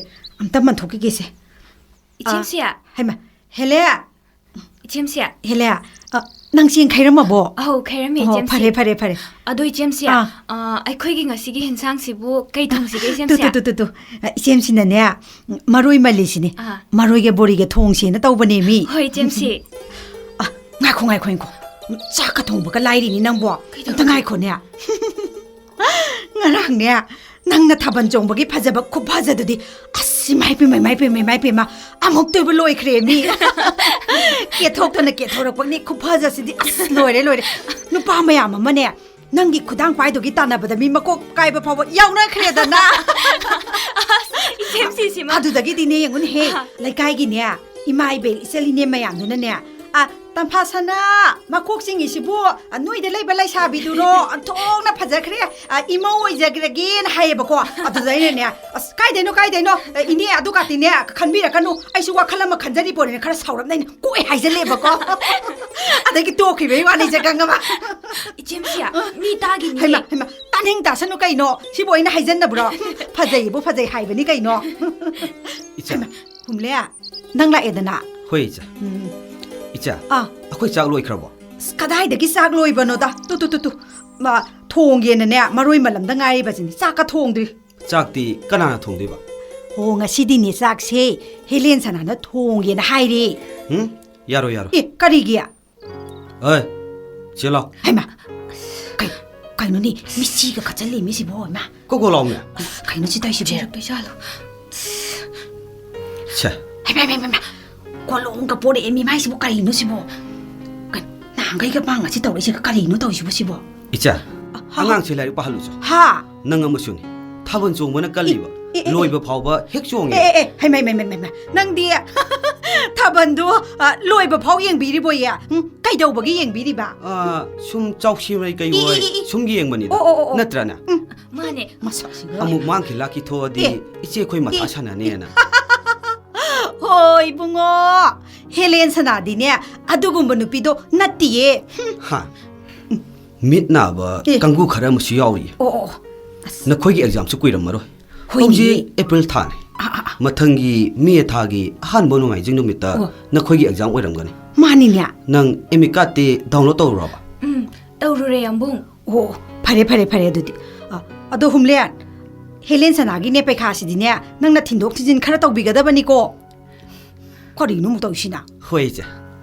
ꯑꯝꯇ ꯃꯟꯊꯣꯛꯈꯤꯒꯦꯁꯦ꯫ ꯏꯆꯦꯝꯁꯤ꯫ ꯑ, ꯍꯩꯃꯥ, ꯍꯦꯂꯦ! ꯏꯆꯦꯝꯁꯤ꯫ ꯍꯦꯂꯦ, ꯑ, ꯅꯪ ꯆꯦꯡ ꯈꯩꯔꯝꯃꯕꯣ? ꯑꯧ, ꯈꯩꯔꯝꯃꯦ, ꯑꯣ, ꯏꯆꯦꯝꯁꯤ꯫ ꯐꯔꯦ, ꯐꯔꯦ, ꯐꯔꯦ꯫ ꯑꯗꯣ ꯏꯆꯦꯝꯁꯤ, ꯑꯥ꯫ ꯑ, ꯑꯩꯈꯣꯏꯒꯤ ꯉꯁꯤꯒꯤ ꯍꯦꯟꯁꯥꯡꯁꯤꯕꯨ ꯀꯩ ꯊꯣꯡꯁꯤꯒꯦ, ꯏꯆꯦꯝꯁꯤ? ꯇꯨ, ꯇꯨ, ꯇꯨ, ꯇꯨ, ꯇꯨ꯫ ꯑ, ꯏꯆꯦꯝꯁꯤꯅꯅꯦ, ꯃꯔꯣꯏ ꯃꯜꯂꯤꯁꯤꯅꯦ꯫ ꯑꯥ꯫ ꯃꯔꯣꯏꯒ ꯕꯣꯔꯤꯒ ꯊꯣꯡꯁꯦꯅ ꯇꯧꯕꯅꯦ ꯃꯤ꯫ ꯍꯣꯏ, ꯏꯆꯦꯝꯁꯤ꯫ ꯑ, ꯉꯥꯏꯈꯣ, ꯉꯥꯏꯈꯣ, ꯉꯥꯏꯈꯣ꯫ ꯆꯥꯛꯀ ꯊꯣꯡꯕꯒ ꯂꯥꯏꯔꯤꯅꯤ ꯅꯪꯕꯣ꯫ ꯀꯩꯗꯧꯔꯦ? ꯑꯝꯇ ꯉꯥꯏꯈꯣꯅꯦ꯫ ꯉꯔꯥꯡꯅꯦ, ꯅꯪꯅ ꯊꯥꯕꯜ ꯆꯣꯡꯕꯒꯤ ꯐꯖꯕ ꯈꯨꯐꯖꯗꯨꯗꯤ, ꯑꯁ, ꯏꯃꯥꯏ ꯄꯦꯝꯃ, ꯏꯃꯥꯏ ꯄꯦꯝꯃ, ꯏꯃꯥꯏ ꯄꯦꯝꯃ, ꯑꯃꯨꯛꯇꯣꯏꯕ ꯂꯣꯏꯈ꯭ꯔꯦ ꯃꯤ꯫ ꯀꯦꯊꯣꯛꯇꯅ ꯀꯦꯊꯣꯔꯛꯄꯅꯤ, ꯈꯨꯐꯖꯁꯤꯗꯤ ꯑꯁ ꯂꯣꯏꯔꯦ, ꯂꯣꯏꯔꯦ꯫ ꯅꯨꯄꯥ ꯃꯌꯥꯝ ꯑꯃꯅꯦ, ꯅꯪꯒꯤ ꯈꯨꯗꯥꯡ ꯄꯥꯏꯗꯨꯒꯤ ꯇꯥꯟꯅꯕꯗ ꯃꯤ ꯃꯀꯣꯛ ꯀꯥꯏꯕ ꯐꯥꯎꯕ ꯌꯥꯎꯅꯈ꯭ꯔꯦꯗꯅ꯫ ꯏꯆꯦꯝꯁꯤꯁꯤꯃ꯫ ꯑꯗꯨꯗꯒꯤꯗꯤꯅꯦ, ꯌꯦꯡꯉꯨꯅꯦꯍꯦ, ꯂꯩꯀꯥꯏꯒꯤꯅꯦ, ꯏꯃꯥ ꯏꯕꯦꯜ ꯏꯆꯜ ꯏꯅꯦ ꯃꯌꯥꯝꯗꯨꯅꯅꯦ, "ꯑ, ꯇꯝꯐꯥ ꯁꯅꯥ, ꯃꯀꯣꯛ ꯆꯤꯡꯉꯤꯁꯤꯕꯨ, ꯑ, ꯅꯣꯏꯗ ꯂꯩꯕ ꯂꯩꯁꯥꯕꯤꯗꯨꯔꯣ? ꯑꯣꯟꯊꯣꯛꯅ ꯐꯖꯈ꯭ꯔꯦ, ꯑ, ꯏꯃꯧ ꯑꯣꯏꯖꯈ꯭ꯔꯒꯦꯅ" ꯍꯥꯏꯌꯦꯕꯀꯣ꯫ ꯑꯗꯨꯗ ꯑꯩꯅꯅꯦ, "ꯑꯁ, ꯀꯥꯏꯗꯩꯅꯣ, ꯀꯥꯏꯗꯩꯅꯣ, ꯑ, ꯏꯅꯦ, ꯑꯗꯨ ꯀꯥꯇꯤꯅꯦ, ꯈꯟꯕꯤꯔꯛꯀꯅꯨ, ꯑꯩꯁꯨ ꯋꯥꯈꯜ ꯑꯃ ꯈꯟꯖꯔꯤ ꯄꯣꯠꯅꯤꯅ" ꯈꯔ ꯁꯥꯎꯔꯞꯅ ꯑꯩꯅ ꯀꯣꯏ ꯍꯥꯏꯖꯜꯂꯦꯕꯀꯣ꯫ ꯑꯗꯒꯤ ꯇꯣꯛꯈꯤꯕꯩ ꯋꯥꯅꯤꯁꯦ, ꯈꯪꯉꯕ? ꯏꯆꯦꯝꯁꯤꯌꯥ, ꯃꯤ ꯇꯥꯒꯤꯅꯤ꯫ ꯍꯩꯃꯥ, ꯍꯩꯃꯥ, ꯇꯥꯅꯤꯡ ꯇꯥꯁꯅꯨ ꯀꯩꯅꯣ? ꯁꯤꯕꯨ ꯑꯩꯅ ꯍꯥꯏꯖꯟꯅꯕ꯭ꯔꯣ? ꯐꯖꯩꯕꯨ ꯐꯖꯩ ꯍꯥꯏꯕꯅꯤ ꯀꯩꯅꯣ꯫ ꯏꯆꯥ꯫ ꯍꯨꯝꯂꯦ, ꯅꯪ ꯂꯥꯛꯑꯦꯗꯅ꯫ ꯍꯣꯏ, ꯏꯆꯥ꯫ ꯎꯝ꯫ ꯏꯆꯥ, ꯑꯥ꯫ ꯑꯩꯈꯣꯏ ꯆꯥꯛ ꯂꯣꯏꯈ꯭ꯔꯕꯣ? ꯑꯁ, ꯀꯗꯥꯏꯗꯒꯤ ꯆꯥꯛ ꯂꯣꯏꯕꯅꯣꯗ? ꯇꯨ, ꯇꯨ, ꯇꯨ, ꯇꯨ꯫ ꯃꯥ, ꯊꯣꯡꯒꯦꯅꯅꯦ, ꯃꯔꯣꯏ ꯃꯜꯂꯝꯗ ꯉꯥꯏꯔꯤꯕꯁꯤꯅꯤ꯫ ꯆꯥꯛꯀ ꯊꯣꯡꯗ꯭ꯔꯤ꯫ ꯆꯥꯛꯇꯤ ꯀꯅꯥꯅ ꯊꯣꯡꯗꯣꯏꯕ? ꯍꯣ, ꯉꯁꯤꯗꯤꯅꯦ, ꯆꯥꯛꯁꯦ ꯍꯦꯂꯦꯟ ꯁꯅꯥꯅ ꯊꯣꯡꯒꯦꯅ ꯍꯥꯏꯔꯦ꯫ ꯎꯝ? ꯌꯥꯔꯣꯏ, ꯌꯥꯔꯣꯏ꯫ ꯑꯦ, ꯀꯔꯤꯒꯤ? ꯑꯦ, ꯆꯦ ꯂꯥꯎ꯫ ꯍꯩꯃꯥ, ꯀꯩ-, ꯀꯩꯅꯣꯅꯦ, ꯃꯤꯠꯁꯤꯒ ꯈꯠꯆꯜꯂꯦ, ꯃꯤꯁꯤꯕꯣ, ꯍꯩꯃꯥ꯫ ꯀꯣꯀꯣ ꯂꯥꯎꯅꯦ꯫ ꯀꯩꯅꯣ ꯁꯤ ꯇꯧꯏꯁꯤꯕꯣ? ꯆꯦꯔꯛꯇꯣꯏꯖꯥꯠꯂꯣ? ꯁꯦ꯫ ꯍꯩꯃꯥ, ꯍꯩꯃꯥ, ꯍꯩꯃꯥ, ꯍꯩꯃꯥ꯫ ꯀꯣꯂꯣꯝꯒ ꯄꯣꯔꯛꯑꯦ, ꯃꯤ ꯃꯥꯏꯁꯤꯕꯨ ꯀꯔꯤꯅꯣ ꯁꯤꯕꯣ? ꯀꯩ-, ꯅꯍꯥꯟꯈꯩꯒ ꯄꯥꯡꯒ ꯁꯤ ꯇꯧꯔꯛꯏꯁꯤꯒ ꯀꯔꯤꯅꯣ ꯇꯧꯏꯁꯤꯕꯣ, ꯁꯤꯕꯣ? ꯏꯆꯥ, ꯍꯥ? ꯑꯉꯥꯡꯁꯦ ꯂꯥꯏꯔꯤꯛ ꯄꯥꯍꯜꯂꯨꯁꯦ꯫ ꯍꯥ? ꯅꯪ ꯑꯃꯁꯨꯅꯤ꯫ ꯊꯥꯕꯜ ꯆꯣꯡꯕꯅ ꯀꯜꯂꯤꯕ꯫ ꯑꯦ, ꯑꯦ, ꯑꯦ꯫ ꯂꯣꯏꯕ ꯐꯥꯎꯕ ꯍꯦꯛ ꯆꯣꯡꯉꯦ꯫ ꯑꯦ, ꯑꯦ, ꯑꯦ, ꯍꯩꯃꯥ, ꯍꯩꯃꯥ, ꯍꯩꯃꯥ, ꯍꯩꯃꯥ꯫ ꯅꯪꯗꯤ ꯊꯥꯕꯜꯗꯣ, ꯑ, ꯂꯣꯏꯕ ꯐꯥꯎ ꯌꯦꯡꯕꯤꯔꯤꯕꯣꯌꯦ? ꯎꯝ, ꯀꯩꯗꯧꯕꯒꯤ ꯌꯦꯡꯕꯤꯔꯤꯕ? ꯑꯥ, ꯁꯨꯝ ꯆꯥꯎꯁꯤ ꯃꯔꯩ ꯀꯩ ꯏ, ꯏ, ꯑꯣꯏ ꯏ, ꯏ꯫ ꯁꯨꯝ ꯌꯦꯡꯕꯅꯤꯗ꯫ ꯑꯣ, ꯑꯣ, ꯑꯣ, ꯑꯣ꯫ ꯅꯠꯇ꯭ꯔꯅꯦ? ꯃꯥꯅꯦ꯫ ꯃꯁꯛꯁꯤꯒ꯫ ꯑꯃꯨꯛ ꯃꯥꯡꯈꯤ ꯂꯥꯛꯈꯤ ꯊꯣꯛꯑꯗꯤ ꯑꯦ꯫ ꯏꯆꯦ ꯑꯩꯈꯣꯏ ꯃꯊꯥ ꯑꯦ꯫ ꯁꯥꯟꯅꯅꯦꯅ꯫ ꯍꯣ, ꯏꯕꯨꯡꯉꯣ, ꯍꯦꯂꯦꯟ ꯁꯅꯥꯗꯤꯅꯦ ꯑꯗꯨꯒꯨꯝꯕ ꯅꯨꯄꯤꯗꯣ ꯅꯠꯇꯤꯌꯦ꯫ ꯍꯨꯝ꯫ ꯍꯥ? ꯃꯤꯠ ꯅꯥꯕ ꯑꯦ꯫ ꯀꯥꯡꯒꯨ ꯈꯔ ꯑꯃꯁꯨ ꯌꯥꯎꯔꯤꯌꯦ꯫ ꯑꯣ, ꯑꯣ, ꯑꯣ꯫ ꯑꯁ꯫ ꯅꯈꯣꯏꯒꯤ ꯑꯦꯛꯖꯥꯝꯁꯨ ꯀꯨꯏꯔꯝꯃꯔꯣꯏ꯫ ꯍꯣꯏꯅꯦ꯫ ꯍꯧꯖꯤꯛ ꯑꯦꯄ꯭ꯔꯤꯜ ꯊꯥꯅꯤ꯫ ꯑꯥ, ꯑꯥ, ꯑꯥ꯫ ꯃꯊꯪꯒꯤ ꯃꯦ ꯊꯥꯒꯤ ꯑꯍꯥꯟꯕ ꯅꯣꯡꯃꯥꯏꯖꯤꯡ ꯅꯨꯃꯤꯠꯇ ꯑꯣ꯫ ꯅꯈꯣꯏꯒꯤ ꯑꯦꯛꯖꯥꯝ ꯑꯣꯏꯔꯝꯒꯅꯤ꯫ ꯃꯥꯅꯤꯅꯦ꯫ ꯅꯪ ꯑꯦꯃꯤꯀꯥꯠꯇꯤ ꯗꯥꯎꯟꯂꯣꯗ ꯇꯧꯔꯨꯔꯕ? ꯎꯝ, ꯇꯧꯔꯨꯔꯦ, ꯌꯥꯝꯕꯨꯡ꯫ ꯑꯣ, ꯐꯔꯦ, ꯐꯔꯦ, ꯐꯔꯦ ꯑꯗꯨꯗꯤ꯫ ꯑ, ꯑꯗꯣ ꯍꯨꯝꯂꯦꯟ, ꯍꯦꯂꯦꯟ ꯁꯅꯥꯒꯤꯅꯦ ꯄꯩꯈꯥꯁꯤꯗꯤꯅꯦ, ꯅꯪꯅ ꯊꯤꯟꯗꯣꯛ ꯊꯤꯟꯖꯤꯟ ꯈꯔ ꯇꯧꯕꯤꯒꯗꯕꯅꯤꯀꯣ꯫ ꯀꯔꯤꯅꯣ ꯑꯃꯨꯛ ꯇꯧꯔꯤꯁꯤꯅ? ꯍꯣꯏ, ꯏꯆꯦ꯫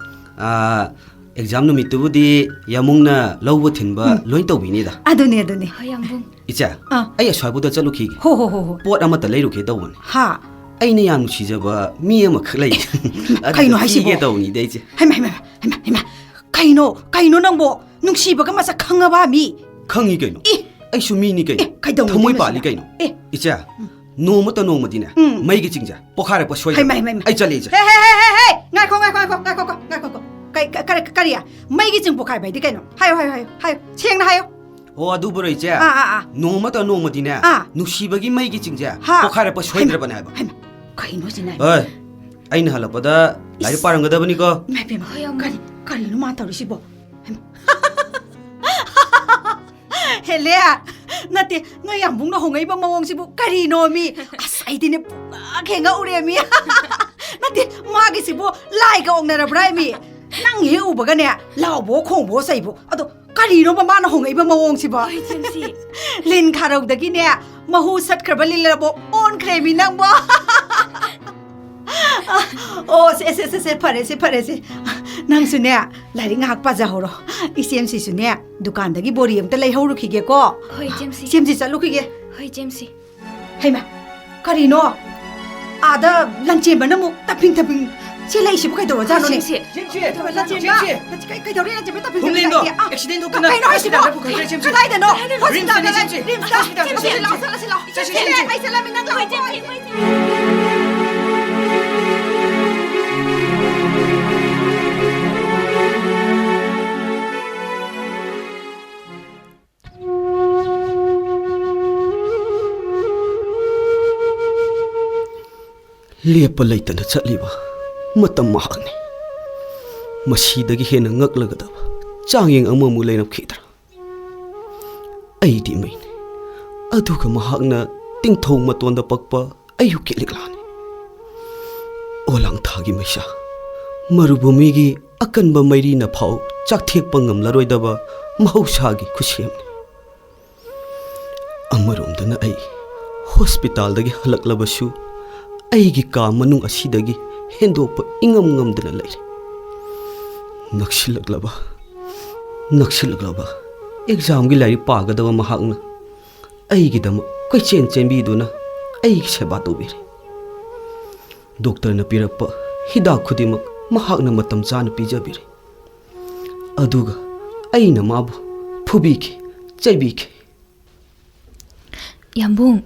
ꯑꯥ, ꯑꯦꯛꯖꯥꯝ ꯅꯨꯃꯤꯠꯇꯨꯕꯨꯗꯤ ꯌꯥꯃꯨꯡꯅ ꯂꯧꯕ ꯊꯤꯟꯕ ꯎꯝ꯫ ꯂꯣꯏ ꯇꯧꯕꯤꯅꯤꯗ꯫ ꯑꯗꯨꯅꯦ, ꯑꯗꯨꯅꯦ꯫ ꯍꯣꯏ, ꯌꯥꯝꯕꯨꯡ꯫ ꯏꯆꯦ, ꯑꯥ꯫ ꯑꯩ ꯑꯁ꯭ꯋꯥꯏꯕꯨꯗ ꯆꯠꯂꯨꯈꯤꯒꯦ꯫ ꯍꯣ, ꯍꯣ, ꯍꯣ, ꯍꯣ꯫ ꯄꯣꯠ ꯑꯃꯠꯇ ꯂꯩꯔꯨꯒꯦ ꯇꯧꯕꯅꯤ꯫ ꯍꯥ? ꯑꯩꯅ ꯌꯥꯝ ꯅꯨꯡꯁꯤꯖꯕ ꯃꯤ ꯑꯃꯈꯛ ꯂꯩ꯫ ꯑꯗꯨꯗ ꯀꯩꯅꯣ ꯍꯥꯏꯁꯤꯕꯣ? ꯄꯤꯒꯦ ꯇꯧꯕꯅꯤꯗ ꯑꯩꯁꯦ꯫ ꯍꯩꯃꯥ, ꯍꯩꯃꯥ, ꯍꯩꯃꯥ, ꯍꯩꯃꯥ, ꯀꯩꯅꯣ, ꯀꯩꯅꯣ ꯅꯪꯕꯣ? ꯅꯨꯡꯁꯤꯕꯒ ꯃꯁꯛ ꯈꯪꯉꯕ ꯃꯤ? ꯈꯪꯉꯤ ꯀꯩꯅꯣ꯫ ꯑꯦ! ꯑꯩꯁꯨ ꯃꯤꯅꯤ ꯀꯩꯅꯣ꯫ ꯑꯦ, ꯀꯩꯗꯧꯅꯣ ꯊꯃꯣꯏ ꯃꯁꯤꯅ? ꯄꯥꯜꯂꯤ ꯀꯩꯅꯣ꯫ ꯑꯦ! ꯏꯆꯦ, ꯅꯣꯡꯃꯇ ꯅꯣꯡꯃꯗꯤꯅꯦ, ꯎꯝ꯫ ꯃꯩꯒꯤ ꯆꯤꯡꯁꯦ ꯄꯣꯈꯥꯏꯔꯛꯄ ꯁꯣꯏꯗ꯭ꯔꯦ꯫ ꯍꯩꯃꯥ, ꯍꯩꯃꯥ, ꯍꯩꯃꯥ꯫ ꯑꯩ ꯆꯠꯂꯦ, ꯏꯆꯦ꯫ ꯍꯦ, ꯍꯦ, ꯍꯦ, ꯍꯦ, ꯍꯦ! ꯉꯥꯏꯈꯣ, ꯉꯥꯏꯈꯣ, ꯉꯥꯏꯈꯣ, ꯉꯥꯏꯈꯣ, ꯉꯥꯏꯈꯣ, ꯉꯥꯏꯈꯣ, ꯉꯥꯏꯈꯣ꯫ ꯀꯩ, ꯀ-, ꯀꯔꯤ, ꯀꯔꯤ? ꯃꯩꯒꯤ ꯆꯤꯡ ꯄꯣꯈꯥꯏꯕ ꯍꯥꯏꯗꯤ ꯀꯩꯅꯣ? ꯍꯥꯏꯌꯣ, ꯍꯥꯏꯌꯣ, ꯍꯥꯏꯌꯣ, ꯍꯥꯏꯌꯣ꯫ ꯁꯦꯡꯅ ꯍꯥꯏꯌꯣ꯫ ꯑꯣ, ꯑꯗꯨꯕꯨꯔꯣ, ꯏꯆꯦ? ꯑꯥ, ꯑꯥ, ꯑꯥ꯫ ꯅꯣꯡꯃꯇ ꯅꯣꯡꯃꯗꯤꯅꯦ, ꯑꯥ꯫ ꯅꯨꯡꯁꯤꯕꯒꯤ ꯃꯩꯒꯤ ꯆꯤꯡꯁꯦ ꯍꯥ? ꯄꯣꯈꯥꯏꯔꯛꯄ ꯁꯣꯏꯗ꯭ꯔꯕꯅꯦ ꯍꯥꯏꯕ꯫ ꯍꯩꯃꯥ, ꯀꯩꯅꯣ ꯁꯤꯅ? ꯑꯦ, ꯑꯩꯅ ꯍꯜꯂꯛꯄꯗ ꯂꯥꯏꯔꯤꯛ ꯄꯥꯔꯝꯒꯗꯕꯅꯤꯀꯣ꯫ ꯏꯃꯥ ꯏꯕꯦꯝꯃ, ꯍꯣꯏ, ꯑꯃ꯫ ꯀꯔꯤ, ꯀꯔꯤꯅꯣ ꯃꯥ ꯇꯧꯔꯤꯁꯤꯕꯣ? ꯍꯦꯂꯦ, ꯅꯠꯇꯦ, ꯅꯣꯏ ꯌꯥꯝꯕꯨꯡꯅ ꯍꯣꯡꯉꯛꯏꯕ ꯃꯑꯣꯡꯁꯤꯕꯨ ꯀꯔꯤꯅꯣ ꯃꯤ? ꯑꯁ, ꯑꯩꯗꯤꯅꯦ ꯄꯨꯡꯉꯛ ꯍꯦꯛ ꯉꯛꯎꯔꯦ ꯃꯤ꯫ ꯅꯠꯇꯦ, ꯃꯥꯒꯤꯁꯤꯕꯨ ꯂꯥꯏꯒ ꯑꯣꯛꯅꯔꯕ꯭ꯔꯥ ꯃꯤ? ꯅꯪ ꯍꯦꯛ ꯎꯕꯒꯅꯦ ꯂꯥꯎꯕꯣ ꯈꯣꯡꯕꯣ ꯆꯩꯕꯣ꯫ ꯑꯗꯣ ꯀꯔꯤꯅꯣꯕ ꯃꯥꯅ ꯍꯣꯡꯉꯛꯏꯕ ꯃꯑꯣꯡꯁꯤꯕꯣ? ꯍꯣꯏ, ꯏꯆꯦꯝꯁꯤ꯫ ꯂꯤꯟ ꯈꯥꯔꯧꯗꯒꯤꯅꯦ ꯃꯍꯨ ꯁꯠꯈ꯭ꯔꯕ ꯂꯤꯜꯂꯕꯣ ꯑꯣꯟꯈ꯭ꯔꯦ ꯃꯤ ꯅꯪꯕꯣ꯫ ꯑꯣ, ꯁꯦ, ꯁꯦ, ꯁꯦ, ꯁꯦ, ꯐꯔꯦ ꯁꯦ, ꯐꯔꯦ ꯁꯦ꯫ ꯅꯪꯁꯨꯅꯦ ꯂꯥꯏꯔꯤꯛ ꯉꯥꯏꯍꯥꯛ ꯄꯥꯖꯍꯧꯔꯣ꯫ ꯏꯆꯦꯝꯁꯤꯁꯨꯅꯦ ꯗꯨꯀꯥꯟꯗꯒꯤ ꯕꯣꯔꯤ ꯑꯝꯇ ꯂꯩꯍꯧꯔꯨꯈꯤꯒꯦꯀꯣ꯫ ꯍꯣꯏ, ꯏꯆꯦꯝꯁꯤ꯫ ꯏꯆꯦꯝꯁꯤ ꯆꯠꯂꯨꯈꯤꯒꯦ꯫ ꯍꯣꯏ, ꯏꯆꯦꯝꯁꯤ꯫ ꯍꯩꯃꯥ, ꯀꯔꯤꯅꯣ? ꯑꯥꯗ ꯂꯟꯆꯦꯟꯕꯅ ꯑꯃꯨꯛ ꯇꯞꯐꯤꯡ ꯇꯞꯐꯤꯡ ꯆꯦꯜꯂꯛꯏꯁꯤꯕꯨ ꯀꯩꯗꯧꯔꯖꯥꯠꯅꯣꯅꯦ? ꯏꯆꯦꯝꯁꯤ꯫ ꯂꯟꯆꯦꯟꯕ? ꯀꯩ-, ꯀꯩꯗꯧꯔꯦ ꯂꯟꯆꯦꯟꯕ ꯇꯞꯐꯤꯡ ꯇꯞꯐꯤꯡ ꯍꯣꯝꯂꯦꯟꯗꯣ ꯂꯥꯛꯏꯁꯦ? ꯑꯥ, ꯑꯦꯛꯁꯤꯗꯦꯟ ꯊꯣꯛꯇꯅ ꯀꯩꯅꯣ ꯍꯥꯏꯁꯤꯕꯣ? ꯍꯣꯁꯄꯤꯇꯥꯜꯗ ꯄꯨꯈꯠꯈ꯭ꯔꯦ, ꯏꯆꯦꯝꯁꯤ꯫ ꯀꯗꯥꯏꯗꯅꯣ? ꯔꯤꯝꯁꯇ, ꯍꯣꯁꯄꯤꯇꯥꯜꯗ? ꯏꯆꯦꯝꯁꯤ꯫ ꯔꯤꯝꯁꯇ? ꯆꯠꯁꯤ, ꯏꯆꯦꯝꯁꯤ꯫ ꯏꯆꯦꯝꯁꯤ, ꯂꯥꯛꯑꯣ, ꯆꯠꯂꯁꯤ, ꯂꯥꯛꯑꯣ꯫ ꯆꯠꯁꯤ, ꯏꯆꯦꯝꯁꯤ, ꯏꯆꯦꯝꯁꯤ꯫ ꯑꯩ ꯆꯠꯂꯝꯃꯤ, ꯅꯪ ꯂꯥꯛꯑꯣ꯫ ꯂꯦꯞꯄ ꯂꯩꯇꯅ ꯆꯠꯂꯤꯕ ꯃꯇꯝ ꯃꯍꯥꯛꯅꯤ꯫ ꯃꯁꯤꯗꯒꯤ ꯍꯦꯟꯅ ꯉꯛꯂꯒꯗꯕ ꯆꯥꯡꯌꯦꯡ ꯑꯃꯃꯨꯛ ꯂꯩꯔꯝꯈꯤꯗ꯭ꯔꯥ? ꯑꯩꯗꯤ ꯃꯩꯅꯤ, ꯑꯗꯨꯒ ꯃꯍꯥꯛꯅ ꯇꯤꯡꯊꯧ ꯃꯇꯣꯟꯗ ꯄꯛꯄ ꯑꯌꯨꯛꯀꯤ ꯂꯤꯛꯂꯥꯅꯤ꯫ ꯑꯣꯂꯥꯡꯊꯥꯒꯤ ꯃꯩꯁꯥ, ꯃꯔꯨꯚꯨꯃꯤꯒꯤ ꯑꯀꯟꯕ ꯃꯩꯔꯤꯅ ꯐꯥꯎ ꯆꯥꯛꯊꯦꯛꯄ ꯉꯝꯂꯔꯣꯏꯗꯕ ꯃꯍꯧꯁꯥꯒꯤ ꯈꯨꯠꯁꯦꯝꯅꯤ꯫ ꯑꯃꯔꯣꯝꯗꯅ ꯑꯩ ꯍꯣꯁꯄꯤꯇꯥꯜꯗꯒꯤ ꯍꯜꯂꯛꯂꯕꯁꯨ ꯑꯩꯒꯤ ꯀꯥ ꯃꯅꯨꯡ ꯑꯁꯤꯗꯒꯤ ꯍꯦꯟꯗꯣꯛꯄ ꯏꯉꯝ ꯉꯝꯗꯅ ꯂꯩꯔꯦ꯫ ꯅꯛꯁꯤꯜꯂꯛꯂꯕ, ꯅꯛꯁꯤꯜꯂꯛꯂꯕ ꯑꯦꯛꯖꯥꯝꯒꯤ ꯂꯥꯏꯔꯤꯛ ꯄꯥꯒꯗꯕ ꯃꯍꯥꯛꯅ ꯑꯩꯒꯤꯗꯃꯛ ꯀꯣꯏꯆꯦꯟ ꯆꯦꯟꯕꯤꯗꯨꯅ ꯑꯩꯒꯤ ꯁꯦꯕꯥ ꯇꯧꯕꯤꯔꯦ꯫ ꯗꯣꯛꯇꯔꯅ ꯄꯤꯔꯛꯄ ꯍꯤꯗꯥꯛ ꯈꯨꯗꯤꯡꯃꯛ ꯃꯍꯥꯛꯅ ꯃꯇꯝ ꯆꯥꯅ ꯄꯤꯖꯕꯤꯔꯦ꯫ ꯑꯗꯨꯒ ꯑꯩꯅ ꯃꯥꯕꯨ ꯐꯨꯕꯤꯈꯤ, ꯆꯩꯕꯤꯈꯤ꯫ ꯌꯥꯝꯕꯨꯡ꯫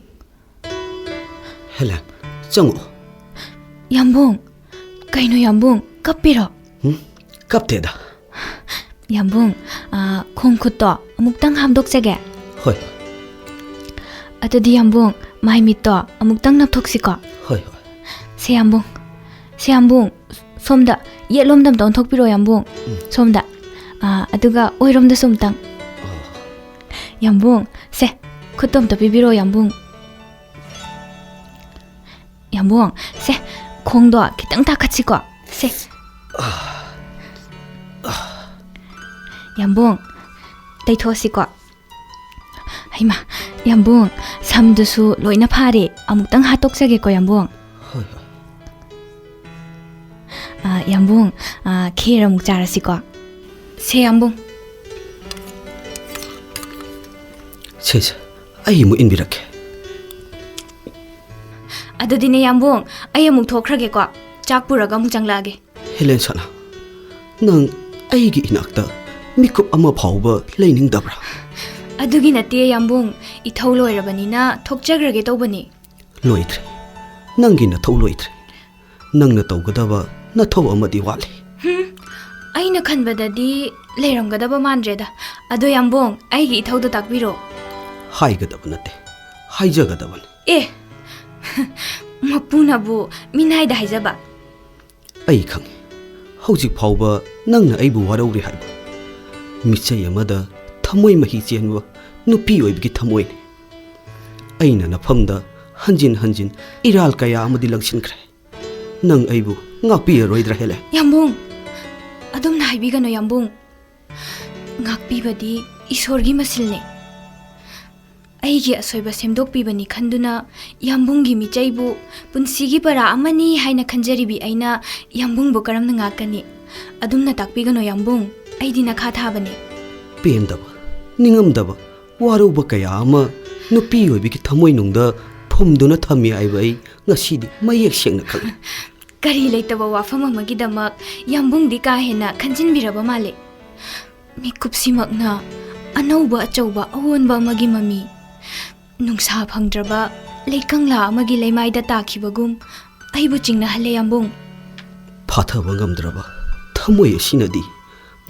ꯍꯦꯂꯦꯟ, ꯆꯪꯉꯛꯑꯣ꯫ ꯌꯥꯝꯕꯨꯡ, ꯀꯩꯅꯣ ꯌꯥꯝꯕꯨꯡ, ꯀꯞꯄꯤꯔꯣ? ꯎꯝ, ꯀꯞꯇꯦꯗ꯫ ꯌꯥꯝꯕꯨꯡ, ꯑꯥ, ꯈꯣꯡ ꯈꯨꯠꯇꯣ ꯑꯃꯨꯛꯇꯪ ꯍꯥꯝꯗꯣꯛꯆꯒꯦ꯫ ꯍꯣꯏ꯫ ꯑꯗꯨꯗꯤ ꯌꯥꯝꯕꯨꯡ, ꯃꯥꯏ ꯃꯤꯠꯇꯣ ꯑꯃꯨꯛꯇꯪ ꯅꯞꯊꯣꯛꯁꯤꯀꯣ꯫ ꯍꯣꯏ, ꯍꯣꯏ꯫ ꯁꯦ ꯌꯥꯝꯕꯨꯡ, ꯁꯦ ꯌꯥꯝꯕꯨꯡ, ꯁꯣꯝꯗ ꯌꯦꯠꯂꯣꯝꯗ ꯑꯝꯇ ꯑꯣꯟꯊꯣꯛꯄꯤꯔꯣ ꯌꯥꯝꯕꯨꯡ꯫ ꯎꯝ꯫ ꯁꯣꯝꯗ꯫ ꯑꯥ, ꯑꯗꯨꯒ ꯑꯣꯏꯔꯣꯝꯗꯁꯨ ꯑꯝꯇꯪ꯫ ꯑꯣ꯫ ꯌꯥꯝꯕꯨꯡ, ꯁꯦ, ꯈꯨꯠꯇꯣ ꯑꯝꯇ ꯄꯤꯕꯤꯔꯣ ꯌꯥꯝꯕꯨꯡ꯫ ꯌꯥꯝꯕꯨꯡ, ꯁꯦ, ꯈꯣꯡꯗꯣ ꯈꯤꯇꯪ ꯇꯥꯈꯠꯁꯤꯀꯣ꯫ ꯁꯦ꯫ ꯌꯥꯝꯕꯨꯡ, ꯇꯩꯊꯣꯛꯑꯁꯤꯀꯣ꯫ ꯍꯩꯃꯥ, ꯌꯥꯝꯕꯨꯡ, ꯁꯝꯗꯨꯁꯨ ꯂꯣꯏꯅ ꯐꯥꯔꯦ꯫ ꯑꯃꯨꯛꯇꯪ ꯍꯥꯠꯇꯣꯛꯆꯒꯦꯀꯣ ꯌꯥꯝꯕꯨꯡ꯫ ꯍꯣꯏ, ꯍꯣꯏ꯫ ꯑꯥ, ꯌꯥꯝꯕꯨꯡ, ꯑꯥ, ꯈꯦꯔ ꯑꯃꯨꯛ ꯆꯥꯔꯁꯤꯀꯣ꯫ ꯁꯦ ꯌꯥꯝꯕꯨꯡ꯫ ꯁꯦ, ꯁꯦ, ꯑꯩ ꯑꯃꯨꯛ ꯏꯟꯕꯤꯔꯛꯀꯦ꯫ ꯑꯗꯨꯗꯤꯅꯦ ꯌꯥꯝꯕꯨꯡ, ꯑꯩ ꯑꯃꯨꯛ ꯊꯣꯛꯈ꯭ꯔꯒꯦꯀꯣ꯫ ꯆꯥꯛ ꯄꯨꯔꯒ ꯑꯃꯨꯛ ꯆꯪꯂꯛꯑꯒꯦ꯫ ꯍꯦꯂꯦꯟ ꯁꯅꯥ, ꯅꯪ ꯑꯩꯒꯤ ꯏꯅꯥꯛꯇ ꯃꯤꯀꯨꯞ ꯑꯃ ꯐꯥꯎꯕ ꯂꯩꯅꯤꯡꯗꯕ꯭ꯔꯥ? ꯑꯗꯨꯒꯤ ꯅꯠꯇꯦ ꯌꯥꯝꯕꯨꯡ, ꯏꯊꯧ ꯂꯣꯏꯔꯕꯅꯤꯅ ꯊꯣꯛꯆꯈ꯭ꯔꯒꯦ ꯇꯧꯕꯅꯤ꯫ ꯂꯣꯏꯗ꯭ꯔꯦ, ꯅꯪꯒꯤ ꯅꯊꯧ ꯂꯣꯏꯗ꯭ꯔꯦ꯫ ꯅꯪꯅ ꯇꯧꯒꯗꯕ ꯅꯊꯧ ꯑꯃꯗꯤ ꯋꯥꯠꯂꯤ꯫ ꯍꯨꯝ, ꯑꯩꯅ ꯈꯟꯕꯗꯗꯤ ꯂꯩꯔꯝꯒꯗꯕ ꯃꯥꯟꯗ꯭ꯔꯦꯗ꯫ ꯑꯗꯣ ꯌꯥꯝꯕꯨꯡ, ꯑꯩꯒꯤ ꯏꯊꯧꯗꯣ ꯇꯥꯛꯄꯤꯔꯣ꯫ ꯍꯥꯏꯒꯗꯕ ꯅꯠꯇꯦ, ꯍꯥꯏꯖꯒꯗꯕꯅꯤ꯫ ꯑꯦ, ꯃꯄꯨꯅꯕꯨ ꯃꯤꯅꯥꯏꯗ ꯍꯥꯏꯖꯕ꯫ ꯑꯩ ꯈꯪꯏ, ꯍꯧꯖꯤꯛ ꯐꯥꯎꯕ ꯅꯪꯅ ꯑꯩꯕꯨ ꯋꯥꯔꯧꯔꯤ ꯍꯥꯏꯕ꯫ ꯃꯤꯆꯩ ꯑꯃꯗ ꯊꯃꯣꯏ ꯃꯍꯤ ꯆꯦꯟꯕ ꯅꯨꯄꯤ ꯑꯣꯏꯕꯒꯤ ꯊꯃꯣꯏꯅꯤ꯫ ꯑꯩꯅ ꯅꯐꯝꯗ ꯍꯟꯖꯤꯟ ꯍꯟꯖꯤꯟ ꯏꯔꯥꯜ ꯀꯌꯥ ꯑꯃꯗꯤ ꯂꯪꯁꯤꯟꯈ꯭ꯔꯦ꯫ ꯅꯪ ꯑꯩꯕꯨ ꯉꯥꯛꯄꯤꯔꯔꯣꯏꯗ꯭ꯔꯥ, ꯍꯦꯂꯦꯟ? ꯌꯥꯝꯕꯨꯡ, ꯑꯗꯨꯝꯅ ꯍꯥꯏꯕꯤꯒꯅꯨ, ꯌꯥꯝꯕꯨꯡ꯫ ꯉꯥꯛꯄꯤꯕꯗꯤ ꯏꯁꯣꯔꯒꯤ ꯃꯁꯤꯜꯅꯤ꯫ ꯑꯩꯒꯤ ꯑꯁꯣꯏꯕ ꯁꯦꯝꯗꯣꯛꯄꯤꯕꯅꯤ ꯈꯟꯗꯨꯅ ꯌꯥꯝꯕꯨꯡꯒꯤ ꯃꯤꯆꯩꯕꯨ ꯄꯨꯟꯁꯤꯒꯤ ꯄꯔꯥ ꯑꯃꯅꯤ ꯍꯥꯏꯅ ꯈꯟꯖꯔꯤꯕꯤ ꯑꯩꯅ ꯌꯥꯝꯕꯨꯡꯕꯨ ꯀꯔꯝꯅ ꯉꯥꯛꯀꯅꯤ? ꯑꯗꯨꯝꯅ ꯇꯥꯛꯄꯤꯒꯅꯨ, ꯌꯥꯝꯕꯨꯡ꯫ ꯑꯩꯗꯤ ꯅꯈꯥ ꯊꯥꯕꯅꯤ꯫ ꯄꯦꯟꯗꯕ, ꯅꯤꯡꯉꯝꯗꯕ, ꯋꯥꯔꯧꯕ ꯀꯌꯥ ꯑꯃ ꯅꯨꯄꯤ ꯑꯣꯏꯕꯒꯤ ꯊꯃꯣꯏꯅꯨꯡꯗ ꯐꯨꯝꯗꯨꯅ ꯊꯝꯃꯤ ꯍꯥꯏꯕ ꯑꯩ ꯉꯁꯤꯗꯤ ꯃꯌꯦꯛ ꯁꯦꯡꯅ ꯈꯪꯂꯦ꯫ ꯀꯔꯤ ꯂꯩꯇꯕ ꯋꯥꯐꯝ ꯑꯃꯒꯤꯗꯃꯛ ꯌꯥꯝꯕꯨꯡꯗꯤ ꯀꯥ ꯍꯦꯟꯅ ꯈꯟꯖꯤꯟꯕꯤꯔꯕ ꯃꯥꯜꯂꯦ꯫ ꯃꯤꯀꯨꯞꯁꯤꯃꯛꯅ ꯑꯅꯧꯕ ꯑꯆꯧꯕ ꯑꯑꯣꯟꯕ ꯑꯃꯒꯤ ꯃꯃꯤ꯫ ꯅꯨꯡꯁꯥ ꯐꯪꯗ꯭ꯔꯕ ꯂꯩꯀꯪꯂꯥ ꯑꯃꯒꯤ ꯂꯩꯃꯥꯏꯗ ꯇꯥꯈꯤꯕꯒꯨꯝ ꯑꯩꯕꯨ ꯆꯤꯡꯅꯍꯜꯂꯦ, ꯌꯥꯝꯕꯨꯡ꯫ ꯐꯥꯊꯕ ꯉꯝꯗ꯭ꯔꯕ ꯊꯃꯣꯏ ꯑꯁꯤꯅꯗꯤ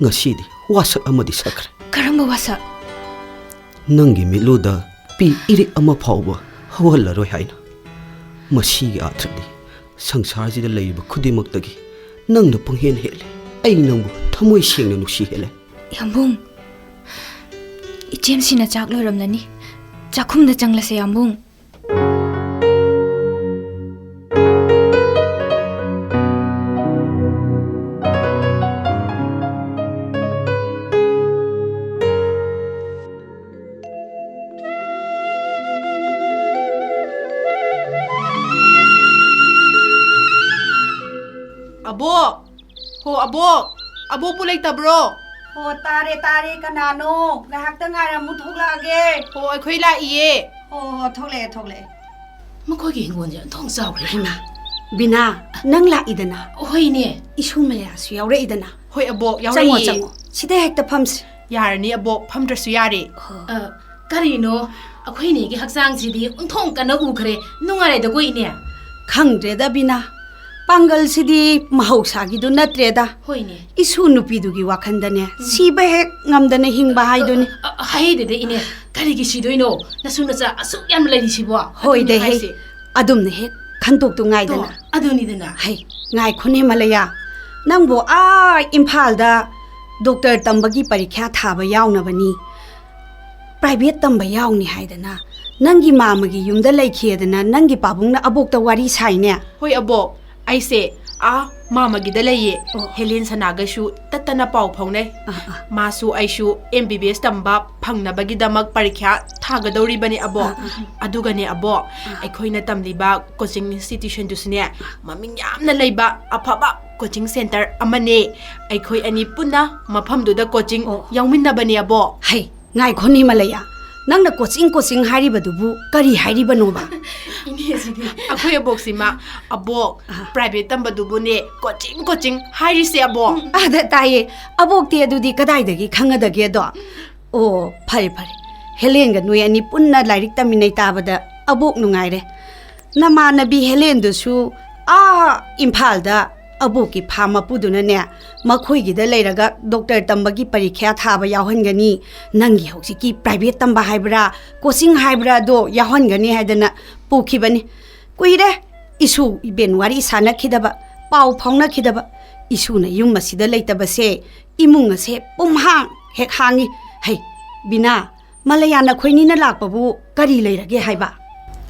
ꯉꯁꯤꯗꯤ ꯋꯥꯁꯛ ꯑꯃꯗꯤ ꯁꯛꯈ꯭ꯔꯦ꯫ ꯀꯔꯝꯕ ꯋꯥꯁꯛ? ꯅꯪꯒꯤ ꯃꯤꯠꯂꯨꯗ ꯄꯤ ꯏꯔꯤꯛ ꯑꯃ ꯐꯥꯎꯕ ꯍꯧꯍꯜꯂꯔꯣꯏ ꯍꯥꯏꯅ꯫ ꯃꯁꯤꯒꯤ ꯑꯥꯔꯊꯗꯤ ꯁꯪꯁꯥꯔꯁꯤꯗ ꯂꯩꯔꯤꯕ ꯈꯨꯗꯤꯡꯃꯛꯇꯒꯤ ꯅꯪꯅ ꯄꯪꯍꯦꯟ ꯍꯦꯜꯂꯦ꯫ ꯑꯩ ꯅꯪꯕꯨ ꯊꯃꯣꯏ ꯁꯦꯡꯅ ꯅꯨꯡꯁꯤ ꯍꯦꯜꯂꯦ꯫ ꯌꯥꯝꯕꯨꯡ, ꯏꯆꯦꯝꯁꯤꯅ ꯆꯥꯛ ꯂꯣꯏꯔꯝꯂꯅꯤ꯫ ꯆꯥꯛꯈꯨꯝꯗ ꯆꯪꯂꯁꯦ, ꯌꯥꯝꯕꯨꯡ꯫ ꯑꯕꯣꯛ! ꯍꯣ, ꯑꯕꯣꯛ! ꯑꯕꯣꯛꯄꯨ ꯂꯩꯇꯕ꯭ꯔꯣ? ꯍꯣ, ꯇꯥꯔꯦ, ꯇꯥꯔꯦ꯫ ꯀꯅꯥꯅꯣ? ꯉꯥꯏꯍꯥꯛꯇ ꯉꯥꯏꯔꯝꯃꯨ, ꯊꯣꯛꯂꯛꯑꯒꯦ꯫ ꯍꯣ, ꯑꯩꯈꯣꯏ ꯂꯥꯛꯏꯌꯦ꯫ ꯍꯣ, ꯍꯣ, ꯊꯣꯛꯂꯛꯑꯦ, ꯊꯣꯛꯂꯛꯑꯦ꯫ ꯃꯈꯣꯏꯒꯤ ꯍꯤꯡꯒꯣꯜꯁꯦ ꯑꯣꯟꯊꯣꯛ ꯆꯥꯎꯈ꯭ꯔꯦ꯫ ꯍꯩꯃꯥ, ꯕꯤꯅꯥ, ꯅꯪ ꯂꯥꯛꯏꯗꯅ? ꯍꯣꯏꯅꯦ꯫ ꯏꯁꯨ ꯃꯌꯥꯁꯨ ꯌꯥꯎꯔꯛꯏꯗꯅ? ꯍꯣꯏ, ꯑꯕꯣꯛ, ꯆꯪꯉꯣ, ꯌꯥꯎꯔꯛꯏꯌꯦ꯫ ꯆꯪꯉꯣ꯫ ꯁꯤꯗ ꯍꯦꯛꯇ ꯐꯝꯁꯤ꯫ ꯌꯥꯔꯅꯤ, ꯑꯕꯣꯛ, ꯐꯝꯗ꯭ꯔꯁꯨ ꯌꯥꯔꯦ꯫ ꯍꯣ꯫ ꯑ, ꯀꯔꯤꯅꯣ? ꯑꯩꯈꯣꯏ ꯏꯅꯦꯒꯤ ꯍꯛꯆꯥꯡꯁꯤꯗꯤ ꯑꯣꯟꯊꯣꯛ ꯀꯟꯅ ꯎꯈ꯭ꯔꯦ꯫ ꯅꯨꯡꯉꯥꯏꯔꯦꯗꯀꯣ, ꯏꯅꯦ? ꯈꯪꯗ꯭ꯔꯦꯗ, ꯕꯤꯅꯥ꯫ ꯄꯥꯡꯒꯜꯁꯤꯗꯤ ꯃꯍꯧꯁꯥꯒꯤꯗꯨ ꯅꯠꯇ꯭ꯔꯦꯗ꯫ ꯍꯣꯏꯅꯦ꯫ ꯏꯁꯨ ꯅꯨꯄꯤꯗꯨꯒꯤ ꯋꯥꯈꯟꯗꯅꯦ, ꯎꯝ꯫ ꯁꯤꯕ ꯍꯦꯛ ꯉꯝꯗꯅ ꯍꯤꯡꯕ ꯍꯥꯏꯗꯨꯅꯤ꯫ ꯑ, ꯑ, ꯍꯥꯏꯗꯦꯗ, ꯏꯅꯦ꯫ ꯀꯔꯤꯒꯤ ꯁꯤꯗꯣꯏꯅꯣ? ꯅꯁꯨ ꯅꯆꯥ ꯑꯁꯨꯛ ꯌꯥꯝ ꯂꯩꯔꯤꯁꯤꯕꯣ? ꯍꯣꯏꯗ ꯑꯗꯨꯅꯤ ꯍꯦ꯫ ꯍꯥꯏꯁꯦ꯫ ꯑꯗꯨꯝꯅ ꯍꯦꯛ ꯈꯟꯇꯣꯛꯇꯨ ꯉꯥꯏꯗꯅ꯫ ꯇꯣ, ꯑꯗꯨꯅꯤꯗꯅ꯫ ꯍꯩ, ꯉꯥꯏꯈꯣꯅꯦ ꯃꯂꯌꯥ꯫ ꯅꯪꯕꯨ ꯑꯥ ꯏꯝꯐꯥꯜꯗ ꯗꯣꯛꯇꯔ ꯇꯝꯕꯒꯤ ꯄꯔꯤꯈ꯭ꯌꯥ ꯊꯥꯕ ꯌꯥꯎꯅꯕꯅꯤ, ꯄ꯭ꯔꯥꯏꯚꯦꯠ ꯇꯝꯕ ꯌꯥꯎꯅꯤ ꯍꯥꯏꯗꯅ ꯅꯪꯒꯤ ꯃꯥꯃꯒꯤ ꯌꯨꯝꯗ ꯂꯩꯈꯤꯗꯅ ꯅꯪꯒꯤ ꯄꯥꯕꯨꯡꯅ ꯑꯕꯣꯛꯇ ꯋꯥꯔꯤ ꯁꯥꯏꯅꯦ꯫ ꯍꯣꯏ, ꯑꯕꯣꯛ, ꯑꯩꯁꯦ ꯑꯥ ꯃꯥꯃꯒꯤꯗ ꯂꯩꯌꯦ꯫ ꯑꯣ꯫ ꯍꯦꯂꯦꯟ ꯁꯅꯥꯒꯁꯨ ꯇꯠꯇꯅ ꯄꯥꯎ ꯐꯥꯎꯅꯩ꯫ ꯑꯥ, ꯑꯥ꯫ ꯃꯥꯁꯨ ꯑꯩꯁꯨ M B B S ꯇꯝꯕ ꯐꯪꯅꯕꯒꯤꯗꯃꯛ ꯄꯔꯤꯈ꯭ꯌꯥ ꯊꯥꯒꯗꯧꯔꯤꯕꯅꯤ, ꯑꯕꯣꯛ꯫ ꯑꯥ, ꯑꯥ꯫ ꯑꯗꯨꯒꯅꯦ, ꯑꯕꯣꯛ, ꯑꯥ꯫ ꯑꯩꯈꯣꯏꯅ ꯇꯝꯂꯤꯕ coaching institutionꯗꯨꯁꯨꯅꯦ, ꯃꯃꯤꯡ ꯌꯥꯝꯅ ꯂꯩꯕ ꯑꯐꯕ coaching centre ꯑꯃꯅꯦ꯫ ꯑꯩꯈꯣꯏ ꯑꯅꯤ ꯄꯨꯟꯅ ꯃꯐꯝꯗꯨꯗ coaching ꯑꯣ꯫ ꯌꯥꯎꯃꯤꯟꯅꯕꯅꯦ, ꯑꯕꯣꯛ꯫ ꯍꯩ, ꯉꯥꯏꯈꯣꯅꯦ ꯃꯂꯌꯥ, ꯅꯪꯅ ꯀꯣꯆꯤꯡ ꯀꯣꯆꯤꯡ ꯍꯥꯏꯔꯤꯕꯗꯨꯕꯨ ꯀꯔꯤ ꯍꯥꯏꯔꯤꯕꯅꯣꯕ? ꯏꯅꯦꯁꯤꯗꯤ ꯑꯩꯈꯣꯏ ꯑꯕꯣꯛꯁꯤꯃ ꯑꯕꯣꯛ ꯄ꯭ꯔꯥꯏꯚꯦꯠ ꯇꯝꯕꯗꯨꯕꯨꯅꯦ ꯀꯣꯆꯤꯡ ꯀꯣꯆꯤꯡ ꯍꯥꯏꯔꯤꯁꯦ ꯑꯕꯣꯛ꯫ ꯑꯗ ꯇꯥꯏꯌꯦ꯫ ꯑꯕꯣꯛꯇꯤ ꯑꯗꯨꯗꯤ ꯀꯗꯥꯏꯗꯒꯤ ꯈꯪꯒꯗꯒꯦꯗꯣ? ꯑꯣ, ꯐꯔꯦ ꯐꯔꯦ꯫ ꯍꯦꯂꯦꯟꯒ ꯅꯣꯏ ꯑꯅꯤ ꯄꯨꯟꯅ ꯂꯥꯏꯔꯤꯛ ꯇꯝꯃꯤꯟꯅꯩ ꯇꯥꯕꯗ ꯑꯕꯣꯛ ꯅꯨꯡꯉꯥꯏꯔꯦ꯫ ꯅꯃꯥꯟꯅꯕꯤ ꯍꯦꯂꯦꯟꯗꯨꯁꯨ ꯑꯥ ꯏꯝꯐꯥꯜꯗ ꯑꯕꯣꯛꯀꯤ ꯐꯥꯝ ꯃꯄꯨꯗꯨꯅꯅꯦ, ꯃꯈꯣꯏꯒꯤꯗ ꯂꯩꯔꯒ ꯗꯣꯛꯇꯔ ꯇꯝꯕꯒꯤ ꯄꯔꯤꯈ꯭ꯌꯥ ꯊꯥꯕ ꯌꯥꯎꯍꯟꯒꯅꯤ, ꯅꯪꯒꯤ ꯍꯧꯖꯤꯛꯀꯤ ꯄ꯭ꯔꯥꯏꯚꯦꯠ ꯇꯝꯕ ꯍꯥꯏꯕ꯭ꯔꯥ, ꯀꯣꯆꯤꯡ ꯍꯥꯏꯕ꯭ꯔꯥ ꯑꯗꯣ ꯌꯥꯎꯍꯟꯒꯅꯤ ꯍꯥꯏꯗꯅ ꯄꯨꯈꯤꯕꯅꯤ꯫ ꯀꯨꯏꯔꯦ ꯏꯁꯨ ꯏꯕꯦꯟ ꯋꯥꯔꯤ ꯁꯥꯅꯈꯤꯗꯕ, ꯄꯥꯎ ꯐꯥꯎꯅꯈꯤꯗꯕ꯫ ꯏꯁꯨꯅ ꯌꯨꯝ ꯑꯁꯤꯗ ꯂꯩꯇꯕꯁꯦ ꯏꯃꯨꯡ ꯑꯁꯦ ꯄꯨꯝꯍꯥꯡ ꯍꯦꯛ ꯍꯥꯡꯉꯤ꯫ ꯍꯩ, ꯕꯤꯅꯥ, ꯃꯂꯌꯥ ꯅꯈꯣꯏꯅꯤꯅ ꯂꯥꯛꯄꯕꯨ ꯀꯔꯤ ꯂꯩꯔꯒꯦ ꯍꯥꯏꯕ?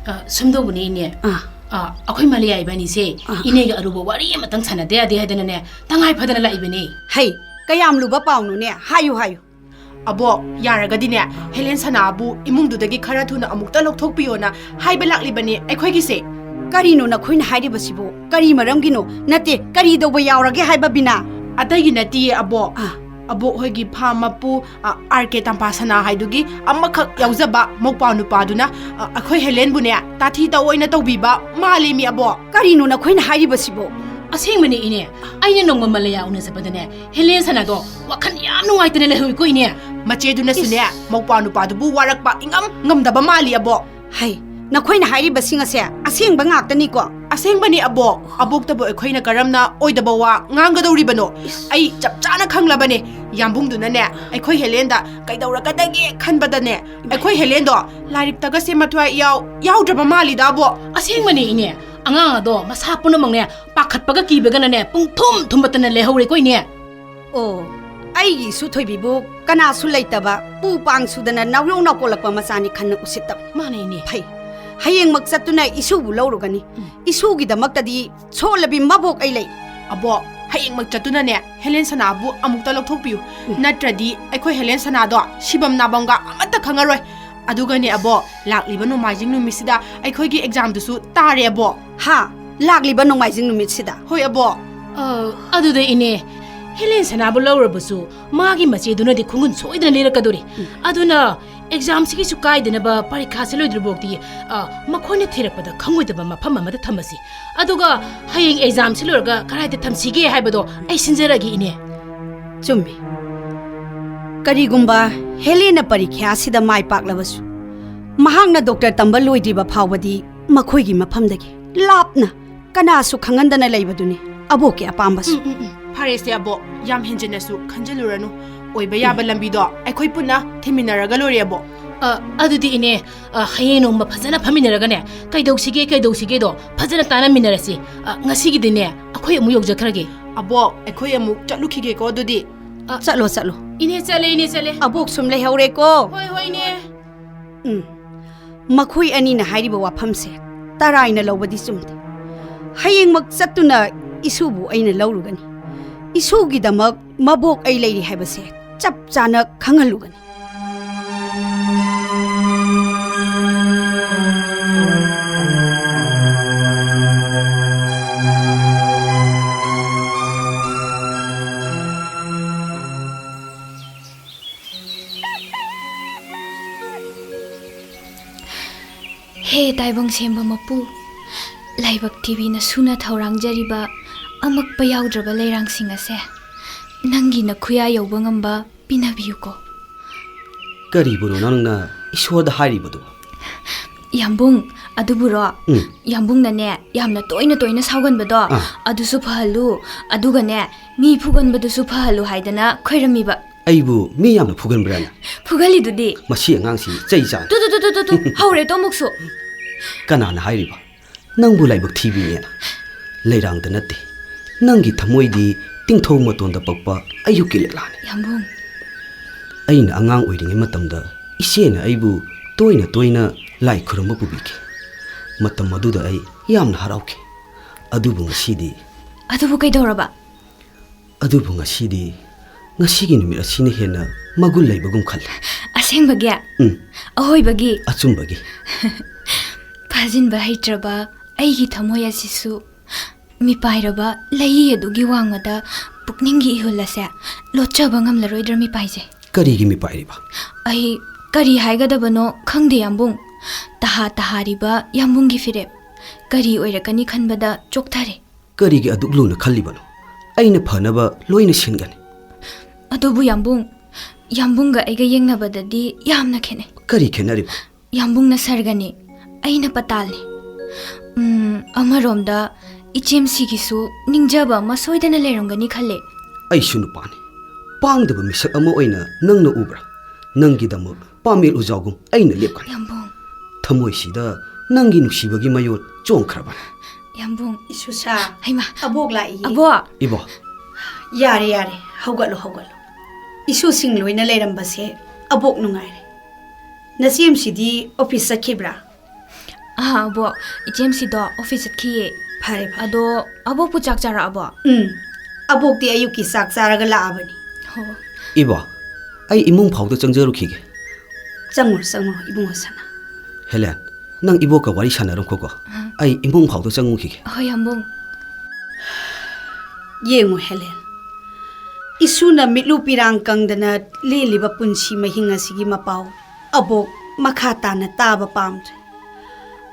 ꯑ, ꯁꯨꯝꯗꯧꯕꯅꯦ ꯏꯅꯦ꯫ ꯑꯥ꯫ ꯑ, ꯑꯩꯈꯣꯏ ꯃꯂꯌꯥ ꯏꯕꯥꯅꯤꯁꯦ ꯑꯥ꯫ ꯏꯅꯦꯒ ꯑꯔꯨꯕ ꯋꯥꯔꯤ ꯑꯃꯇꯪ ꯁꯥꯟꯅꯗ ꯌꯥꯗꯦ ꯍꯥꯏꯗꯅꯅꯦ ꯇꯉꯥꯏ ꯐꯗꯅ ꯂꯥꯛꯏꯕꯅꯦ꯫ ꯍꯩ, ꯀꯌꯥꯝ ꯂꯨꯕ ꯄꯥꯎꯅꯣꯅꯦ? ꯍꯥꯏꯌꯨ, ꯍꯥꯏꯌꯨ꯫ ꯑꯕꯣꯛ, ꯌꯥꯔꯒꯗꯤꯅꯦ ꯍꯦꯂꯦꯟ ꯁꯅꯥꯕꯨ ꯏꯃꯨꯡꯗꯨꯗꯒꯤ ꯈꯔ ꯊꯨꯅ ꯑꯃꯨꯛꯇ ꯂꯧꯊꯣꯛꯄꯤꯌꯣꯅ ꯍꯥꯏꯕ ꯂꯥꯛꯂꯤꯕꯅꯦ ꯑꯩꯈꯣꯏꯒꯤꯁꯦ꯫ ꯀꯔꯤꯅꯣ ꯅꯈꯣꯏꯅ ꯍꯥꯏꯔꯤꯕꯁꯤꯕꯨ? ꯀꯔꯤ ꯃꯔꯝꯒꯤꯅꯣ? ꯅꯠꯇꯦ, ꯀꯔꯤ ꯇꯧꯕ ꯌꯥꯎꯔꯒꯦ ꯍꯥꯏꯕ ꯕꯤꯅꯥ? ꯑꯇꯩꯒꯤ ꯅꯠꯇꯤꯌꯦ ꯑꯕꯣꯛ꯫ ꯑꯥ꯫ ꯑꯕꯣꯛ ꯍꯣꯏꯒꯤ ꯐꯥꯝ ꯃꯄꯨ, ꯑ, ꯑꯥꯔ ꯀꯦ ꯇꯝꯐꯥ ꯁꯅꯥ ꯍꯥꯏꯗꯨꯒꯤ ꯑꯃꯈꯛ ꯌꯥꯎꯖꯕ ꯃꯧꯄꯥ ꯅꯨꯄꯥꯗꯨꯅ, ꯑ, ꯑꯩꯈꯣꯏ ꯍꯦꯂꯦꯟꯕꯨꯅꯦ ꯇꯥꯊꯤ ꯇꯥꯑꯣꯏꯅ ꯇꯧꯕꯤꯕ ꯃꯥꯜꯂꯦꯃꯤ ꯑꯕꯣꯛ꯫ ꯀꯔꯤꯅꯣ ꯅꯈꯣꯏꯅ ꯍꯥꯏꯔꯤꯕꯁꯤꯕꯨ? ꯑꯁꯦꯡꯕꯅꯦ ꯏꯅꯦ, ꯑꯩꯅ ꯅꯣꯡꯃ ꯃꯂꯌꯥ ꯎꯅ ꯆꯠꯄꯗꯅꯦ ꯍꯦꯂꯦꯟ ꯁꯅꯥꯗꯣ ꯋꯥꯈꯜ ꯌꯥꯝ ꯅꯨꯡꯉꯥꯏꯇꯅ ꯂꯩꯍꯧꯏꯀꯣ ꯏꯅꯦ꯫ ꯃꯆꯦꯗꯨꯅꯁꯨꯅꯦ ꯃꯧꯄꯥ ꯅꯨꯄꯥꯗꯨꯕꯨ ꯋꯥꯔꯛꯄ ꯏꯉꯝ ꯉꯝꯗꯕ ꯃꯥꯜꯂꯤ ꯑꯕꯣꯛ꯫ ꯍꯩ, ꯅꯈꯣꯏꯅ ꯍꯥꯏꯔꯤꯕꯁꯤꯡ ꯑꯁꯦ ꯑꯁꯦꯡꯕ ꯉꯥꯛꯇꯅꯤꯀꯣ? ꯑꯁꯦꯡꯕꯅꯤ ꯑꯕꯣꯛ꯫ ꯑꯕꯣꯛꯇꯕꯨ ꯑꯩꯈꯣꯏꯅ ꯀꯔꯝꯅ ꯑꯣꯏꯗꯕ ꯋꯥ ꯉꯥꯡꯒꯗꯧꯔꯤꯕꯅꯣ? ꯑꯩ ꯆꯞ ꯆꯥꯅ ꯈꯪꯂꯕꯅꯦ꯫ ꯌꯥꯝꯕꯨꯡꯗꯨꯅꯅꯦ ꯑꯩꯈꯣꯏ ꯍꯦꯂꯦꯟꯗ ꯀꯩꯗꯧꯔꯛꯀꯗꯒꯦ ꯈꯟꯕꯗꯅꯦ ꯑꯩꯈꯣꯏ ꯍꯦꯂꯦꯟꯗꯣ ꯂꯥꯏꯔꯤꯛꯇꯒꯁꯦ ꯃꯊ꯭ꯋꯥꯏ ꯏꯌꯥꯎ ꯌꯥꯎꯗ꯭ꯔꯕ ꯃꯥꯜꯂꯤꯗ ꯑꯕꯣꯛ꯫ ꯑꯁꯦꯡꯕꯅꯦ ꯏꯅꯦ, ꯑꯉꯥꯡ ꯑꯗꯣ ꯃꯁꯥ ꯄꯨꯝꯅꯃꯛꯅꯦ ꯄꯥꯈꯠꯄꯒ ꯀꯤꯕꯒꯅꯅꯦ ꯄꯨꯡ ꯊꯨꯝ ꯊꯨꯝꯕꯇꯅ ꯂꯩꯍꯧꯔꯦꯀꯣ ꯏꯅꯦ꯫ ꯑꯣ, ꯑꯩꯒꯤ ꯏꯁꯨ ꯊꯣꯏꯕꯤꯕꯨ ꯀꯅꯥꯁꯨ ꯂꯩꯇꯕ ꯄꯨ ꯄꯥꯡ ꯁꯨꯗꯅ ꯅꯥꯎꯌꯧ ꯅꯥꯎꯀꯣꯜꯂꯛꯄ ꯃꯆꯥꯅꯤ ꯈꯟꯅ ꯎꯁꯤꯠꯇꯕ꯫ ꯃꯥꯅꯦ ꯏꯅꯦ꯫ ꯐꯩ, ꯍꯌꯦꯡꯃꯛ ꯆꯠꯇꯨꯅ ꯏꯁꯨꯕꯨ ꯂꯧꯔꯨꯒꯅꯤ꯫ ꯏꯁꯨꯒꯤꯗꯃꯛꯇꯗꯤ ꯁꯣꯜꯂꯕꯤ ꯃꯕꯣꯛ ꯑꯩ ꯂꯩ꯫ ꯑꯕꯣꯛ, ꯍꯌꯦꯡꯃꯛ ꯆꯠꯇꯨꯅꯅꯦ ꯍꯦꯂꯦꯟ ꯁꯅꯥꯕꯨ ꯑꯃꯨꯛꯇ ꯂꯧꯊꯣꯛꯄꯤꯌꯨ꯫ ꯅꯠꯇ꯭ꯔꯗꯤ ꯑꯩꯈꯣꯏ ꯍꯦꯂꯦꯟ ꯁꯅꯥꯗꯣ ꯁꯤꯐꯝ ꯅꯥꯐꯝꯒ ꯑꯃꯠꯇ ꯈꯪꯉꯔꯣꯏ꯫ ꯑꯗꯨꯒꯅꯦ ꯑꯕꯣꯛ, ꯂꯥꯛꯂꯤꯕ ꯅꯣꯡꯃꯥꯏꯖꯤꯡ ꯅꯨꯃꯤꯠꯁꯤꯗ ꯑꯩꯈꯣꯏꯒꯤ ꯑꯦꯛꯖꯥꯝꯗꯨꯁꯨ ꯇꯥꯔꯦ ꯑꯕꯣꯛ꯫ ꯍꯥ? ꯂꯥꯛꯂꯤꯕ ꯅꯣꯡꯃꯥꯏꯖꯤꯡ ꯅꯨꯃꯤꯠꯁꯤꯗ? ꯍꯣꯏ ꯑꯕꯣꯛ꯫ ꯑ, ꯑꯗꯨꯗ ꯏꯅꯦ, ꯍꯦꯂꯦꯟ ꯁꯅꯥꯕꯨ ꯂꯧꯔꯕꯁꯨ ꯃꯥꯒꯤ ꯃꯆꯦꯗꯨꯅꯗꯤ ꯈꯣꯡꯒꯨꯟ ꯁꯣꯏꯗꯅ ꯂꯩꯔꯛꯀꯗꯣꯔꯤ꯫ ꯑꯗꯨꯅ ꯑꯦꯛꯖꯥꯝꯁꯤꯒꯤꯁꯨ ꯀꯥꯏꯗꯅꯕ ꯄꯔꯤꯈꯥꯁꯤ ꯂꯣꯏꯗ꯭ꯔꯤꯐꯥꯎꯗꯤ, ꯑ, ꯃꯈꯣꯏꯅ ꯊꯤꯔꯛꯄꯗ ꯈꯪꯉꯣꯏꯗꯕ ꯃꯐꯝ ꯑꯃꯗ ꯊꯝꯃꯁꯤ꯫ ꯑꯗꯨꯒ ꯍꯌꯦꯡ ꯑꯦꯛꯖꯥꯝꯁꯤ ꯂꯣꯏꯔꯒ ꯀꯗꯥꯏꯗ ꯊꯝꯁꯤꯒꯦ ꯍꯥꯏꯕꯗꯣ ꯑꯩ ꯁꯤꯟꯖꯔꯒꯦ, ꯏꯅꯦ꯫ ꯆꯨꯝꯃꯤ꯫ ꯀꯔꯤꯒꯨꯝꯕ ꯍꯦꯂꯦꯟꯅ ꯄꯔꯤꯈ꯭ꯌꯥꯁꯤꯗ ꯃꯥꯏ ꯄꯥꯛꯂꯕꯁꯨ, ꯃꯍꯥꯛꯅ ꯗꯣꯛꯇꯔ ꯇꯝꯕ ꯂꯣꯏꯗ꯭ꯔꯤꯕ ꯐꯥꯎꯕꯗꯤ ꯃꯈꯣꯏꯒꯤ ꯃꯐꯝꯗꯒꯤ ꯂꯥꯞꯅ ꯀꯅꯥꯁꯨ ꯈꯪꯍꯟꯗꯅ ꯂꯩꯕꯗꯨꯅꯤ ꯑꯕꯣꯛꯀꯤ ꯑꯄꯥꯝꯕꯁꯨ꯫ ꯎꯝ, ꯎꯝ, ꯎꯝ꯫ ꯐꯔꯦꯁꯦ, ꯑꯕꯣꯛ, ꯌꯥꯝ ꯍꯦꯟꯖꯤꯟꯅꯁꯨ ꯈꯟꯖꯜꯂꯨꯔꯅꯨ꯫ ꯑꯣꯏꯕ ꯌꯥꯕ ꯂꯝꯕꯤꯗꯣ ꯑꯩꯈꯣꯏ ꯄꯨꯟꯅ ꯊꯤꯃꯤꯟꯅꯔꯒ ꯂꯣꯏꯔꯦ, ꯑꯕꯣꯛ꯫ ꯑ, ꯑꯗꯨꯗꯤ, ꯏꯅꯦ, ꯑ, ꯍꯌꯦꯡ ꯅꯣꯡꯃ ꯐꯖꯅ ꯐꯝꯃꯤꯟꯅꯔꯒꯅꯦ, ꯀꯩꯗꯧꯁꯤꯒꯦ, ꯀꯩꯗꯧꯁꯤꯒꯦꯗꯣ ꯐꯖꯅ ꯇꯥꯟꯅꯃꯤꯟꯅꯔꯁꯤ꯫ ꯑ, ꯉꯁꯤꯒꯤꯗꯤꯅꯦ, ꯑꯩꯈꯣꯏ ꯑꯃꯨꯛ ꯌꯧꯖꯈ꯭ꯔꯒꯦ꯫ ꯑꯕꯣꯛ, ꯑꯩꯈꯣꯏ ꯑꯃꯨꯛ ꯆꯠꯂꯨꯈꯤꯒꯦꯀꯣ, ꯑꯗꯨꯗꯤ꯫ ꯑ, ꯆꯠꯂꯣ, ꯆꯠꯂꯣ꯫ ꯏꯅꯦ, ꯆꯠꯂꯦ, ꯏꯅꯦ, ꯆꯠꯂꯦ꯫ ꯑꯕꯣꯛ ꯁꯨꯝ ꯂꯩꯍꯧꯔꯦꯀꯣ꯫ ꯍꯣꯏ, ꯍꯣꯏ, ꯏꯅꯦ꯫ ꯎꯝ, ꯃꯈꯣꯏ ꯑꯅꯤꯅ ꯍꯥꯏꯔꯤꯕ ꯋꯥꯐꯝꯁꯦ ꯇꯔꯥꯏꯅ ꯂꯧꯕꯗꯤ ꯆꯨꯝꯗꯦ꯫ ꯍꯌꯦꯡꯃꯛ ꯆꯠꯇꯨꯅ ꯏꯁꯨꯕꯨ ꯑꯩꯅ ꯂꯧꯔꯨꯒꯅꯤ꯫ ꯏꯁꯨꯒꯤꯗꯃꯛ ꯃꯕꯣꯛ ꯑꯩ ꯂꯩꯔꯤ ꯍꯥꯏꯕꯁꯦ ꯆꯞ ꯆꯥꯅ ꯈꯪꯍꯜꯂꯨꯒꯅꯤ꯫ ꯍꯦ ꯇꯥꯏꯕꯪ ꯁꯦꯝꯕ ꯃꯄꯨ, ꯂꯥꯏꯕꯛ ꯊꯤꯕꯤꯅ ꯁꯨꯅ ꯊꯧꯔꯥꯡꯖꯔꯤꯕ ꯑꯃꯛꯄ ꯌꯥꯎꯗ꯭ꯔꯕ ꯂꯩꯔꯥꯡꯁꯤꯡ ꯑꯁꯦ ꯅꯪꯒꯤ ꯅꯈꯨꯌꯥ ꯌꯧꯕ ꯉꯝꯕ ꯄꯤꯅꯕꯤꯌꯨꯀꯣ꯫ ꯀꯔꯤꯕꯨꯅꯣ ꯅꯪꯅ ꯏꯁꯣꯔꯗ ꯍꯥꯏꯔꯤꯕꯗꯨ? ꯌꯥꯝꯕꯨꯡ, ꯑꯗꯨꯕꯨꯔꯣ? ꯎꯝ꯫ ꯌꯥꯝꯕꯨꯡꯅꯅꯦ, ꯌꯥꯝꯅ ꯇꯣꯏꯅ ꯇꯣꯏꯅ ꯁꯥꯎꯒꯟꯕꯗꯣ, ꯑꯥ꯫ ꯑꯗꯨꯁꯨ ꯐꯍꯜꯂꯨ꯫ ꯑꯗꯨꯒꯅꯦ, ꯃꯤ ꯐꯨꯒꯟꯕꯗꯨꯁꯨ ꯐꯍꯜꯂꯨ ꯍꯥꯏꯗꯅ ꯈꯣꯏꯔꯝꯃꯤꯕ꯫ ꯑꯩꯕꯨ ꯃꯤ ꯌꯥꯝꯅ ꯐꯨꯒꯟꯕ꯭ꯔꯥꯅꯦ? ꯐꯨꯒꯜꯂꯤꯗꯨꯗꯤ꯫ ꯃꯁꯤ ꯑꯉꯥꯡꯁꯤ ꯆꯩ ꯆꯥꯅꯤ꯫ ꯇꯨ, ꯇꯨ, ꯇꯨ, ꯇꯨ, ꯇꯨ, ꯇꯨ꯫ ꯍꯧꯔꯦ ꯇꯣ ꯑꯃꯨꯛꯁꯨ꯫ ꯀꯅꯥꯅ ꯍꯥꯏꯔꯤꯕ? ꯅꯪꯕꯨ ꯂꯥꯏꯕꯛ ꯊꯤꯕꯤꯅꯦꯅ? ꯂꯩꯔꯥꯡꯗ ꯅꯠꯇꯦ꯫ ꯅꯪꯒꯤ ꯊꯃꯣꯏꯗꯤ ꯇꯤꯡꯊꯧ ꯃꯇꯣꯟꯗ ꯄꯛꯄ ꯑꯌꯨꯛꯀꯤ ꯂꯤꯛꯂꯥꯅꯤ꯫ ꯌꯥꯝꯕꯨꯡ꯫ ꯑꯩꯅ ꯑꯉꯥꯡ ꯑꯣꯏꯔꯤꯉꯩ ꯃꯇꯝꯗ ꯏꯆꯦꯅ ꯑꯩꯕꯨ ꯇꯣꯏꯅ ꯇꯣꯏꯅ ꯂꯥꯏ ꯈꯨꯔꯨꯝꯕ ꯄꯨꯕꯤꯈꯤ꯫ ꯃꯇꯝ ꯑꯗꯨꯗ ꯑꯩ ꯌꯥꯝꯅ ꯍꯔꯥꯎꯈꯤ꯫ ꯑꯗꯨꯕꯨ ꯉꯁꯤꯗꯤ ꯑꯗꯨꯕꯨ ꯀꯩꯗꯧꯔꯕ? ꯑꯗꯨꯕꯨ ꯉꯁꯤꯗꯤ, ꯉꯁꯤꯒꯤ ꯅꯨꯃꯤꯠ ꯑꯁꯤꯅ ꯍꯦꯟꯅ ꯃꯒꯨꯟ ꯂꯩꯕꯒꯨꯝ ꯈꯜꯂꯤ꯫ ꯑꯁꯦꯡꯕꯒꯤ? ꯎꯝ꯫ ꯑꯍꯣꯏꯕꯒꯤ? ꯑꯆꯨꯝꯕꯒꯤ꯫ ꯐꯥꯖꯤꯟꯕ ꯍꯩꯇ꯭ꯔꯕ ꯑꯩꯒꯤ ꯊꯃꯣꯏ ꯑꯁꯤꯁꯨ ꯃꯤꯄꯥꯏꯔꯕ ꯂꯩꯏ ꯑꯗꯨꯒꯤ ꯋꯥꯡꯃꯗ ꯄꯨꯛꯅꯤꯡꯒꯤ ꯏꯍꯨꯜ ꯑꯁꯦ ꯂꯣꯠꯆꯕ ꯉꯝꯂꯔꯣꯏꯗ꯭ꯔꯥ, ꯃꯤꯄꯥꯏꯁꯦ? ꯀꯔꯤꯒꯤ ꯃꯤꯄꯥꯏꯔꯤꯕ? ꯑꯩ ꯀꯔꯤ ꯍꯥꯏꯒꯗꯕꯅꯣ ꯈꯪꯗꯦ, ꯌꯥꯝꯕꯨꯡ꯫ ꯇꯍꯥ ꯇꯍꯥꯔꯤꯕ ꯌꯥꯝꯕꯨꯡꯒꯤ ꯐꯤꯔꯦꯞ꯫ ꯀꯔꯤ ꯑꯣꯏꯔꯛꯀꯅꯤ ꯈꯟꯕꯗ ꯆꯣꯛꯊꯔꯦ꯫ ꯀꯔꯤꯒꯤ ꯑꯗꯨꯛ ꯂꯨꯅ ꯈꯜꯂꯤꯕꯅꯣ? ꯑꯩꯅ ꯐꯅꯕ ꯂꯣꯏꯅ ꯁꯤꯟꯒꯅꯤ꯫ ꯑꯗꯨꯕꯨ ꯌꯥꯝꯕꯨꯡ, ꯌꯥꯝꯕꯨꯡꯒ ꯑꯩꯒ ꯌꯦꯡꯅꯕꯗꯗꯤ ꯌꯥꯝꯅ ꯈꯦꯠꯅꯩ꯫ ꯀꯔꯤ ꯈꯦꯠꯅꯔꯤꯕ? ꯌꯥꯝꯕꯨꯡꯅ ꯁꯔꯒꯅꯤ, ꯑꯩꯅ ꯄꯇꯥꯜꯅꯤ꯫ ꯎꯝ, ꯑꯃꯔꯣꯝꯗ ꯏꯆꯦꯝꯁꯤꯒꯤꯁꯨ ꯅꯤꯡꯖꯕ ꯑꯃ ꯁꯣꯏꯗꯅ ꯂꯩꯔꯝꯒꯅꯤ ꯈꯜꯂꯦ꯫ ꯑꯩꯁꯨ ꯅꯨꯄꯥꯅꯤ꯫ ꯄꯥꯡꯗꯕ ꯃꯤꯁꯛ ꯑꯃ ꯑꯣꯏꯅ ꯅꯪꯅ ꯎꯕ꯭ꯔꯥ? ꯅꯪꯒꯤꯗꯃꯛ ꯄꯥꯃꯦꯜ ꯎꯖꯥꯎꯒꯨꯝ ꯑꯩꯅ ꯂꯦꯞꯀꯅꯤ꯫ ꯌꯥꯝꯕꯨꯡ, ꯊꯃꯣꯏꯁꯤꯗ ꯅꯪꯒꯤ ꯅꯨꯡꯁꯤꯕꯒꯤ ꯃꯌꯣꯜ ꯆꯣꯡꯈ꯭ꯔꯕꯅꯤ꯫ ꯌꯥꯝꯕꯨꯡ꯫ ꯏꯁꯨꯁꯥ, ꯍꯩꯃꯥ꯫ ꯑꯕꯣꯛ ꯂꯥꯛꯏꯌꯦ꯫ ꯑꯕꯣꯛ! ꯏꯕꯣ, ꯌꯥꯔꯦ ꯌꯥꯔꯦ, ꯍꯧꯒꯠꯂꯣ ꯍꯧꯒꯠꯂꯣ꯫ ꯏꯁꯨꯁꯤꯡ ꯂꯣꯏꯅ ꯂꯩꯔꯝꯕꯁꯦ ꯑꯕꯣꯛ ꯅꯨꯡꯉꯥꯏꯔꯦ꯫ ꯅꯆꯦꯝꯁꯤꯗꯤ ꯑꯣꯐꯤꯁ ꯆꯠꯈꯤꯕ꯭ꯔꯥ? ꯑꯥ, ꯑꯕꯣꯛ, ꯏꯆꯦꯝꯁꯤꯗꯣ ꯑꯣꯐꯤꯁ ꯆꯠꯈꯤꯌꯦ꯫ ꯐꯔꯦ ꯐꯔꯦ꯫ ꯑꯗꯣ ꯑꯕꯣꯛꯄꯨ ꯆꯥꯛ ꯆꯥꯔꯛꯑꯕꯣ? ꯎꯝ, ꯑꯕꯣꯛꯇꯤ ꯑꯌꯨꯛꯀꯤ ꯆꯥꯛ ꯆꯥꯔꯒ ꯂꯥꯛꯑꯕꯅꯤ꯫ ꯍꯣ꯫ ꯏꯕꯣ, ꯑꯩ ꯏꯃꯨꯡ ꯐꯥꯎꯗ ꯆꯪꯖꯔꯨꯈꯤꯒꯦ꯫ ꯆꯪꯉꯨꯔꯣ ꯆꯪꯉꯨꯔꯣ ꯏꯕꯨꯡꯉꯣ ꯁꯅꯥ꯫ ꯍꯦꯂꯦꯟ, ꯅꯪ ꯏꯕꯣꯛꯀ ꯋꯥꯔꯤ ꯁꯥꯟꯅꯔꯝꯈꯣꯀꯣ꯫ ꯑꯩ ꯏꯃꯨꯡ ꯐꯥꯎꯗ ꯆꯪꯉꯨꯈꯤꯒꯦ꯫ ꯍꯣꯏ, ꯌꯥꯝꯕꯨꯡ꯫ ꯌꯦꯡꯉꯨ ꯍꯦꯂꯦꯟ, ꯏꯁꯨꯅ ꯃꯤꯠꯂꯨ ꯄꯤꯔꯥꯡ ꯀꯪꯗꯅ ꯂꯦꯜꯂꯤꯕ ꯄꯨꯟꯁꯤ ꯃꯍꯤꯡ ꯑꯁꯤꯒꯤ ꯃꯄꯥꯎ ꯑꯕꯣꯛ ꯃꯈꯥ ꯇꯥꯅ ꯇꯥꯕ ꯄꯥꯝꯗ꯭ꯔꯦ꯫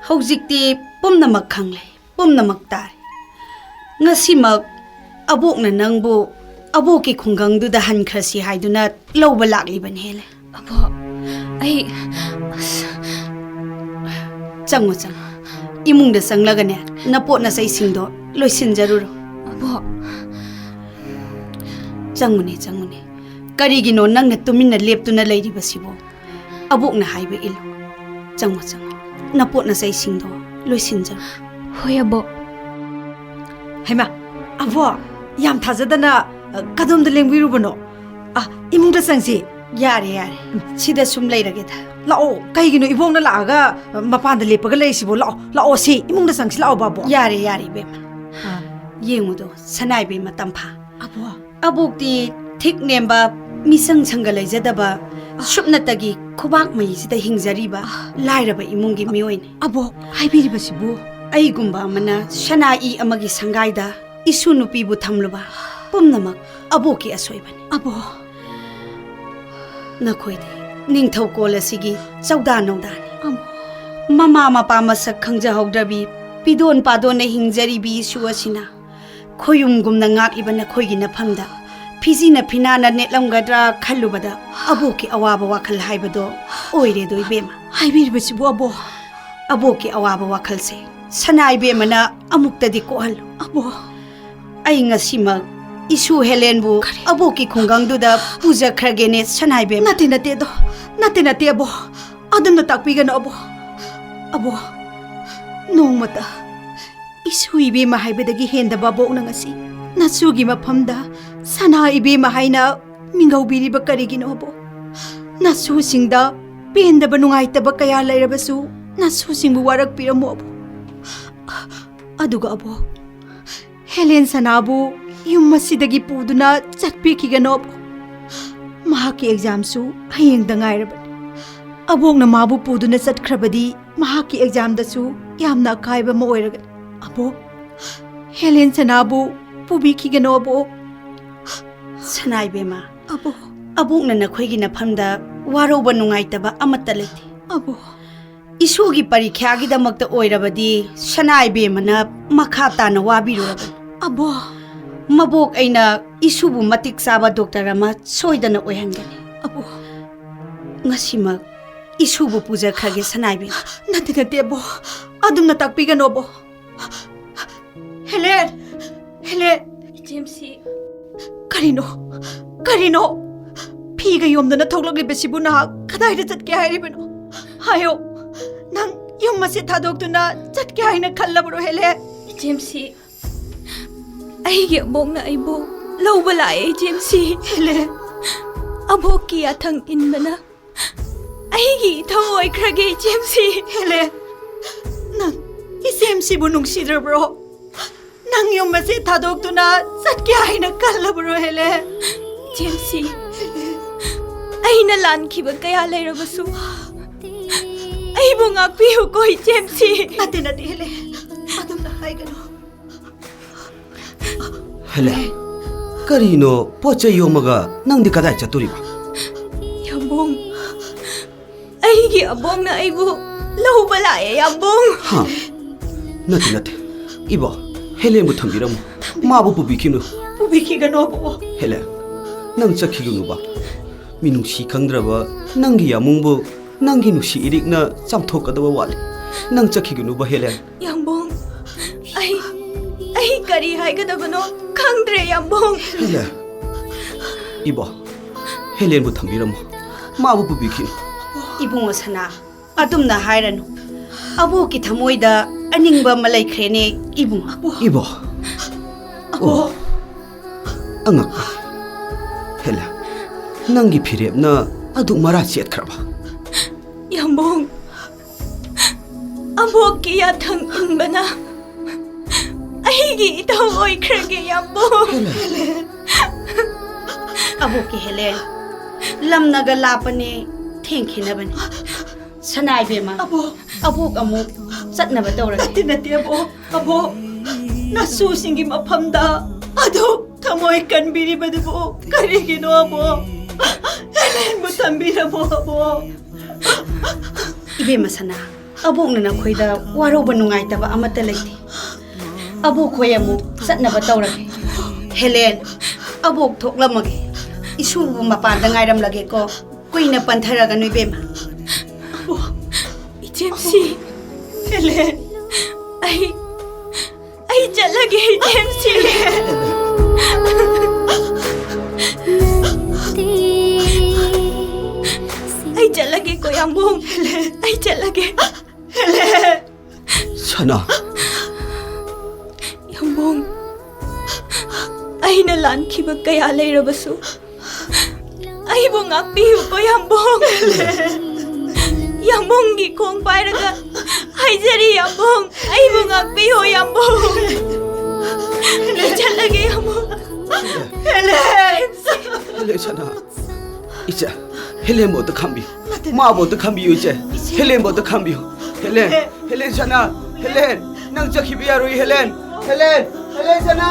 ꯍꯧꯖꯤꯛꯇꯤ ꯄꯨꯝꯅꯃꯛ ꯈꯪꯂꯦ, ꯄꯨꯝꯅꯃꯛ ꯇꯥꯔꯦ꯫ ꯉꯁꯤꯃꯛ ꯑꯕꯣꯛꯅ ꯅꯪꯕꯨ ꯑꯕꯣꯛꯀꯤ ꯈꯨꯡꯒꯪꯗꯨꯗ ꯍꯟꯈ꯭ꯔꯁꯤ ꯍꯥꯏꯗꯨꯅ ꯂꯧꯕ ꯂꯥꯛꯂꯤꯕꯅꯤ ꯍꯦꯂꯦꯟ꯫ ꯑꯕꯣꯛ, ꯑꯩ, ꯑꯁ, ꯆꯪꯉꯣ ꯆꯪꯉꯣ, ꯏꯃꯨꯡꯗ ꯆꯪꯂꯒꯅꯦ ꯅꯄꯣꯠ ꯅꯆꯩꯁꯤꯡꯗꯣ ꯂꯣꯏꯁꯤꯟꯖꯔꯨꯔꯣ꯫ ꯑꯕꯣꯛ꯫ ꯆꯪꯉꯨꯅꯦ ꯆꯪꯉꯨꯅꯦ, ꯀꯔꯤꯒꯤꯅꯣ ꯅꯪꯅ ꯇꯨꯃꯤꯟꯅ ꯂꯦꯞꯇꯨꯅ ꯂꯩꯔꯤꯕꯁꯤꯕꯣ? ꯑꯕꯣꯛꯅ ꯍꯥꯏꯕ ꯏꯜꯂꯨ꯫ ꯆꯪꯉꯣ ꯆꯪꯉꯣ, ꯅꯄꯣꯠ ꯅꯆꯩꯁꯤꯡꯗꯣ ꯂꯣꯏꯁꯤꯟꯖꯔꯣ꯫ ꯍꯣꯏ, ꯑꯕꯣꯛ꯫ ꯍꯩꯃꯥ, ꯑꯕꯣꯛ, ꯌꯥꯝ ꯊꯥꯖꯗꯅ, ꯑ, ꯀꯗꯣꯝꯗ ꯂꯦꯡꯕꯤꯔꯨꯕꯅꯣ? ꯑ, ꯏꯃꯨꯡꯗ ꯆꯪꯁꯤ꯫ ꯌꯥꯔꯦ ꯌꯥꯔꯦ, ꯁꯤꯗ ꯁꯨꯝ ꯂꯩꯔꯒꯦꯗ꯫ ꯂꯥꯛꯑꯣ, ꯀꯩꯒꯤꯅꯣ ꯏꯕꯣꯛꯅ ꯂꯥꯛꯑꯒ, ꯑ, ꯃꯄꯥꯟꯗ ꯂꯦꯞꯄꯒ ꯂꯩꯔꯤꯁꯤꯕꯣ? ꯂꯥꯛꯑꯣ, ꯂꯥꯛꯑꯣ, ꯁꯤ ꯏꯃꯨꯡꯗ ꯆꯪꯁꯤ ꯂꯥꯛꯑꯣ, ꯕꯥꯕꯣꯛ꯫ ꯌꯥꯔꯦ ꯌꯥꯔꯦ ꯏꯕꯦꯝꯃ, ꯑ, ꯌꯦꯡꯉꯨꯗꯣ ꯁꯅꯥ ꯏꯕꯦꯝꯃ ꯇꯝꯐꯥ꯫ ꯑꯕꯣꯛ꯫ ꯑꯕꯣꯛꯇꯤ ꯊꯤꯛ ꯅꯦꯝꯕ, ꯃꯤꯁꯪ ꯁꯪꯒ ꯂꯩꯖꯗꯕ, ꯁꯨꯞꯅꯇꯒꯤ ꯈꯨꯕꯥꯛ ꯃꯌꯤꯁꯤꯗ ꯍꯤꯡꯖꯔꯤꯕ ꯂꯥꯏꯔꯕ ꯏꯃꯨꯡꯒꯤ ꯃꯤꯑꯣꯏꯅꯤ꯫ ꯑꯕꯣꯛ, ꯍꯥꯏꯕꯤꯔꯤꯕꯁꯤꯕꯨ? ꯑꯩꯒꯨꯝꯕ ꯑꯃꯅ ꯁꯅꯥ ꯏ ꯑꯃꯒꯤ ꯁꯪꯒꯥꯏꯗ ꯏꯁꯨ ꯅꯨꯄꯤꯕꯨ ꯊꯝꯂꯨꯕ ꯄꯨꯝꯅꯃꯛ ꯑꯕꯣꯛꯀꯤ ꯑꯁꯣꯏꯕꯅꯤ꯫ ꯑꯕꯣꯛ꯫ ꯅꯈꯣꯏꯗꯤ ꯅꯤꯡꯊꯧꯀꯣꯜ ꯑꯁꯤꯒꯤ ꯆꯧꯗꯥ ꯅꯧꯗꯥꯅꯤ꯫ ꯑꯃꯣ꯫ ꯃꯃꯥ ꯃꯄꯥ ꯃꯁꯛ ꯈꯪꯖꯍꯧꯗ꯭ꯔꯕꯤ, ꯄꯤꯗꯣꯟ ꯄꯥꯗꯣꯟꯅ ꯍꯤꯡꯖꯔꯤꯕꯤ ꯏꯁꯨ ꯑꯁꯤꯅ ꯈꯣꯌꯨꯝꯒꯨꯝꯅ ꯉꯥꯛꯂꯤꯕ ꯅꯈꯣꯏꯒꯤ ꯅꯐꯝꯗ ꯐꯤꯖꯤꯅ ꯐꯤꯅꯥꯅ ꯅꯦꯠꯂꯝꯒꯗ꯭ꯔꯥ ꯈꯜꯂꯨꯕꯗ ꯑꯕꯣꯛꯀꯤ ꯑꯋꯥꯕ ꯋꯥꯈꯜ ꯍꯥꯏꯕꯗꯣ ꯑꯣꯏꯔꯦꯗꯣ ꯏꯕꯦꯝꯃ꯫ ꯍꯥꯏꯕꯤꯔꯤꯕꯁꯤꯕꯨ ꯑꯕꯣꯛ? ꯑꯕꯣꯛꯀꯤ ꯑꯋꯥꯕ ꯋꯥꯈꯜꯁꯦ ꯁꯅꯥ ꯏꯕꯦꯝꯃꯅ ꯑꯃꯨꯛꯇꯗꯤ ꯀꯣꯛꯍꯜꯂꯨ꯫ ꯑꯕꯣꯛ꯫ ꯑꯩ ꯉꯁꯤꯃꯛ ꯏꯁꯨ ꯍꯦꯂꯦꯟꯕꯨ ꯀꯔꯤ? ꯑꯕꯣꯛꯀꯤ ꯈꯨꯡꯒꯪꯗꯨꯗ ꯄꯨꯖꯈ꯭ꯔꯒꯦꯅꯦ ꯁꯅꯥ ꯏꯕꯦꯝꯃ꯫ ꯅꯠꯇꯦ, ꯅꯠꯇꯦ ꯑꯗꯣ꯫ ꯅꯠꯇꯦ, ꯅꯠꯇꯦ ꯑꯕꯣꯛ꯫ ꯑꯗꯨꯝꯅ ꯇꯥꯛꯄꯤꯒꯅꯨ ꯑꯕꯣꯛ꯫ ꯑꯕꯣꯛ, ꯅꯣꯡꯃꯇ ꯏꯁꯨ ꯏꯕꯦꯝꯃ ꯍꯥꯏꯕꯗꯒꯤ ꯍꯦꯟꯗꯕ ꯑꯕꯣꯛꯅ ꯉꯁꯤ ꯅꯁꯨꯒꯤ ꯃꯐꯝꯗ ꯁꯅꯥ ꯏꯕꯦꯝꯃ ꯍꯥꯏꯅ ꯃꯤꯡꯒꯧꯕꯤꯔꯤꯕ ꯀꯔꯤꯒꯤꯅꯣ ꯑꯕꯣꯛ? ꯅꯁꯨꯁꯤꯡꯗ ꯄꯦꯟꯗꯕ ꯅꯨꯡꯉꯥꯏꯇꯕ ꯀꯌꯥ ꯂꯩꯔꯕꯁꯨ ꯅꯁꯨꯁꯤꯡꯕꯨ ꯋꯥꯔꯛꯄꯤꯔꯝꯃꯨ ꯑꯕꯣꯛ꯫ ꯑꯗꯨꯒ ꯑꯕꯣꯛ, ꯍꯦꯂꯦꯟ ꯁꯅꯥꯕꯨ ꯌꯨꯝ ꯑꯁꯤꯗꯒꯤ ꯄꯨꯗꯨꯅ ꯆꯠꯄꯤꯈꯤꯒꯅꯣ꯫ ꯃꯍꯥꯛꯀꯤ ꯑꯦꯛꯖꯥꯝꯁꯨ ꯍꯌꯦꯡꯗ ꯉꯥꯏꯔꯕꯅꯤ꯫ ꯑꯕꯣꯛꯅ ꯃꯥꯕꯨ ꯄꯨꯗꯨꯅ ꯆꯠꯈ꯭ꯔꯕꯗꯤ ꯃꯍꯥꯛꯀꯤ ꯑꯦꯛꯖꯥꯝꯗꯁꯨ ꯌꯥꯝꯅ ꯑꯀꯥꯏꯕ ꯑꯃ ꯑꯣꯏꯔꯒꯅꯤ꯫ ꯑꯕꯣꯛ, ꯍꯦꯂꯦꯟ ꯁꯅꯥꯕꯨ ꯄꯨꯕꯤꯈꯤꯒꯅꯣ ꯑꯕꯣꯛ꯫ ꯁꯅꯥ ꯏꯕꯦꯝꯃ, ꯑꯕꯣꯛ꯫ ꯑꯕꯣꯛꯅ ꯅꯈꯣꯏꯒꯤ ꯅꯐꯝꯗ ꯋꯥꯔꯧꯕ ꯅꯨꯡꯉꯥꯏꯇꯕ ꯑꯃꯠꯇ ꯂꯩꯇꯦ꯫ ꯑꯕꯣꯛ꯫ ꯏꯁꯨꯒꯤ ꯄꯔꯤꯈ꯭ꯌꯥꯒꯤꯗꯃꯛꯇ ꯑꯣꯏꯔꯕꯗꯤ ꯁꯅꯥ ꯏꯕꯦꯝꯃꯅ ꯃꯈꯥ ꯇꯥꯅ ꯋꯥꯕꯤꯔꯨꯔꯕꯅꯤ꯫ ꯑꯕꯣꯛ꯫ ꯃꯕꯣꯛ ꯑꯩꯅ ꯏꯁꯨꯕꯨ ꯃꯇꯤꯛ ꯆꯥꯕ ꯗꯣꯛꯇꯔ ꯑꯃ ꯁꯣꯏꯗꯅ ꯑꯣꯏꯍꯟꯒꯅꯤ꯫ ꯑꯕꯣꯛ꯫ ꯉꯁꯤꯃꯛ ꯏꯁꯨꯕꯨ ꯄꯨꯖꯈ꯭ꯔꯒꯦ ꯁꯅꯥ ꯏꯕꯦꯝꯃ꯫ ꯅꯠꯇꯦ, ꯅꯠꯇꯦ ꯑꯕꯣꯛ꯫ ꯑꯗꯨꯝꯅ ꯇꯥꯛꯄꯤꯒꯅꯨ ꯑꯕꯣꯛ꯫ ꯍꯦꯂꯦꯟ! ꯍꯦꯂꯦꯟ! ꯏꯆꯦꯝꯁꯤ꯫ ꯀꯔꯤꯅꯣ? ꯀꯔꯤꯅꯣ? ꯐꯤꯒ ꯌꯣꯝꯗꯅ ꯊꯣꯛꯂꯛꯂꯤꯕꯁꯤꯕꯨ ꯅꯍꯥꯛ ꯀꯗꯥꯏꯗ ꯆꯠꯀꯦ ꯍꯥꯏꯔꯤꯕꯅꯣ? ꯍꯥꯏꯌꯣ꯫ ꯅꯪ ꯌꯨꯝ ꯑꯁꯤ ꯊꯥꯗꯣꯛꯇꯨꯅ ꯆꯠꯀꯦ ꯍꯥꯏꯅ ꯈꯜꯂꯕꯔꯣ, ꯍꯦꯂꯦꯟ? ꯏꯆꯦꯝꯁꯤ, ꯑꯩꯒꯤ ꯑꯕꯣꯛꯅ ꯑꯩꯕꯨ ꯂꯧꯕ ꯂꯥꯛꯑꯦ, ꯏꯆꯦꯝꯁꯤ꯫ ꯍꯦꯂꯦꯟ꯫ ꯑꯕꯣꯛꯀꯤ ꯌꯥꯊꯪ ꯏꯟꯕꯅ ꯑꯩꯒꯤ ꯏꯊꯧ ꯑꯣꯏꯈ꯭ꯔꯒꯦ, ꯏꯆꯦꯝꯁꯤ꯫ ꯍꯦꯂꯦꯟ, ꯅꯪ ꯏꯆꯦꯝꯁꯤꯕꯨ ꯅꯨꯡꯁꯤꯗ꯭ꯔꯕ꯭ꯔꯣ? ꯅꯪ ꯌꯨꯝ ꯑꯁꯤ ꯊꯥꯗꯣꯛꯇꯨꯅ ꯆꯠꯀꯦ ꯍꯥꯏꯅ ꯈꯜꯂꯕ꯭ꯔꯣ, ꯍꯦꯂꯦꯟ? ꯏꯆꯦꯝꯁꯤ, ꯑꯩꯅ ꯂꯥꯟꯈꯤꯕ ꯀꯌꯥ ꯂꯩꯔꯕꯁꯨ ꯑꯩꯕꯨ ꯉꯥꯛꯄꯤꯌꯨꯀꯣ, ꯏꯆꯦꯝꯁꯤ꯫ ꯅꯠꯇꯦ, ꯅꯠꯇꯦ, ꯍꯦꯂꯦꯟ꯫ ꯑꯗꯨꯝꯅ ꯍꯥꯏꯒꯅꯨ꯫ ꯍꯦꯂꯦꯟ, ꯀꯔꯤꯅꯣ ꯄꯣꯠ ꯆꯩ ꯌꯣꯝꯃꯒ ꯅꯪꯗꯤ ꯀꯗꯥꯏ ꯆꯠꯇꯣꯔꯤꯕ? ꯌꯥꯝꯕꯨꯡ, ꯑꯩꯒꯤ ꯑꯕꯣꯛꯅ ꯑꯩꯕꯨ ꯂꯧꯕ ꯂꯥꯛꯑꯦ, ꯌꯥꯝꯕꯨꯡ꯫ ꯍꯥ? ꯅꯠꯇꯦ, ꯅꯠꯇꯦ꯫ ꯏꯕꯣ, ꯍꯦꯂꯦꯟꯕꯨ ꯊꯝꯕꯤꯔꯝꯃꯨ꯫ ꯃꯥꯕꯨ ꯄꯨꯕꯤꯈꯤꯅꯨ꯫ ꯄꯨꯕꯤꯈꯤꯒꯅꯣ, ꯑꯕꯣꯛ꯫ ꯍꯦꯂꯦꯟ, ꯅꯪ ꯆꯠꯈꯤꯒꯅꯨꯕ꯫ ꯃꯤꯅꯨꯡꯁꯤ ꯈꯪꯗ꯭ꯔꯕ ꯅꯪꯒꯤ ꯌꯥꯃꯨꯡꯕꯨ ꯅꯪꯒꯤ ꯅꯨꯡꯁꯤ ꯏꯔꯤꯛꯅ ꯆꯥꯝꯊꯣꯛꯀꯗꯕ ꯋꯥꯠꯂꯤ꯫ ꯅꯪ ꯆꯠꯈꯤꯒꯅꯨꯕ, ꯍꯦꯂꯦꯟ꯫ ꯌꯥꯝꯕꯨꯡ, ꯑꯩ, ꯑꯩ ꯀꯔꯤ ꯍꯥꯏꯒꯗꯕꯅꯣ ꯈꯪꯗ꯭ꯔꯦ, ꯌꯥꯝꯕꯨꯡ꯫ ꯍꯦꯂꯦꯟ, ꯏꯕꯣ, ꯍꯦꯂꯦꯟꯕꯨ ꯊꯝꯕꯤꯔꯝꯃꯨ꯫ ꯃꯥꯕꯨ ꯄꯨꯕꯤꯈꯤꯅꯨ꯫ ꯏꯕꯨꯡꯉꯣ ꯁꯅꯥ, ꯑꯗꯨꯝꯅ ꯍꯥꯏꯔꯅꯨ꯫ ꯑꯕꯣꯛꯀꯤ ꯊꯃꯣꯏꯗ ꯑꯅꯤꯡꯕ ꯑꯃ ꯂꯩꯈ꯭ꯔꯦꯅꯦ, ꯏꯕꯨꯡꯉꯣ꯫ ꯏꯕꯣ꯫ ꯑꯣ, ꯑꯉꯛꯄ꯫ ꯍꯦꯂꯦꯟ, ꯅꯪꯒꯤ ꯐꯤꯔꯦꯞꯅ ꯑꯗꯨꯛ ꯃꯔꯥ ꯆꯦꯠꯈ꯭ꯔꯕ? ꯌꯥꯝꯕꯨꯡ, ꯑꯕꯣꯛꯀꯤ ꯌꯥꯊꯪ ꯏꯟꯕꯅ ꯑꯩꯒꯤ ꯏꯊꯧ ꯑꯣꯏꯈ꯭ꯔꯒꯦ, ꯌꯥꯝꯕꯨꯡ꯫ ꯍꯦꯂꯦꯟ꯫ ꯑꯕꯣꯛꯀꯤ ꯍꯦꯂꯦꯟ, ꯂꯝꯅꯒ ꯂꯥꯞꯄꯅꯦ, ꯊꯦꯡꯈꯤꯅꯕꯅꯦ꯫ ꯁꯅꯥ ꯏꯕꯦꯝꯃ, ꯑꯕꯣꯛ꯫ ꯑꯕꯣꯛ ꯑꯃꯨꯛ ꯆꯠꯅꯕ ꯇꯧꯔꯒꯦ꯫ ꯅꯠꯇꯦ, ꯅꯠꯇꯦ, ꯑꯕꯣꯛ, ꯑꯕꯣꯛ꯫ ꯅꯁꯨꯁꯤꯡꯒꯤ ꯃꯐꯝꯗ ꯑꯗꯨꯛ ꯊꯃꯣꯏ ꯀꯟꯕꯤꯔꯤꯕꯗꯨꯕꯨ ꯀꯔꯤꯒꯤꯅꯣ, ꯑꯕꯣꯛ? ꯍꯦꯂꯦꯟꯕꯨ ꯊꯝꯕꯤꯔꯝꯃꯣ, ꯑꯕꯣꯛ꯫ ꯏꯕꯦꯝꯃ ꯁꯅꯥ, ꯑꯕꯣꯛꯅ ꯅꯈꯣꯏꯗ ꯋꯥꯔꯧꯕ ꯅꯨꯡꯉꯥꯏꯇꯕ ꯑꯃꯠꯇ ꯂꯩꯇꯦ꯫ ꯑꯕꯣꯛ ꯈꯣꯏ ꯑꯃꯨꯛ ꯆꯠꯅꯕ ꯇꯧꯔꯒꯦ꯫ ꯍꯦꯂꯦꯟ, ꯑꯕꯣꯛ ꯊꯣꯛꯂꯝꯃꯒꯦ꯫ ꯏꯁꯨꯕꯨ ꯃꯄꯥꯟꯗ ꯉꯥꯏꯔꯝꯂꯒꯦꯀꯣ꯫ ꯀꯨꯏꯅ ꯄꯟꯊꯔꯒꯅꯨ, ꯏꯕꯦꯝꯃ꯫ ꯏꯆꯦꯝꯁꯤ꯫ ꯍꯦꯂꯦꯟ꯫ ꯑꯩ, ꯑꯩ ꯆꯠꯂꯒꯦ, ꯏꯆꯦꯝꯁꯤ꯫ ꯑꯩ ꯆꯠꯂꯒꯦꯀꯣ, ꯌꯥꯝꯕꯨꯡ꯫ ꯑꯩ ꯆꯠꯂꯒꯦ꯫ ꯁꯅꯥ꯫ ꯌꯥꯝꯕꯨꯡ, ꯑꯩꯅ ꯂꯥꯟꯈꯤꯕ ꯀꯌꯥ ꯂꯩꯔꯕꯁꯨ ꯑꯩꯕꯨ ꯉꯥꯛꯄꯤꯌꯨꯀꯣ, ꯌꯥꯝꯕꯨꯡ꯫ ꯌꯥꯝꯕꯨꯡꯒꯤ ꯈꯣꯡ ꯄꯥꯏꯔꯒ ꯍꯥꯏꯖꯔꯤ, ꯌꯥꯝꯕꯨꯡ, ꯑꯩꯕꯨ ꯉꯥꯛꯄꯤꯌꯨ, ꯌꯥꯝꯕꯨꯡ꯫ ꯑꯩ ꯆꯠꯂꯒꯦ, ꯌꯥꯝꯕꯨꯡ꯫ ꯍꯦꯂꯦꯟ! ꯍꯦꯂꯦꯟ, ꯁꯅꯥ꯫ ꯏꯆꯦ, ꯍꯦꯂꯦꯟꯕꯨ ꯑꯝꯇ ꯈꯥꯝꯕꯤꯌꯨ꯫ ꯃꯥꯕꯨ ꯑꯝꯇ ꯈꯥꯝꯕꯤꯌꯨ, ꯏꯆꯦ꯫ ꯍꯦꯂꯦꯟꯕꯨ ꯑꯝꯇ ꯈꯥꯝꯕꯤꯌꯨ꯫ ꯍꯦꯂꯦꯟ, ꯍꯦꯂꯦꯟ, ꯁꯅꯥ, ꯍꯦꯂꯦꯟ, ꯅꯪ ꯆꯠꯈꯤꯕ ꯌꯥꯔꯣꯏ, ꯍꯦꯂꯦꯟ꯫ ꯍꯦꯂꯦꯟ, ꯍꯦꯂꯦꯟ, ꯁꯅꯥ!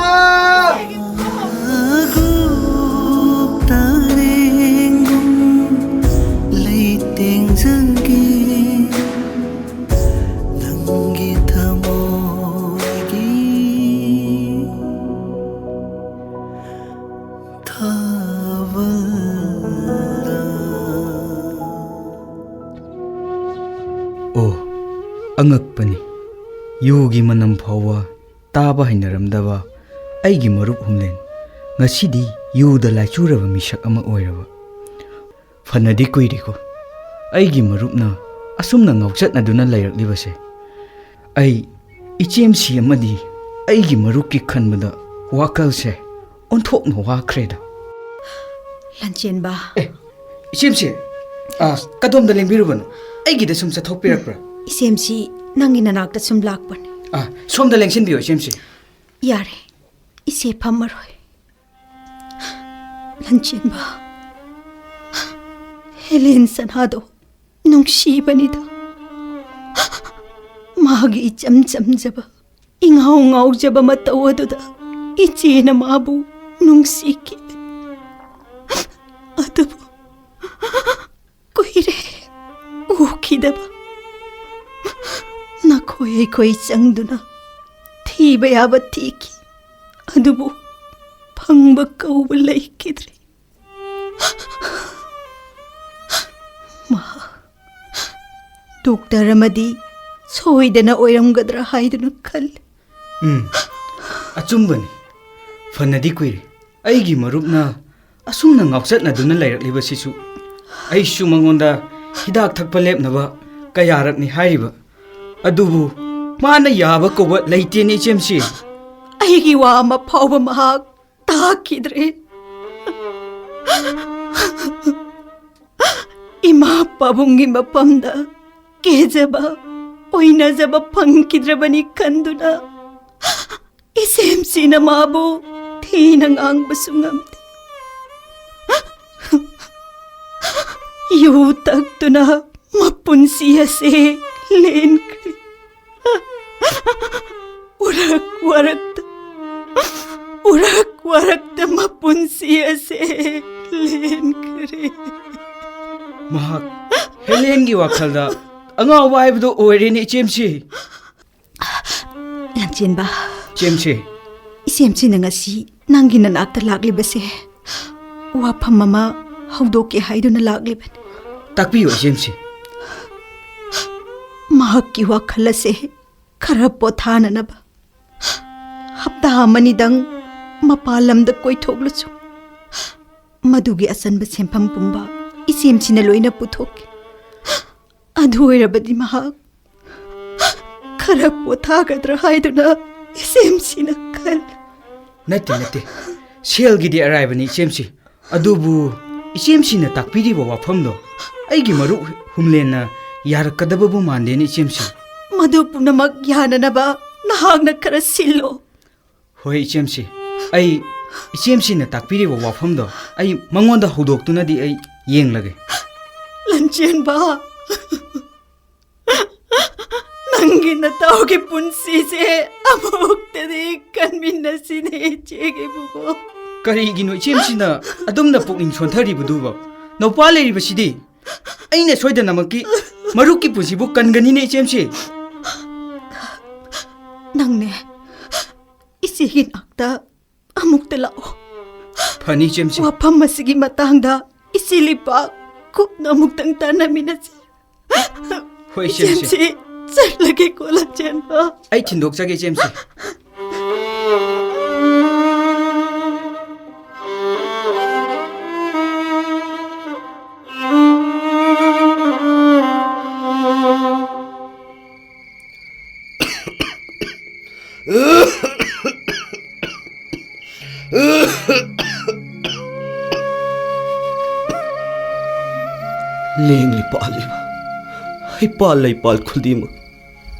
ꯇꯥꯔꯦꯡꯒꯨꯝ ꯂꯩꯇꯦꯡꯖ ꯌꯨꯒꯤ ꯃꯅꯝ ꯐꯥꯎꯕ ꯇꯥꯕ ꯍꯩꯅꯔꯝꯗꯕ ꯑꯩꯒꯤ ꯃꯔꯨꯞ ꯍꯨꯝꯂꯦꯟ ꯉꯁꯤꯗꯤ ꯌꯨꯗ ꯂꯥꯏꯆꯨꯔꯕ ꯃꯤꯁꯛ ꯑꯃ ꯑꯣꯏꯔꯕ꯫ ꯐꯅꯗꯤ ꯀꯨꯏꯔꯦꯀꯣ ꯑꯩꯒꯤ ꯃꯔꯨꯞꯅ ꯑꯁꯨꯝꯅ ꯉꯥꯎꯆꯠꯅꯗꯨꯅ ꯂꯩꯔꯛꯂꯤꯕꯁꯦ꯫ ꯑꯩ ꯏꯆꯦꯝꯁꯤ ꯑꯃꯗꯤ ꯑꯩꯒꯤ ꯃꯔꯨꯞꯀꯤ ꯈꯟꯕꯗ ꯋꯥꯈꯜꯁꯦ ꯑꯣꯟꯊꯣꯛꯅ ꯋꯥꯈ꯭ꯔꯦꯗ꯫ ꯂꯟꯆꯦꯟꯕ, ꯑꯦ, ꯏꯆꯦꯝꯁꯤ, ꯑ, ꯀꯗꯣꯝꯗ ꯂꯦꯡꯕꯤꯔꯨꯕꯅꯣ? ꯑꯩꯒꯤꯗ ꯁꯨꯝ ꯆꯠꯊꯣꯛꯄꯤꯔꯛꯄ꯭ꯔꯥ? ꯏꯆꯦꯝꯁꯤ ꯅꯪꯒꯤ ꯅꯅꯥꯛꯇ ꯁꯨꯝ ꯂꯥꯛꯄꯅꯤ꯫ ꯑ, ꯁꯣꯝꯗ ꯂꯦꯡꯁꯤꯟꯕꯤꯌꯨ, ꯏꯆꯦꯝꯁꯤ꯫ ꯌꯥꯔꯦ, ꯏꯆꯦ ꯐꯝꯃꯔꯣꯏ꯫ ꯂꯟꯆꯦꯟꯕ, ꯍꯦꯂꯦꯟ ꯁꯅꯥꯗꯣ ꯅꯨꯡꯁꯤꯕꯅꯤꯗ꯫ ꯃꯥꯒꯤ ꯏꯆꯝ ꯆꯝꯖꯕ, ꯏꯉꯥꯎ ꯉꯥꯎꯖꯕ ꯃꯇꯧ ꯑꯗꯨꯗ ꯏꯆꯦꯅ ꯃꯥꯕꯨ ꯅꯨꯡꯁꯤꯈꯤ꯫ ꯑꯗꯨꯕꯨ ꯀꯨꯏꯔꯦ ꯎꯈꯤꯗꯕ꯫ ꯅꯈꯣꯏ ꯑꯩꯈꯣꯏ ꯆꯪꯗꯨꯅ ꯊꯤꯕ ꯌꯥꯕ ꯊꯤꯈꯤ, ꯑꯗꯨꯕꯨ ꯐꯪꯕ ꯀꯧꯕ ꯂꯩꯈꯤꯗ꯭ꯔꯦ꯫ ꯃꯍꯥꯛ ꯗꯣꯛꯇꯔ ꯑꯃꯗꯤ ꯁꯣꯏꯗꯅ ꯑꯣꯏꯔꯝꯒꯗ꯭ꯔꯥ ꯍꯥꯏꯗꯨꯅ ꯈꯜꯂꯤ꯫ ꯎꯝ, ꯑꯆꯨꯝꯕꯅꯤ꯫ ꯐꯅꯗꯤ ꯀꯨꯏꯔꯦ ꯑꯩꯒꯤ ꯃꯔꯨꯞꯅ ꯑꯁꯨꯝꯅ ꯉꯥꯎꯆꯠꯅꯗꯨꯅ ꯂꯩꯔꯛꯂꯤꯕꯁꯤꯁꯨ꯫ ꯑꯩꯁꯨ ꯃꯉꯣꯟꯗ ꯍꯤꯗꯥꯛ ꯊꯛꯄ ꯂꯦꯞꯅꯕ ꯀꯌꯥꯔꯛꯅꯤ ꯍꯥꯏꯔꯤꯕ, ꯑꯗꯨꯕꯨ ꯃꯥꯅ ꯌꯥꯕ ꯀꯧꯕ ꯂꯩꯇꯦꯅꯦ, ꯏꯆꯦꯝꯁꯤ꯫ ꯑꯩꯒꯤ ꯋꯥ ꯑꯃ ꯐꯥꯎꯕ ꯃꯍꯥꯛ ꯇꯥꯈꯤꯗ꯭ꯔꯦ꯫ ꯏꯃꯥ ꯄꯥꯕꯨꯡꯒꯤ ꯃꯐꯝꯗ ꯀꯦꯖꯕ, ꯑꯣꯏꯅꯖꯕ ꯐꯪꯈꯤꯗ꯭ꯔꯕꯅꯤ ꯈꯟꯗꯨꯅ ꯏꯆꯦꯝꯁꯤꯅ ꯃꯥꯕꯨ ꯊꯤꯅ ꯉꯥꯡꯕꯁꯨ ꯉꯝꯗꯦ꯫ ꯌꯨ ꯊꯛꯇꯨꯅ ꯃꯄꯨꯟꯁꯤ ꯑꯁꯦ ꯂꯦꯟꯈ꯭ꯔꯦ꯫ ꯎꯔꯛ ꯋꯥꯔꯛꯇ, ꯎꯔꯛ ꯋꯥꯔꯛꯇ ꯃꯄꯨꯟꯁꯤ ꯑꯁꯦ ꯂꯦꯟꯈ꯭ꯔꯦ꯫ ꯃꯍꯥꯛ ꯍꯦꯂꯦꯟꯒꯤ ꯋꯥꯈꯜꯗ ꯑꯉꯥꯎꯕ ꯍꯥꯏꯕꯗꯨ ꯑꯣꯏꯔꯦꯅꯦ, ꯏꯆꯦꯝꯁꯤ꯫ ꯂꯟꯆꯦꯟꯕ, ꯏꯆꯦꯝꯁꯤ꯫ ꯏꯆꯦꯝꯁꯤꯅ ꯉꯁꯤ ꯅꯪꯒꯤ ꯅꯅꯥꯛꯇ ꯂꯥꯛꯂꯤꯕꯁꯦ ꯋꯥꯐꯝ ꯑꯃ ꯍꯧꯗꯣꯛꯀꯦ ꯍꯥꯏꯗꯨꯅ ꯂꯥꯛꯂꯤꯕꯅꯤ꯫ ꯇꯥꯛꯄꯤꯌꯨ, ꯏꯆꯦꯝꯁꯤ꯫ ꯃꯍꯥꯛꯀꯤ ꯋꯥꯈꯜ ꯑꯁꯦ ꯈꯔ ꯄꯣꯊꯥꯅꯅꯕ ꯍꯞꯇꯥ ꯑꯃꯅꯤꯗꯪ ꯃꯄꯥꯟ ꯂꯝꯗ ꯀꯣꯏꯊꯣꯛꯂꯨꯆꯣ꯫ ꯃꯗꯨꯒꯤ ꯑꯆꯟꯕ ꯁꯦꯟꯐꯝ ꯄꯨꯝꯕ ꯏꯆꯦꯝꯁꯤꯅ ꯂꯣꯏꯅ ꯄꯨꯊꯣꯛꯀꯦ꯫ ꯑꯗꯨ ꯑꯣꯏꯔꯕꯗꯤ ꯃꯍꯥꯛ ꯈꯔ ꯄꯣꯊꯥꯒꯗ꯭ꯔꯥ ꯍꯥꯏꯗꯨꯅ ꯏꯆꯦꯝꯁꯤꯅ ꯈꯜꯂꯤ꯫ ꯅꯠꯇꯦ, ꯅꯠꯇꯦ꯫ ꯁꯦꯜꯒꯤꯗꯤ ꯑꯔꯥꯏꯕꯅꯤ, ꯏꯆꯦꯝꯁꯤ꯫ ꯑꯗꯨꯕꯨ ꯏꯆꯦꯝꯁꯤꯅ ꯇꯥꯛꯄꯤꯔꯤꯕ ꯋꯥꯐꯝꯗꯣ ꯑꯩꯒꯤ ꯃꯔꯨꯞ ꯍꯨꯝꯂꯦꯟꯅ ꯌꯥꯔꯛꯀꯗꯕꯕꯨ ꯃꯥꯟꯗꯦꯅꯦ, ꯏꯆꯦꯝꯁꯤ꯫ ꯃꯗꯨ ꯄꯨꯝꯅꯃꯛ ꯌꯥꯅꯅꯕ ꯅꯍꯥꯛꯅ ꯈꯔ ꯁꯤꯜꯂꯣ꯫ ꯍꯣꯏ, ꯏꯆꯦꯝꯁꯤ꯫ ꯑꯩ ꯏꯆꯦꯝꯁꯤꯅ ꯇꯥꯛꯄꯤꯔꯤꯕ ꯋꯥꯐꯝꯗꯣ ꯑꯩ ꯃꯉꯣꯟꯗ ꯍꯧꯗꯣꯛꯇꯨꯅꯗꯤ ꯑꯩ ꯌꯦꯡꯂꯒꯦ꯫ ꯂꯟꯆꯦꯟꯕ, ꯅꯪꯒꯤ ꯅꯇꯥꯎꯒꯤ ꯄꯨꯟꯁꯤꯁꯦ ꯑꯃꯨꯛꯇꯗꯤ ꯀꯟꯃꯤꯟꯅꯁꯤꯅꯦ, ꯏꯆꯦꯒꯤ ꯏꯕꯨꯡꯉꯣ꯫ ꯀꯔꯤꯒꯤꯅꯣ ꯏꯆꯦꯝꯁꯤꯅ ꯑꯗꯨꯝꯅ ꯄꯨꯛꯅꯤꯡ ꯁꯣꯟꯊꯔꯤꯕꯗꯨꯕꯣ? ꯅꯧꯄꯥ ꯂꯩꯔꯤꯕꯁꯤꯗꯤ ꯑꯩꯅ ꯁꯣꯏꯗꯅꯃꯛꯀꯤ ꯃꯔꯨꯞꯀꯤ ꯄꯨꯟꯁꯤꯕꯨ ꯀꯟꯒꯅꯤꯅꯦ, ꯏꯆꯦꯝꯁꯤ꯫ ꯅꯪꯅꯦ ꯏꯆꯦꯒꯤ ꯅꯥꯛꯇ ꯑꯃꯨꯛꯇ ꯂꯥꯛꯑꯣ꯫ ꯐꯅꯤ, ꯏꯆꯦꯝꯁꯤ꯫ ꯋꯥꯐꯝ ꯑꯁꯤꯒꯤ ꯃꯇꯥꯡꯗ ꯏꯆꯦ ꯂꯩꯄꯥꯛ ꯀꯨꯞꯅ ꯑꯃꯨꯛꯇꯪ ꯇꯥꯟꯅꯃꯤꯟꯅꯁꯤ꯫ ꯍꯣꯏ, ꯏꯆꯦꯝꯁꯤ꯫ ꯏꯆꯦꯝꯁꯤ, ꯆꯠꯂꯒꯦꯀꯣ, ꯂꯟꯆꯦꯟꯕ꯫ ꯑꯩ ꯊꯤꯟꯗꯣꯛꯆꯒꯦ, ꯏꯆꯦꯝꯁꯤ꯫ ꯂꯦꯡꯂꯤ ꯄꯥꯜꯂꯤꯕ ꯍꯩꯄꯥꯜ ꯂꯩꯄꯥꯜ ꯈꯨꯗꯤꯡꯃꯛ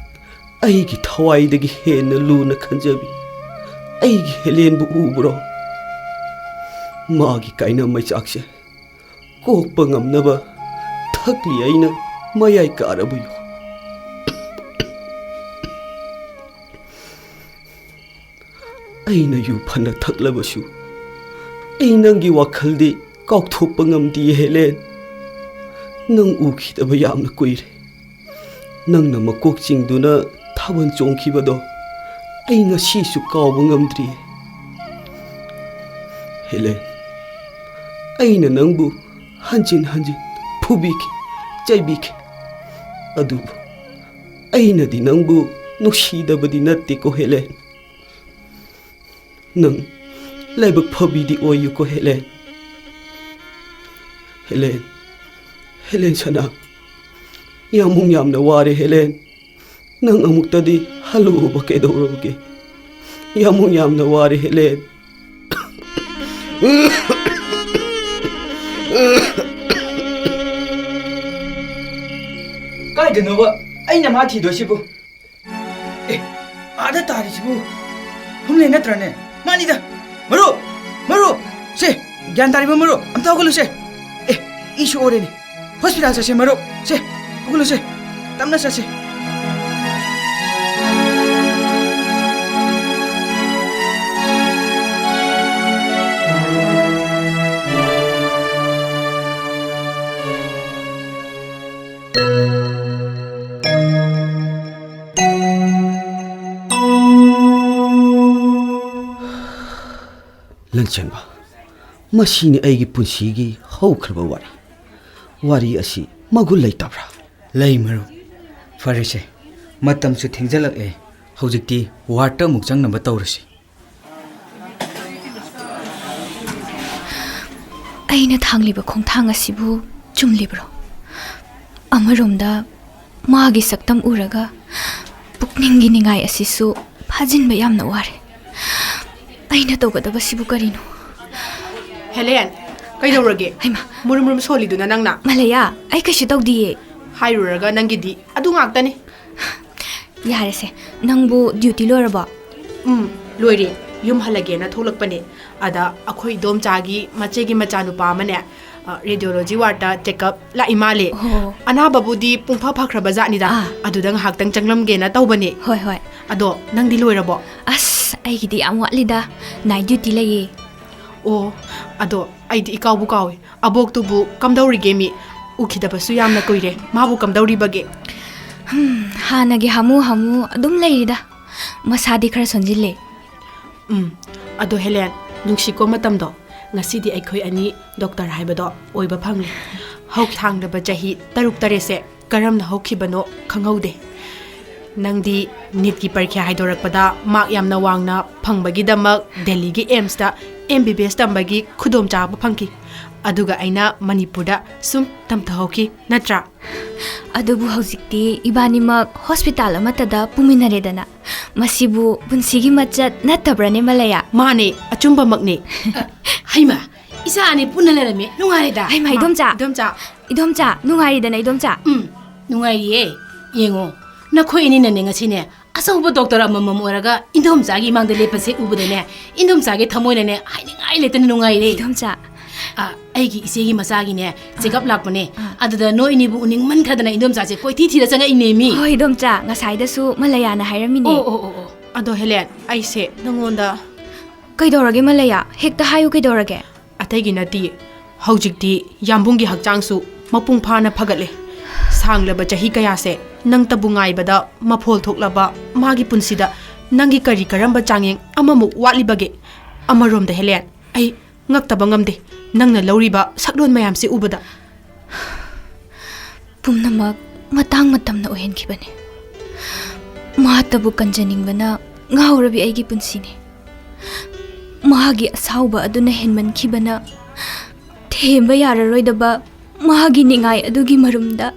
ꯑꯩꯒꯤ ꯊꯋꯥꯏꯗꯒꯤ ꯍꯦꯟꯅ ꯂꯨꯅ ꯈꯟꯖꯕꯤ ꯑꯩꯒꯤ ꯍꯦꯂꯦꯟꯕꯨ ꯎꯕ꯭ꯔꯣ? ꯃꯥꯒꯤ ꯀꯥꯏꯅ ꯃꯩꯆꯥꯛꯁꯦ ꯀꯣꯛꯄ ꯉꯝꯅꯕ ꯊꯛꯂꯤ ꯑꯩꯅ ꯃꯌꯥꯏ ꯀꯥꯔꯕꯨ ꯌꯣ꯫ ꯑꯩꯅ ꯌꯨ ꯐꯅ ꯊꯛꯂꯕꯁꯨ ꯑꯩ ꯅꯪꯒꯤ ꯋꯥꯈꯜꯗꯤ ꯀꯥꯎꯊꯣꯛꯄ ꯉꯝꯗꯦ, ꯍꯦꯂꯦꯟ꯫ ꯅꯪ ꯎꯈꯤꯗꯕ ꯌꯥꯝꯅ ꯀꯨꯏꯔꯦ꯫ ꯅꯪꯅ ꯃꯀꯣꯛ ꯆꯤꯡꯗꯨꯅ ꯊꯥꯕꯜ ꯆꯣꯡꯈꯤꯕꯗꯣ ꯑꯩ ꯉꯁꯤꯁꯨ ꯀꯥꯎꯕ ꯉꯝꯗ꯭ꯔꯤ꯫ ꯍꯦꯂꯦꯟ, ꯑꯩꯅ ꯅꯪꯕꯨ ꯍꯟꯖꯤꯟ ꯍꯟꯖꯤꯟ ꯐꯨꯕꯤꯈꯤ, ꯆꯩꯕꯤꯈꯤ꯫ ꯑꯗꯨꯕꯨ ꯑꯩꯅꯗꯤ ꯅꯪꯕꯨ ꯅꯨꯡꯁꯤꯗꯕꯗꯤ ꯅꯠꯇꯦꯀꯣ, ꯍꯦꯂꯦꯟ꯫ ꯅꯪ ꯂꯥꯏꯕꯛ ꯐꯕꯤꯗꯤ ꯑꯣꯏꯌꯨꯀꯣ, ꯍꯦꯂꯦꯟ꯫ ꯍꯦꯂꯦꯟ, ꯍꯦꯂꯦꯟ ꯁꯅꯥ, ꯌꯥꯝꯃꯨꯡ ꯌꯥꯝꯅ ꯋꯥꯔꯦ, ꯍꯦꯂꯦꯟ꯫ ꯅꯪ ꯑꯃꯨꯛꯇꯗꯤ ꯍꯜꯂꯛꯑꯣꯕ, ꯀꯩꯗꯧꯔꯕꯒꯦ? ꯌꯥꯝꯃꯨꯡ ꯌꯥꯝꯅ ꯋꯥꯔꯦ, ꯍꯦꯂꯦꯟ꯫ ꯀꯥꯏꯗꯅꯣꯕ ꯑꯩꯅ ꯃꯥ ꯊꯤꯗꯣꯏꯁꯤꯕꯨ? ꯑꯦ, ꯑꯥꯗ ꯇꯥꯔꯤꯁꯤꯕꯨ ꯍꯨꯝꯂꯦ ꯅꯠꯇ꯭ꯔꯅꯦ? ꯃꯥꯅꯤꯗ꯫ ꯃꯔꯨꯞ! ꯃꯔꯨꯞ! ꯁꯦ, ꯒ꯭ꯌꯥꯟ ꯇꯥꯔꯤꯕ ꯃꯔꯨꯞ, ꯑꯝꯇ ꯍꯧꯒꯠꯂꯨꯁꯦ꯫ ꯑꯦ, ꯏꯁꯨ ꯑꯣꯔꯦꯅꯦ꯫ ꯍꯣꯁꯄꯤꯇꯥꯜ ꯆꯠꯁꯦ, ꯃꯔꯨꯞ꯫ ꯁꯦ, ꯍꯧꯒꯠꯂꯨꯁꯦ꯫ ꯇꯞꯅ ꯆꯠꯁꯦ꯫ ꯂꯟꯆꯦꯟꯕ, ꯃꯁꯤꯅꯤ ꯑꯩꯒꯤ ꯄꯨꯟꯁꯤꯒꯤ ꯍꯧꯈ꯭ꯔꯕ ꯋꯥꯔꯤ꯫ ꯋꯥꯔꯤ ꯑꯁꯤ ꯃꯒꯨꯟ ꯂꯩꯇꯕ꯭ꯔꯥ? ꯂꯩ, ꯃꯔꯨꯞ꯫ ꯐꯔꯦꯁꯦ, ꯃꯇꯝꯁꯨ ꯊꯦꯡꯖꯜꯂꯛꯂꯦ꯫ ꯍꯧꯖꯤꯛꯇꯤ ꯋꯥꯔꯗꯇ ꯑꯃꯨꯛ ꯆꯪꯅꯕ ꯇꯧꯔꯁꯤ꯫ ꯑꯩꯅ ꯊꯥꯡꯂꯤꯕ ꯈꯣꯡꯊꯥꯡ ꯑꯁꯤꯕꯨ ꯆꯨꯝꯂꯤꯕ꯭ꯔꯣ? ꯑꯃꯔꯣꯝꯗ ꯃꯥꯒꯤ ꯁꯛꯇꯝ ꯎꯔꯒ ꯄꯨꯛꯅꯤꯡꯒꯤ ꯅꯤꯡꯉꯥꯏ ꯑꯁꯤꯁꯨ ꯐꯥꯖꯤꯟꯕ ꯌꯥꯝꯅ ꯋꯥꯔꯦ꯫ ꯑꯩꯅ ꯇꯧꯒꯗꯕꯁꯤꯕꯨ ꯀꯔꯤꯅꯣ? ꯍꯦꯂꯦꯟ, ꯀꯩꯗꯧꯔꯒꯦ? ꯍꯩꯃꯥ꯫ ꯃꯨꯔꯨꯝ ꯃꯨꯔꯨꯝ ꯁꯣꯜꯂꯤꯗꯨꯅ ꯅꯪꯅ? ꯃꯂꯌꯥ, ꯑꯩ ꯀꯩꯁꯨ ꯇꯧꯗꯤꯌꯦ꯫ ꯍꯥꯏꯔꯨꯔꯒ ꯅꯪꯒꯤꯗꯤ ꯑꯗꯨ ꯉꯥꯛꯇꯅꯤ꯫ ꯌꯥꯔꯦꯁꯦ, ꯅꯪꯕꯨ ꯗ꯭ꯌꯨꯇꯤ ꯂꯣꯏꯔꯕꯣ? ꯎꯝ, ꯂꯣꯏꯔꯦ꯫ ꯌꯨꯝ ꯍꯜꯂꯒꯦꯅ ꯊꯣꯛꯂꯛꯄꯅꯦ꯫ ꯑꯗ ꯑꯩꯈꯣꯏ ꯏꯗꯣꯝꯆꯥꯒꯤ ꯃꯆꯦꯒꯤ ꯃꯆꯥꯅꯨꯄꯥ ꯑꯃꯅꯦ, ꯑ, ꯔꯦꯗꯤꯑꯣꯂꯣꯖꯤ ꯋꯥꯔꯗꯇ ꯆꯦꯛꯑꯞ ꯂꯥꯛꯏ ꯃꯥꯜꯂꯦ꯫ ꯑꯣ꯫ ꯑꯅꯥꯕꯕꯨꯗꯤ ꯄꯨꯡꯐ ꯐꯈ꯭ꯔꯕ ꯖꯥꯠꯅꯤꯗ꯫ ꯑꯥ꯫ ꯑꯗꯨꯗ ꯉꯥꯏꯍꯥꯛꯇꯪ ꯆꯪꯂꯝꯒꯦꯅ ꯇꯧꯕꯅꯦ꯫ ꯍꯣꯏ, ꯍꯣꯏ꯫ ꯑꯗꯣ ꯅꯪꯗꯤ ꯂꯣꯏꯔꯕꯣ? ꯑꯁ, ꯑꯩꯒꯤꯗꯤ ꯌꯥꯝ ꯋꯥꯠꯂꯤꯗ꯫ ꯅꯥꯏꯠ ꯗ꯭ꯌꯨꯇꯤ ꯂꯩꯌꯦ꯫ ꯑꯣ, ꯑꯗꯣ ꯑꯩꯗꯤ ꯏꯀꯥꯎꯕꯨ ꯀꯥꯎꯋꯦ꯫ ꯑꯕꯣꯛꯇꯨꯕꯨ ꯀꯝꯗꯧꯔꯤꯒꯦ ꯃꯤ? ꯎꯈꯤꯗꯕꯁꯨ ꯌꯥꯝꯅ ꯀꯨꯏꯔꯦ꯫ ꯃꯥꯕꯨ ꯀꯝꯗꯧꯔꯤꯕꯒꯦ? ꯍꯝ, ꯍꯥꯟꯅꯒꯤ ꯍꯥꯃꯨ ꯍꯥꯃꯨ ꯑꯗꯨꯝ ꯂꯩꯔꯤꯗ꯫ ꯃꯁꯥꯗꯤ ꯈꯔ ꯁꯣꯟꯖꯤꯜꯂꯦ꯫ ꯎꯝ, ꯑꯗꯣ ꯍꯦꯂꯦꯟ, ꯅꯨꯡꯁꯤꯀꯣ ꯃꯇꯝꯗꯣ꯫ ꯉꯁꯤꯗꯤ ꯑꯩꯈꯣꯏ ꯑꯅꯤ ꯗꯣꯛꯇꯔ ꯍꯥꯏꯕꯗꯣ ꯑꯣꯏꯕ ꯐꯪꯂꯦ꯫ ꯍꯧꯈꯤꯊꯥꯡꯂꯕ ꯆꯍꯤ ꯇꯔꯨꯛ ꯇꯔꯦꯠꯁꯦ ꯀꯔꯝꯅ ꯍꯧꯈꯤꯕꯅꯣ ꯈꯪꯍꯧꯗꯦ꯫ ꯅꯪꯗꯤ ꯅꯤꯠꯀꯤ ꯄꯔꯤꯈ꯭ꯌꯥ ꯍꯥꯏꯗꯣꯔꯛꯄꯗ ꯃꯥꯔꯛ ꯌꯥꯝꯅ ꯋꯥꯡꯅ ꯐꯪꯕꯒꯤꯗꯃꯛ ꯗꯦꯜꯂꯤꯒꯤ ꯑꯦꯝꯁꯇ ꯑꯦꯝ ꯕꯤ ꯕꯤ ꯑꯦꯁ ꯇꯝꯕꯒꯤ ꯈꯨꯗꯣꯡꯆꯥꯕ ꯐꯪꯈꯤ꯫ ꯑꯗꯨꯒ ꯑꯩꯅ ꯃꯅꯤꯄꯨꯔꯗ ꯁꯨꯝ ꯇꯝꯊꯍꯧꯈꯤ, ꯅꯠꯇ꯭ꯔꯥ? ꯑꯗꯨꯕꯨ ꯍꯧꯖꯤꯛꯇꯤ ꯏꯕꯥꯅꯤꯃꯛ ꯍꯣꯁꯄꯤꯇꯥꯜ ꯑꯃꯠꯇꯗ ꯄꯨꯃꯤꯟꯅꯔꯦꯗꯅ꯫ ꯃꯁꯤꯕꯨ ꯄꯨꯟꯁꯤꯒꯤ ꯃꯆꯠ ꯅꯠꯇꯕ꯭ꯔꯅꯦ, ꯃꯂꯌꯥ? ꯃꯥꯅꯦ, ꯑꯆꯨꯝꯕꯃꯛꯅꯦ꯫ ꯑ, ꯍꯩꯃꯥ, ꯏꯆꯥ ꯑꯅꯤ ꯄꯨꯟꯅ ꯂꯩꯔꯝꯃꯦ꯫ ꯅꯨꯡꯉꯥꯏꯔꯦꯗ꯫ ꯍꯩꯃꯥ, ꯃꯥ, ꯏꯗꯣꯝꯆꯥ꯫ ꯏꯗꯣꯝꯆꯥ꯫ ꯏꯗꯣꯝꯆꯥ, ꯅꯨꯡꯉꯥꯏꯔꯤꯗꯅ, ꯏꯗꯣꯝꯆꯥ? ꯎꯝ, ꯅꯨꯡꯉꯥꯏꯔꯤꯌꯦ꯫ ꯌꯦꯡꯉꯣ, ꯅꯈꯣꯏ ꯑꯅꯤꯅꯅꯦ ꯉꯁꯤꯅꯦ ꯑꯆꯧꯕ ꯗꯣꯛꯇꯔ ꯑꯃꯃꯝ ꯑꯣꯏꯔꯒ ꯏꯟꯗꯣꯝꯆꯥꯒꯤ ꯏꯃꯥꯡꯗ ꯂꯦꯞꯄꯁꯦ ꯎꯕꯗꯅꯦ, ꯏꯟꯗꯣꯝꯆꯥꯒꯤ ꯊꯃꯣꯏꯅꯅꯦ ꯍꯥꯏꯅꯤꯡꯉꯥꯏ ꯂꯩꯇꯅ ꯅꯨꯡꯉꯥꯏꯔꯦ꯫ ꯏꯗꯣꯝꯆꯥ꯫ ꯑ, ꯑꯩꯒꯤ ꯏꯆꯦꯒꯤ ꯃꯆꯥꯒꯤꯅꯦ ꯆꯦꯛꯑꯞ ꯂꯥꯛꯄꯅꯦ꯫ ꯑꯥ꯫ ꯑꯗꯨꯗ ꯅꯣꯏ ꯑꯅꯤꯕꯨ ꯎꯅꯤꯡꯃꯟꯈ꯭ꯔꯗꯅ ꯏꯟꯗꯣꯝꯆꯥꯁꯦ ꯀꯣꯏꯊꯤ ꯊꯤꯔ ꯆꯪꯉꯛꯏꯅꯦ ꯃꯤ꯫ ꯍꯣꯏ, ꯏꯗꯣꯝꯆꯥ, ꯉꯁꯥꯏꯗꯁꯨ ꯃꯂꯌꯥꯅ ꯍꯥꯏꯔꯝꯃꯤꯅꯦ꯫ ꯑꯣ, ꯑꯣ, ꯑꯣ, ꯑꯣ꯫ ꯑꯗꯣ ꯍꯦꯂꯦꯟ, ꯑꯩꯁꯦ ꯅꯪꯉꯣꯟꯗ ꯀꯩꯗꯧꯔꯒꯦ, ꯃꯂꯌꯥ? ꯍꯦꯛꯇ ꯍꯥꯏꯌꯨ, ꯀꯩꯗꯧꯔꯒꯦ? ꯑꯇꯩꯒꯤ ꯅꯠꯇꯦ, ꯍꯧꯖꯤꯛꯇꯤ ꯌꯥꯝꯕꯨꯡꯒꯤ ꯍꯛꯆꯥꯡꯁꯨ ꯃꯄꯨꯡ ꯐꯥꯅ ꯐꯒꯠꯂꯦ꯫ ꯁꯥꯡꯂꯕ ꯆꯍꯤ ꯀꯌꯥꯁꯦ ꯅꯪꯇꯕꯨ ꯉꯥꯏꯕꯗ ꯃꯐꯣꯜ ꯊꯣꯛꯂꯕ ꯃꯥꯒꯤ ꯄꯨꯟꯁꯤꯗ ꯅꯪꯒꯤ ꯀꯔꯤ ꯀꯔꯝꯕ ꯆꯥꯡꯌꯦꯡ ꯑꯃꯃꯨꯛ ꯋꯥꯠꯂꯤꯕꯒꯦ? ꯑꯃꯔꯣꯝꯗ ꯍꯦꯂꯦꯟ, ꯑꯩ ꯉꯛꯇꯕ ꯉꯝꯗꯦ ꯅꯪꯅ ꯂꯧꯔꯤꯕ ꯁꯛꯂꯣꯟ ꯃꯌꯥꯝꯁꯦ ꯎꯕꯗ꯫ ꯄꯨꯝꯅꯃꯛ ꯃꯇꯥꯡ ꯃꯇꯝꯅ ꯑꯣꯏꯍꯟꯈꯤꯕꯅꯤ꯫ ꯃꯍꯥꯛꯇꯕꯨ ꯀꯟꯖꯅꯤꯡꯕꯅ ꯉꯥꯎꯔꯕꯤ ꯑꯩꯒꯤ ꯄꯨꯟꯁꯤꯅꯤ꯫ ꯃꯍꯥꯛꯀꯤ ꯑꯁꯥꯎꯕ ꯑꯗꯨꯅ ꯍꯦꯟꯃꯟꯈꯤꯕꯅ ꯊꯦꯝꯕ ꯌꯥꯔꯔꯣꯏꯗꯕ ꯃꯍꯥꯛꯀꯤ ꯅꯤꯡꯉꯥꯏ ꯑꯗꯨꯒꯤ ꯃꯔꯨꯝꯗ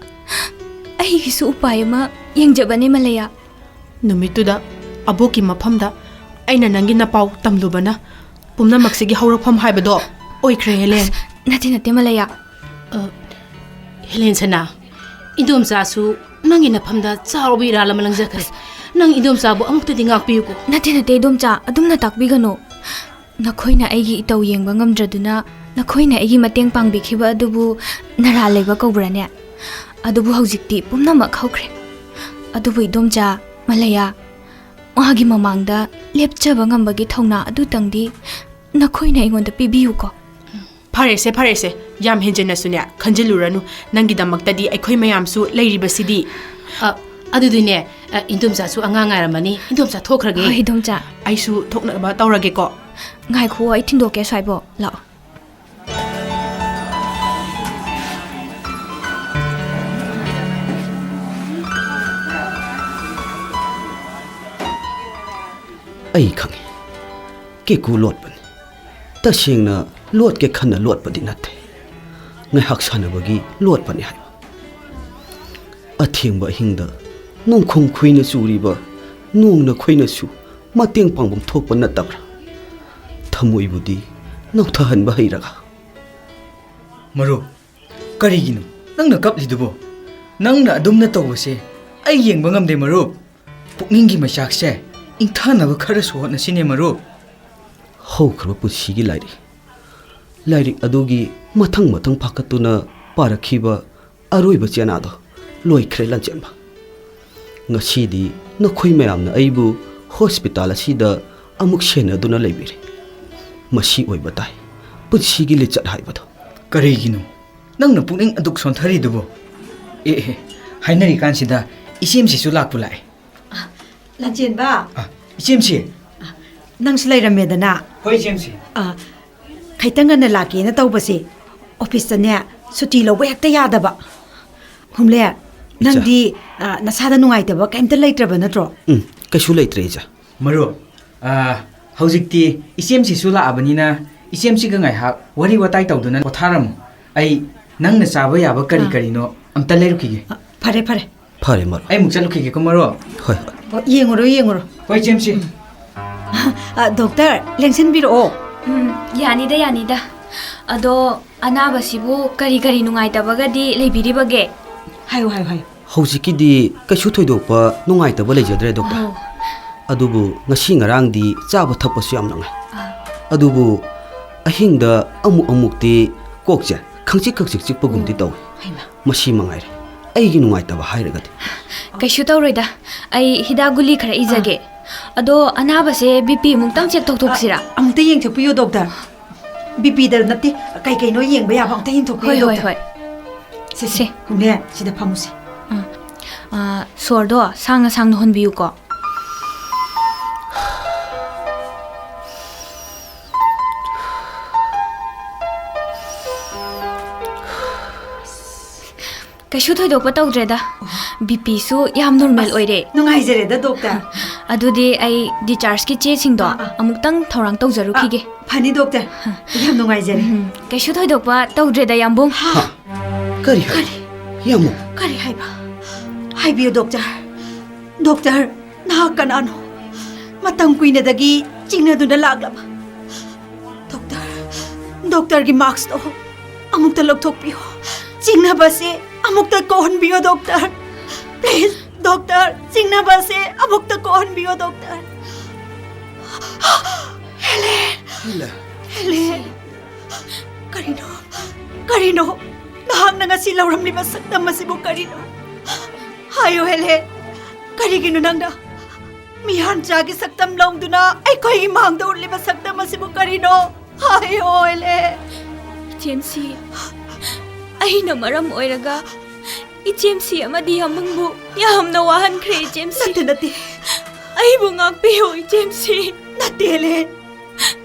ꯑꯩꯒꯤꯁꯨ ꯎꯄꯥꯏ ꯑꯃ ꯌꯦꯡꯖꯕꯅꯦ, ꯃꯂꯌꯥ꯫ ꯅꯨꯃꯤꯠꯇꯨꯗ ꯑꯕꯣꯛꯀꯤ ꯃꯐꯝꯗ ꯑꯩꯅ ꯅꯪꯒꯤ ꯅꯄꯥꯎ ꯇꯝꯂꯨꯕꯅ ꯄꯨꯝꯅꯃꯛꯁꯤꯒꯤ ꯍꯧꯔꯛꯐꯝ ꯍꯥꯏꯕꯗꯣ ꯑꯣꯏꯈ꯭ꯔꯦ, ꯍꯦꯂꯦꯟ꯫ ꯅꯠꯇꯦ, ꯅꯠꯇꯦ, ꯃꯂꯌꯥ꯫ ꯑ, ꯍꯦꯂꯦꯟ ꯁꯅꯥ, ꯏꯟꯗꯣꯝꯆꯥꯁꯨ ꯅꯪꯒꯤ ꯅꯐꯝꯗ ꯆꯥꯎꯔꯕ ꯏꯔꯥꯜ ꯑꯃ ꯂꯪꯖꯈ꯭ꯔꯦ꯫ ꯅꯪ ꯏꯟꯗꯣꯝꯆꯥꯕꯨ ꯑꯃꯨꯛꯇꯗꯤ ꯉꯥꯛꯄꯤꯌꯨꯀꯣ꯫ ꯅꯠꯇꯦ, ꯅꯠꯇꯦ, ꯏꯗꯣꯝꯆꯥ, ꯑꯗꯨꯝꯅ ꯇꯥꯛꯄꯤꯒꯅꯨ꯫ ꯅꯈꯣꯏꯅ ꯑꯩꯒꯤ ꯏꯇꯧ ꯌꯦꯡꯕ ꯉꯝꯗ꯭ꯔꯗꯨꯅ ꯅꯈꯣꯏꯅ ꯑꯩꯒꯤ ꯃꯇꯦꯡ ꯄꯥꯡꯕꯤꯈꯤꯕ ꯑꯗꯨꯕꯨ ꯅꯔꯥꯜ ꯂꯩꯕ ꯀꯧꯕ꯭ꯔꯅꯦ? ꯑꯗꯨꯕꯨ ꯍꯧꯖꯤꯛꯇꯤ ꯄꯨꯝꯅꯃꯛ ꯍꯧꯈ꯭ꯔꯦ꯫ ꯑꯗꯨꯕꯨ ꯏꯗꯣꯝꯆꯥ, ꯃꯂꯌꯥ, ꯃꯥꯒꯤ ꯃꯃꯥꯡꯗ ꯂꯦꯞꯆꯕ ꯉꯝꯕꯒꯤ ꯊꯧꯅꯥ ꯑꯗꯨꯇꯪꯗꯤ ꯅꯈꯣꯏꯅ ꯑꯩꯉꯣꯟꯗ ꯄꯤꯕꯤꯌꯨꯀꯣ꯫ ꯐꯔꯦꯁꯦ, ꯐꯔꯦꯁꯦ, ꯌꯥꯝ ꯍꯦꯟꯖꯤꯟꯅꯁꯨꯅꯦ ꯈꯟꯖꯤꯜꯂꯨꯔꯅꯨ꯫ ꯅꯪꯒꯤꯗꯃꯛꯇꯗꯤ ꯑꯩꯈꯣꯏ ꯃꯌꯥꯝꯁꯨ ꯂꯩꯔꯤꯕꯁꯤꯗꯤ꯫ ꯑ, ꯑꯗꯨꯗꯤꯅꯦ, ꯑ, ꯏꯟꯗꯣꯝꯆꯥꯁꯨ ꯑꯉꯥꯡ ꯉꯥꯏꯔꯝꯃꯅꯤ꯫ ꯏꯟꯗꯣꯝꯆꯥ ꯊꯣꯛꯈ꯭ꯔꯒꯦ꯫ ꯍꯣꯏ, ꯏꯗꯣꯝꯆꯥ꯫ ꯑꯩꯁꯨ ꯊꯣꯛꯅꯕ ꯇꯧꯔꯒꯦꯀꯣ꯫ ꯉꯥꯏꯈꯨꯑꯣ, ꯑꯩ ꯊꯤꯟꯗꯣꯛꯀꯦ, ꯁ꯭ꯋꯥꯏꯕꯣ꯫ ꯂꯥꯛꯑꯣ꯫ ꯑꯩ ꯈꯪꯏ, ꯀꯦꯀꯨ ꯂꯣꯠꯄꯅꯤ꯫ ꯇꯁꯦꯡꯅ ꯂꯣꯠꯀꯦ ꯈꯟꯅ ꯂꯣꯠꯄꯗꯤ ꯅꯠꯇꯦ꯫ ꯉꯥꯏꯍꯥꯛ ꯁꯥꯟꯅꯕꯒꯤ ꯂꯣꯠꯄꯅꯤ ꯍꯥꯏꯕ꯫ ꯑꯊꯦꯡꯕ ꯑꯍꯤꯡꯗ ꯅꯣꯡꯈꯣꯡ ꯈꯨꯏꯅ ꯆꯨꯔꯤꯕ ꯅꯣꯡꯅ ꯈꯣꯏꯅꯁꯨ ꯃꯇꯦꯡ ꯄꯥꯡꯐꯝ ꯊꯣꯛꯄ ꯅꯠꯇꯕ꯭ꯔꯥ? ꯊꯃꯣꯏꯕꯨꯗꯤ ꯅꯧꯊꯍꯟꯕ ꯍꯩꯔꯒ꯫ ꯃꯔꯨꯞ, ꯀꯔꯤꯒꯤꯅꯣ ꯅꯪꯅ ꯀꯞꯂꯤꯗꯨꯕꯣ? ꯅꯪꯅ ꯑꯗꯨꯝꯅ ꯇꯧꯕꯁꯦ ꯑꯩ ꯌꯦꯡꯕ ꯉꯝꯗꯦ, ꯃꯔꯨꯞ꯫ ꯄꯨꯛꯅꯤꯡꯒꯤ ꯃꯩꯆꯥꯛꯁꯦ ꯏꯪꯊꯅꯕ ꯈꯔꯁꯨ ꯍꯣꯠꯅꯁꯤꯅꯦ, ꯃꯔꯨꯞ꯫ ꯍꯧꯈ꯭ꯔꯕ ꯄꯨꯟꯁꯤꯒꯤ ꯂꯥꯏꯔꯤꯛ, ꯂꯥꯏꯔꯤꯛ ꯑꯗꯨꯒꯤ ꯃꯊꯪ ꯃꯊꯪ ꯐꯥꯀꯠꯇꯨꯅ ꯄꯥꯔꯛꯈꯤꯕ ꯑꯔꯣꯏꯕ ꯆꯦꯅꯥꯗꯣ ꯂꯣꯏꯈ꯭ꯔꯦ, ꯂꯟꯆꯦꯟꯕ꯫ ꯉꯁꯤꯗꯤ ꯅꯈꯣꯏ ꯃꯌꯥꯝꯅ ꯑꯩꯕꯨ ꯍꯣꯁꯄꯤꯇꯥꯜ ꯑꯁꯤꯗ ꯑꯃꯨꯛ ꯁꯦꯟꯅꯗꯨꯅ ꯂꯩꯕꯤꯔꯦ꯫ ꯃꯁꯤ ꯑꯣꯏꯕ ꯇꯥꯏ ꯄꯨꯟꯁꯤꯒꯤ ꯂꯤꯆꯠ ꯍꯥꯏꯕꯗꯣ꯫ ꯀꯔꯤꯒꯤꯅꯣ ꯅꯪꯅ ꯄꯨꯛꯅꯤꯡ ꯑꯗꯨꯛ ꯁꯣꯟꯊꯔꯤꯗꯨꯕꯨ? ꯑꯦ, ꯑꯦ, ꯍꯥꯏꯅꯔꯤꯀꯥꯟꯁꯤꯗ ꯏꯆꯦꯝꯁꯤꯁꯨ ꯂꯥꯛꯄꯨ ꯂꯥꯛꯑꯦ꯫ ꯂꯟꯆꯦꯟꯕ꯫ ꯑ, ꯏꯆꯦꯝꯁꯤ꯫ ꯅꯪꯁꯨ ꯂꯩꯔꯝꯃꯦꯗꯅ꯫ ꯍꯣꯏ, ꯏꯆꯦꯝꯁꯤ꯫ ꯑ, ꯈꯤꯇꯪ ꯉꯟꯅ ꯂꯥꯛꯀꯦꯅ ꯇꯧꯕꯁꯦ, ꯑꯣꯐꯤꯁꯇꯅꯦ ꯁꯨꯇꯤ ꯂꯧꯕ ꯍꯦꯛꯇ ꯌꯥꯗꯕ꯫ ꯍꯨꯝꯂꯦ, ꯏꯆꯥ꯫ ꯅꯪꯗꯤ, ꯑ, ꯅꯁꯥꯗ ꯅꯨꯡꯉꯥꯏꯇꯕ ꯀꯩꯝꯇ ꯂꯩꯇ꯭ꯔꯕ ꯅꯠꯇ꯭ꯔꯣ? ꯎꯝ, ꯀꯩꯁꯨ ꯂꯩꯇ꯭ꯔꯦ, ꯏꯆꯥ꯫ ꯃꯔꯨꯞ, ꯑ, ꯍꯧꯖꯤꯛꯇꯤ ꯏꯆꯦꯝꯁꯤꯁꯨ ꯂꯥꯛꯑꯕꯅꯤꯅ, ꯏꯆꯦꯝꯁꯤꯒ ꯉꯥꯏꯍꯥꯛ ꯋꯥꯔꯤ ꯋꯥꯇꯥꯏ ꯇꯧꯗꯨꯅ ꯄꯣꯊꯥꯔꯝꯃꯨ꯫ ꯑꯩ ꯅꯪꯅ ꯆꯥꯕ ꯌꯥꯕ ꯀꯔꯤ ꯑꯥ꯫ ꯀꯔꯤꯅꯣ ꯑꯝꯇ ꯂꯩꯔꯨꯈꯤꯒꯦ꯫ ꯑ, ꯐꯔꯦ, ꯐꯔꯦ꯫ ꯐꯔꯦ, ꯃꯔꯨꯞ꯫ ꯑꯩ ꯑꯃꯨꯛ ꯆꯠꯂꯨꯈꯤꯒꯦꯀꯣ, ꯃꯔꯨꯞ꯫ ꯍꯣꯏ, ꯍꯣꯏ꯫ ꯑꯣ, ꯌꯦꯡꯉꯨꯔꯣ, ꯌꯦꯡꯉꯨꯔꯣ꯫ ꯍꯣꯏ, ꯏꯆꯦꯝꯁꯤ꯫ ꯎꯝ꯫ ꯑ, ꯗꯣꯛꯇꯔ, ꯂꯦꯡꯁꯤꯟꯕꯤꯔꯛꯑꯣ꯫ ꯎꯝ, ꯌꯥꯅꯤꯗ, ꯌꯥꯅꯤꯗ꯫ ꯑꯗꯣ, ꯑꯅꯥꯕꯁꯤꯕꯨ ꯀꯔꯤ ꯀꯔꯤ ꯅꯨꯡꯉꯥꯏꯇꯕꯒꯗꯤ ꯂꯩꯕꯤꯔꯤꯕꯒꯦ? ꯍꯥꯏꯌꯨ, ꯍꯥꯏꯌꯨ, ꯍꯥꯏꯌꯨ꯫ ꯍꯧꯖꯤꯛꯀꯤꯗꯤ ꯀꯩꯁꯨ ꯊꯣꯏꯗꯣꯛꯄ ꯅꯨꯡꯉꯥꯏꯇꯕ ꯂꯩꯖꯗ꯭ꯔꯦ, ꯗꯣꯛꯇꯔ꯫ ꯑꯣ꯫ ꯑꯗꯨꯕꯨ ꯉꯁꯤ ꯉꯔꯥꯡꯗꯤ ꯆꯥꯕ ꯊꯛꯄꯁꯨ ꯌꯥꯝ ꯅꯨꯡꯉꯥꯏ꯫ ꯑꯥ꯫ ꯑꯗꯨꯕꯨ ꯑꯍꯤꯡꯗ ꯑꯃꯨꯛ ꯑꯃꯨꯛꯇꯤ ꯀꯣꯛꯁꯦ ꯈꯪꯆꯤꯛ ꯈꯪꯆꯤꯛ ꯆꯤꯛꯄꯒꯨꯝꯗꯤ ꯎꯝ꯫ ꯇꯧꯏ꯫ ꯍꯩꯃꯥ꯫ ꯃꯁꯤ ꯃꯉꯥꯏꯔꯦ ꯑꯩꯒꯤ ꯅꯨꯡꯉꯥꯏꯇꯕ ꯍꯥꯏꯔꯒꯗꯤ꯫ ꯀꯩꯁꯨ ꯇꯧꯔꯣꯏꯗ, ꯑꯩ ꯍꯤꯗꯥꯛ ꯒꯨꯂꯤ ꯈꯔ ꯏꯖꯒꯦ꯫ ꯑꯥ꯫ ꯑꯗꯣ ꯑꯅꯥꯕꯁꯦ ꯕꯤ ꯄꯤ ꯑꯃꯨꯛꯇꯪ ꯆꯦꯛ ꯇꯧꯊꯣꯛꯁꯤꯔꯥ? ꯑ, ꯑꯃꯨꯛꯇ ꯌꯦꯡꯊꯣꯛꯄꯤꯌꯨ, ꯗꯣꯛꯇꯔ꯫ ꯕꯤ ꯄꯤꯗ ꯅꯠꯇꯦ, ꯀꯩ ꯀꯩꯅꯣ ꯌꯦꯡꯕ ꯌꯥꯕ ꯑꯃꯨꯛꯇ ꯌꯦꯡꯊꯣꯛꯄꯤꯌꯨ, ꯍꯣꯏ, ꯍꯣꯏ, ꯗꯣꯛꯇꯔ꯫ ꯍꯣꯏ꯫ ꯁꯦ, ꯁꯦ, ꯁꯦ꯫ ꯍꯨꯝꯂꯦ, ꯁꯤꯗ ꯐꯝꯃꯨꯁꯦ꯫ ꯑꯥ, ꯑꯥ, ꯁꯣꯔꯗꯣ ꯁꯥꯡꯅ ꯁꯥꯡꯅ ꯍꯣꯟꯕꯤꯌꯨꯀꯣ꯫ ꯀꯩꯁꯨ ꯊꯣꯏꯗꯣꯛꯄ ꯇꯧꯗ꯭ꯔꯦꯗ꯫ ꯕꯤ ꯄꯤꯁꯨ ꯌꯥꯝ ꯅꯣꯔꯃꯦꯜ ꯑꯁ, ꯑꯣꯏꯔꯦ꯫ ꯅꯨꯡꯉꯥꯏꯖꯔꯦꯗ, ꯗꯣꯛꯇꯔ꯫ ꯑꯗꯨꯗꯤ ꯑꯩ dischargeꯀꯤ ꯆꯦꯁꯤꯡꯗꯣ ꯑꯥ, ꯑꯥ꯫ ꯑꯃꯨꯛꯇꯪ ꯊꯧꯔꯥꯡ ꯇꯧꯖꯔꯨꯈꯤꯒꯦ꯫ ꯑꯥ, ꯐꯅꯤ, doctor꯫ ꯌꯥꯝ ꯅꯨꯡꯉꯥꯏꯖꯔꯦ꯫ ꯎꯝ, ꯀꯩꯁꯨ ꯊꯣꯏꯗꯣꯛꯄ ꯇꯧꯗ꯭ꯔꯦꯗ, ꯌꯥꯝꯕꯨꯡ꯫ ꯍꯥ? ꯀꯔꯤ ꯍꯥꯏ? ꯀꯔꯤ? ꯌꯥꯝꯕꯨꯡ꯫ ꯀꯔꯤ ꯍꯥꯏꯕ? ꯍꯥꯏꯕꯤꯌꯨ, doctor꯫ Doctor, ꯅꯍꯥꯛ ꯀꯅꯥꯅꯣ? ꯃꯇꯝ ꯀꯨꯏꯅꯗꯒꯤ ꯆꯤꯡꯅꯗꯨꯅ ꯂꯥꯛꯂꯕ꯫ Doctor, doctorꯒꯤ maskꯇꯣ ꯑꯃꯨꯛꯇ ꯂꯧꯊꯣꯛꯄꯤꯌꯣ꯫ ꯆꯤꯡꯅꯕꯁꯦ ꯑꯃꯨꯛꯇ ꯀꯣꯛꯍꯟꯕꯤꯌꯣ, doctor꯫ Please, doctor, ꯆꯤꯡꯅꯕꯁꯦ ꯑꯃꯨꯛꯇ ꯀꯣꯛꯍꯟꯕꯤꯌꯣ, doctor꯫ ꯍꯦꯂꯦꯟ! ꯍꯦꯂꯦꯟ! ꯍꯦꯂꯦꯟ! ꯀꯔꯤꯅꯣ? ꯀꯔꯤꯅꯣ? ꯅꯍꯥꯛꯅ ꯉꯁꯤ ꯂꯧꯔꯝꯂꯤꯕ ꯁꯛꯇꯝ ꯑꯁꯤꯕꯨ ꯀꯔꯤꯅꯣ? ꯍꯥꯏꯌꯨ, ꯍꯦꯂꯦꯟ꯫ ꯀꯔꯤꯒꯤꯅꯣ ꯅꯪꯅ ꯃꯤꯍꯥꯟꯆꯥꯒꯤ ꯁꯛꯇꯝ ꯂꯧꯗꯨꯅ ꯑꯩꯈꯣꯏꯒꯤ ꯃꯥꯡꯗ ꯎꯠꯂꯤꯕ ꯁꯛꯇꯝ ꯑꯁꯤꯕꯨ ꯀꯔꯤꯅꯣ? ꯍꯥꯏꯌꯣ, ꯍꯦꯂꯦꯟ꯫ ꯏꯆꯦꯝꯁꯤ, ꯑꯩꯅ ꯃꯔꯝ ꯑꯣꯏꯔꯒ ꯏꯆꯦꯝꯁꯤ ꯑꯃꯗꯤ ꯌꯥꯝꯕꯨꯡꯕꯨ ꯌꯥꯝꯅ ꯋꯥꯍꯟꯈ꯭ꯔꯦ, ꯏꯆꯦꯝꯁꯤ꯫ ꯅꯠꯇꯦ, ꯅꯠꯇꯦ꯫ ꯑꯩꯕꯨ ꯉꯥꯛꯄꯤꯌꯨ, ꯏꯆꯦꯝꯁꯤ꯫ ꯅꯠꯇꯦ, ꯍꯦꯂꯦꯟ꯫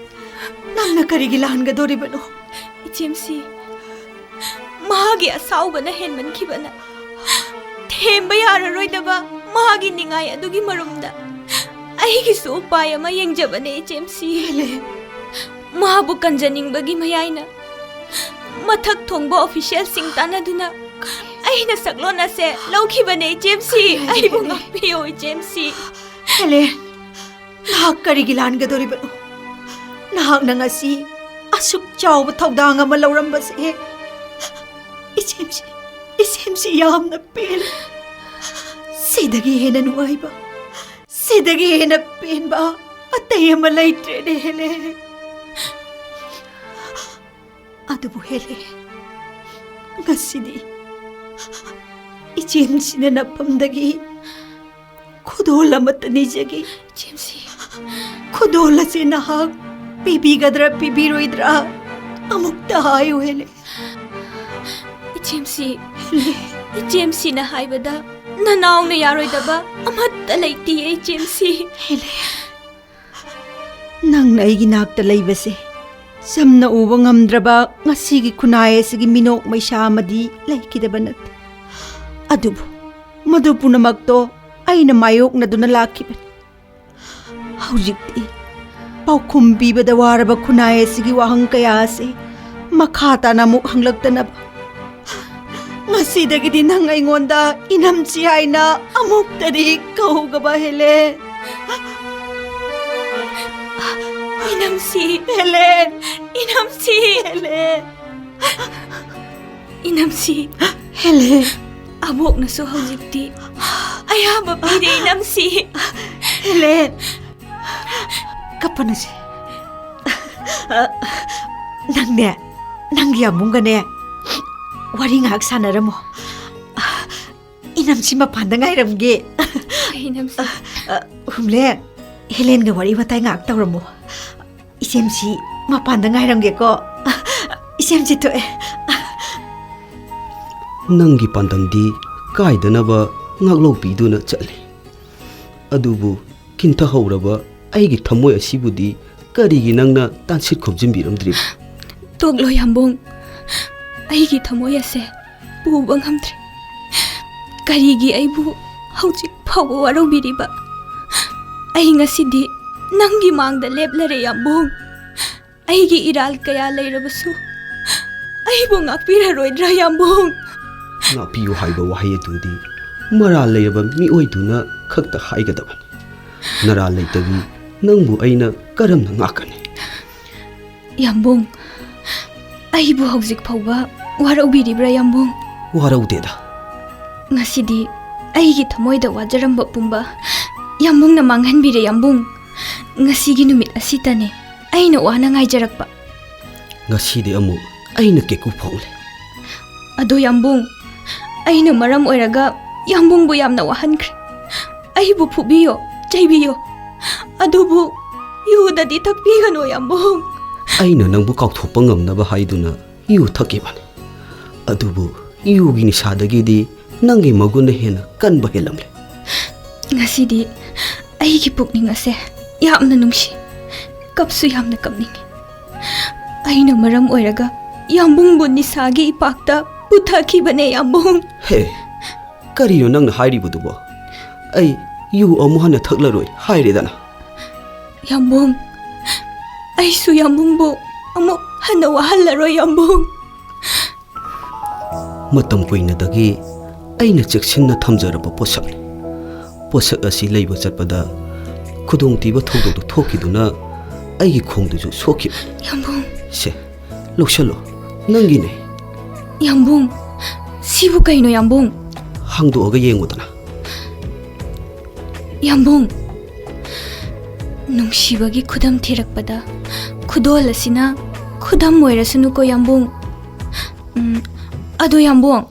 ꯅꯪꯅ ꯀꯔꯤꯒꯤ ꯂꯥꯟꯒꯗꯧꯔꯤꯕꯅꯣ? ꯏꯆꯦꯝꯁꯤ, ꯃꯍꯥꯛꯀꯤ ꯑꯁꯥꯎꯕꯅ ꯍꯦꯟꯃꯟꯈꯤꯕꯅ ꯊꯦꯝꯕ ꯌꯥꯔꯔꯣꯏꯗꯕ ꯃꯍꯥꯛꯀꯤ ꯅꯤꯡꯉꯥꯏ ꯑꯗꯨꯒꯤ ꯃꯔꯨꯝꯗ ꯑꯩꯒꯤꯁꯨ ꯎꯄꯥꯏ ꯑꯃ ꯌꯦꯡꯖꯕꯅꯦ, ꯏꯆꯦꯝꯁꯤ꯫ ꯍꯦꯂꯦꯟ꯫ ꯃꯍꯥꯛꯄꯨ ꯀꯟꯖꯅꯤꯡꯕꯒꯤ ꯃꯌꯥꯏꯅ ꯃꯊꯛ ꯊꯣꯡꯕ officialꯁꯤꯡ ꯇꯥꯟꯅꯗꯨꯅ ꯑꯩꯅ ꯁꯛꯂꯣꯟ ꯑꯁꯦ ꯂꯧꯈꯤꯕꯅꯦ, ꯏꯆꯦꯝꯁꯤ꯫ ꯀꯔꯤ ꯍꯥꯏꯔꯤꯕꯅꯦ? ꯑꯩꯕꯨ ꯉꯥꯛꯄꯤꯌꯨ, ꯏꯆꯦꯝꯁꯤ꯫ ꯍꯦꯂꯦꯟ, ꯅꯍꯥꯛ ꯀꯔꯤꯒꯤ ꯂꯥꯟꯒꯗꯧꯔꯤꯕꯅꯣ? ꯅꯍꯥꯛꯅ ꯉꯁꯤ ꯑꯁꯨꯛ ꯆꯥꯎꯕ ꯊꯧꯗꯥꯡ ꯑꯃ ꯂꯧꯔꯝꯕꯁꯦ ꯏꯆꯦꯝꯁꯤ, ꯏꯆꯦꯝꯁꯤ ꯌꯥꯝꯅ ꯄꯦꯜꯂꯦ꯫ ꯁꯤꯗꯒꯤ ꯍꯦꯟꯅ ꯅꯨꯡꯉꯥꯏꯕ, ꯁꯤꯗꯒꯤ ꯍꯦꯟꯅ ꯄꯦꯟꯕ ꯑꯇꯩ ꯑꯃ ꯂꯩꯇ꯭ꯔꯦꯅꯦ, ꯍꯦꯂꯦꯟ꯫ ꯑꯗꯨꯕꯨ ꯍꯦꯂꯦꯟ, ꯉꯁꯤꯗꯤ ꯏꯆꯦꯝꯁꯤꯅ ꯅꯐꯝꯗꯒꯤ ꯈꯨꯗꯣꯜ ꯑꯃꯠꯇ ꯅꯤꯖꯒꯦ꯫ ꯏꯆꯦꯝꯁꯤ꯫ ꯈꯨꯗꯣꯜ ꯑꯁꯤ ꯅꯍꯥꯛ ꯄꯤꯕꯤꯒꯗ꯭ꯔꯥ, ꯄꯤꯕꯤꯔꯣꯏꯗ꯭ꯔꯥ? ꯑꯃꯨꯛꯇ ꯍꯥꯏꯌꯨ, ꯍꯦꯂꯦꯟ꯫ ꯏꯆꯦꯝꯁꯤ꯫ ꯍꯦꯂꯦꯟ꯫ ꯏꯆꯦꯝꯁꯤꯅ ꯍꯥꯏꯕꯗ ꯅꯅꯥꯎꯅ ꯌꯥꯔꯣꯏꯗꯕ ꯑꯃꯠꯇ ꯂꯩꯇꯤꯌꯦ, ꯏꯆꯦꯝꯁꯤ꯫ ꯍꯦꯂꯦꯟ꯫ ꯅꯪꯅ ꯑꯩꯒꯤ ꯅꯥꯛꯇ ꯂꯩꯕꯁꯦ ꯆꯝꯅ ꯎꯕ ꯉꯝꯗ꯭ꯔꯕ ꯉꯁꯤꯒꯤ ꯈꯨꯟꯅꯥꯏ ꯑꯁꯤꯒꯤ ꯃꯤꯅꯣꯛ ꯃꯩꯁꯥ ꯑꯃꯗꯤ ꯂꯩꯈꯤꯗꯕ ꯅꯠꯇꯦ꯫ ꯑꯗꯨꯕꯨ ꯃꯗꯨ ꯄꯨꯝꯅꯃꯛꯇꯣ ꯑꯩꯅ ꯃꯥꯌꯣꯛꯅꯗꯨꯅ ꯂꯥꯛꯈꯤꯕꯅꯤ꯫ ꯍꯧꯖꯤꯛꯇꯤ ꯄꯥꯎꯈꯨꯝ ꯄꯤꯕꯗ ꯋꯥꯔꯕ ꯈꯨꯟꯅꯥꯏ ꯑꯁꯤꯒꯤ ꯋꯥꯍꯪ ꯀꯌꯥ ꯑꯁꯤ ꯃꯈꯥ ꯇꯥꯅ ꯑꯃꯨꯛ ꯍꯪꯂꯛꯇꯅꯕ꯫ ꯉꯁꯤꯗꯒꯤꯗꯤ ꯅꯪ ꯑꯩꯉꯣꯟꯗ ꯏꯅꯝꯁꯤ ꯍꯥꯏꯅ ꯑꯃꯨꯛꯇꯗꯤ ꯀꯧꯒꯕ, ꯍꯦꯂꯦꯟ꯫ ꯏꯅꯝꯁꯤ꯫ ꯍꯦꯂꯦꯟ! ꯏꯅꯝꯁꯤ! ꯍꯦꯂꯦꯟ! ꯏꯅꯝꯁꯤ꯫ ꯍꯦꯂꯦꯟ! ꯑꯕꯣꯛꯅꯁꯨ ꯍꯧꯖꯤꯛꯇꯤ ꯑꯌꯥꯕ ꯄꯤꯔꯦ, ꯏꯅꯝꯁꯤ꯫ ꯍꯦꯂꯦꯟ! ꯀꯞꯄꯅꯨꯁꯦ꯫ ꯅꯪꯅꯦ, ꯅꯪꯒꯤ ꯌꯥꯝꯕꯨꯡꯒꯅꯦ ꯋꯥꯔꯤ ꯉꯥꯏꯍꯥꯛ ꯁꯥꯟꯅꯔꯝꯃꯣ꯫ ꯏꯅꯝꯁꯤ ꯃꯄꯥꯟꯗ ꯉꯥꯏꯔꯝꯒꯦ꯫ ꯏꯅꯝꯁꯤ꯫ ꯑ, ꯍꯨꯝꯂꯦ, ꯍꯦꯂꯦꯟꯒ ꯋꯥꯔꯤ ꯋꯥꯇꯥꯏ ꯉꯥꯏꯍꯥꯛ ꯇꯧꯔꯝꯃꯣ꯫ ꯏꯆꯦꯝꯁꯤ ꯃꯄꯥꯟꯗ ꯉꯥꯏꯔꯝꯒꯦꯀꯣ꯫ ꯏꯆꯦꯝꯁꯤ ꯊꯣꯛꯑꯦ꯫ ꯅꯪꯒꯤ ꯄꯥꯟꯗꯝꯗꯤ ꯀꯥꯏꯗꯅꯕ ꯉꯥꯛꯂꯧꯕꯤꯗꯨꯅ ꯆꯠꯂꯤ꯫ ꯑꯗꯨꯕꯨ ꯀꯤꯟꯊꯍꯧꯔꯕ ꯑꯩꯒꯤ ꯊꯃꯣꯏ ꯑꯁꯤꯕꯨꯗꯤ ꯀꯔꯤꯒꯤ ꯅꯪꯅ ꯇꯥꯟꯁꯤꯠ ꯈꯣꯝꯖꯤꯟꯕꯤꯔꯝꯗ꯭ꯔꯤꯕ? ꯇꯣꯛꯂꯣ ꯌꯥꯝꯕꯨꯡ, ꯑꯩꯒꯤ ꯊꯃꯣꯏ ꯑꯁꯦ ꯄꯨꯕ ꯉꯝꯗ꯭ꯔꯦ꯫ ꯀꯔꯤꯒꯤ ꯑꯩꯕꯨ ꯍꯧꯖꯤꯛ ꯐꯥꯎꯕ ꯋꯥꯔꯧꯕꯤꯔꯤꯕ? ꯑꯩ ꯉꯁꯤꯗꯤ ꯅꯪꯒꯤ ꯃꯥꯡꯗ ꯂꯦꯞꯂꯔꯦ ꯌꯥꯝꯕꯨꯡ꯫ ꯑꯩꯒꯤ ꯏꯔꯥꯜ ꯀꯌꯥ ꯂꯩꯔꯕꯁꯨ ꯑꯩꯕꯨ ꯉꯥꯛꯄꯤꯔꯔꯣꯏꯗ꯭ꯔꯥ ꯌꯥꯝꯕꯨꯡ? ꯉꯥꯛꯄꯤꯌꯨ ꯍꯥꯏꯕ ꯋꯥꯍꯩ ꯑꯗꯨꯗꯤ ꯃꯔꯥꯜ ꯂꯩꯔꯕ ꯃꯤꯑꯣꯏꯗꯨꯅ ꯈꯛꯇ ꯍꯥꯏꯒꯗꯕꯅꯤ꯫ ꯅꯔꯥꯜ ꯂꯩꯇꯕꯤ ꯅꯪꯕꯨ ꯑꯩꯅ ꯀꯔꯝꯅ ꯉꯥꯛꯀꯅꯤ? ꯌꯥꯝꯕꯨꯡ, ꯑꯩꯕꯨ ꯍꯧꯖꯤꯛ ꯐꯥꯎꯕ ꯋꯥꯔꯧꯕꯤꯔꯤꯕ꯭ꯔꯥ ꯌꯥꯝꯕꯨꯡ? ꯋꯥꯔꯧꯗꯦꯗ꯫ ꯉꯁꯤꯗꯤ ꯑꯩꯒꯤ ꯊꯃꯣꯏꯗ ꯋꯥꯖꯔꯝꯕ ꯄꯨꯝꯕ ꯌꯥꯝꯕꯨꯡꯅ ꯃꯥꯡꯍꯟꯕꯤꯔꯦ ꯌꯥꯝꯕꯨꯡ꯫ ꯉꯁꯤꯒꯤ ꯅꯨꯃꯤꯠ ꯑꯁꯤꯇꯅꯦ ꯑꯩꯅ ꯋꯥꯅ ꯉꯥꯏꯖꯔꯛꯄ꯫ ꯉꯁꯤꯗꯤ ꯑꯃꯨꯛ ꯑꯩꯅ ꯀꯦꯀꯨ ꯐꯣꯡꯂꯦ꯫ ꯑꯗꯣ ꯌꯥꯝꯕꯨꯡ, ꯑꯩꯅ ꯃꯔꯝ ꯑꯣꯏꯔꯒ ꯌꯥꯝꯕꯨꯡꯕꯨ ꯌꯥꯝꯅ ꯋꯥꯍꯟꯈ꯭ꯔꯦ꯫ ꯑꯩꯕꯨ ꯐꯨꯕꯤꯌꯣ, ꯆꯩꯕꯤꯌꯣ, ꯑꯗꯨꯕꯨ ꯌꯨꯗꯗꯤ ꯊꯛꯄꯤꯒꯅꯨ ꯌꯥꯝꯕꯨꯡ꯫ ꯑꯩꯅ ꯅꯪꯕꯨ ꯀꯥꯎꯊꯣꯛꯄ ꯉꯝꯅꯕ ꯍꯥꯏꯗꯨꯅ ꯌꯨ ꯊꯛꯈꯤꯕꯅꯤ꯫ ꯑꯗꯨꯕꯨ ꯌꯨꯒꯤ ꯅꯤꯁꯥꯗꯒꯤꯗꯤ ꯅꯪꯒꯤ ꯃꯒꯨꯟꯅ ꯍꯦꯟꯅ ꯀꯟꯕ ꯍꯦꯜꯂꯝꯂꯦ꯫ ꯉꯁꯤꯗꯤ ꯑꯩꯒꯤ ꯄꯨꯛꯅꯤꯡ ꯑꯁꯦ ꯌꯥꯝꯅ ꯅꯨꯡꯁꯤ, ꯀꯞꯁꯨ ꯌꯥꯝꯅ ꯀꯞꯅꯤꯡꯉꯤ꯫ ꯑꯩꯅ ꯃꯔꯝ ꯑꯣꯏꯔꯒ ꯌꯥꯝꯕꯨꯡꯕꯨ ꯅꯤꯁꯥꯒꯤ ꯏꯄꯥꯛꯇ ꯄꯨꯊꯈꯤꯕꯅꯦ ꯌꯥꯝꯕꯨꯡ꯫ ꯍꯦ, ꯀꯔꯤꯅꯣ ꯅꯪꯅ ꯍꯥꯏꯔꯤꯕꯗꯨꯕꯣ? ꯑꯩ ꯌꯨ ꯑꯃꯨꯛ ꯍꯟꯅ ꯊꯛꯂꯔꯣꯏ ꯍꯥꯏꯔꯦꯗꯅ꯫ ꯌꯥꯝꯕꯨꯡ, ꯑꯩꯁꯨ ꯌꯥꯝꯕꯨꯡꯕꯨ ꯑꯃꯨꯛ ꯍꯟꯅ ꯋꯥꯍꯜꯂꯔꯣꯏ, ꯌꯥꯝꯕꯨꯡ꯫ ꯃꯇꯝ ꯀꯨꯏꯅꯗꯒꯤ ꯑꯩꯅ ꯆꯦꯛꯁꯤꯟꯅ ꯊꯝꯖꯔꯕ ꯄꯣꯠꯁꯛꯅꯤ꯫ ꯄꯣꯠꯁꯛ ꯑꯁꯤ ꯂꯩꯕ ꯆꯠꯄꯗ ꯈꯨꯗꯣꯡꯊꯤꯕ ꯊꯧꯗꯣꯛꯇꯨ ꯊꯣꯛꯈꯤꯗꯨꯅ ꯑꯩꯒꯤ ꯈꯣꯡꯗꯨꯁꯨ ꯁꯣꯛꯈꯤꯕ꯫ ꯌꯥꯝꯕꯨꯡ꯫ ꯁꯦ, ꯂꯧꯁꯜꯂꯣ, ꯅꯪꯒꯤꯅꯦ꯫ ꯌꯥꯝꯕꯨꯡ, ꯁꯤꯕꯨ ꯀꯩꯅꯣ, ꯌꯥꯝꯕꯨꯡ? ꯍꯥꯡꯗꯣꯛꯑꯒ ꯌꯦꯡꯉꯨꯗꯅ꯫ ꯌꯥꯝꯕꯨꯡ, ꯅꯨꯡꯁꯤꯕꯒꯤ ꯈꯨꯗꯝ ꯊꯤꯔꯛꯄꯗ ꯈꯨꯗꯣꯜ ꯑꯁꯤꯅ ꯈꯨꯗꯝ ꯑꯣꯏꯔꯁꯅꯨꯀꯣ, ꯌꯥꯝꯕꯨꯡ꯫ ꯎꯝ, ꯑꯗꯣ, ꯌꯥꯝꯕꯨꯡ,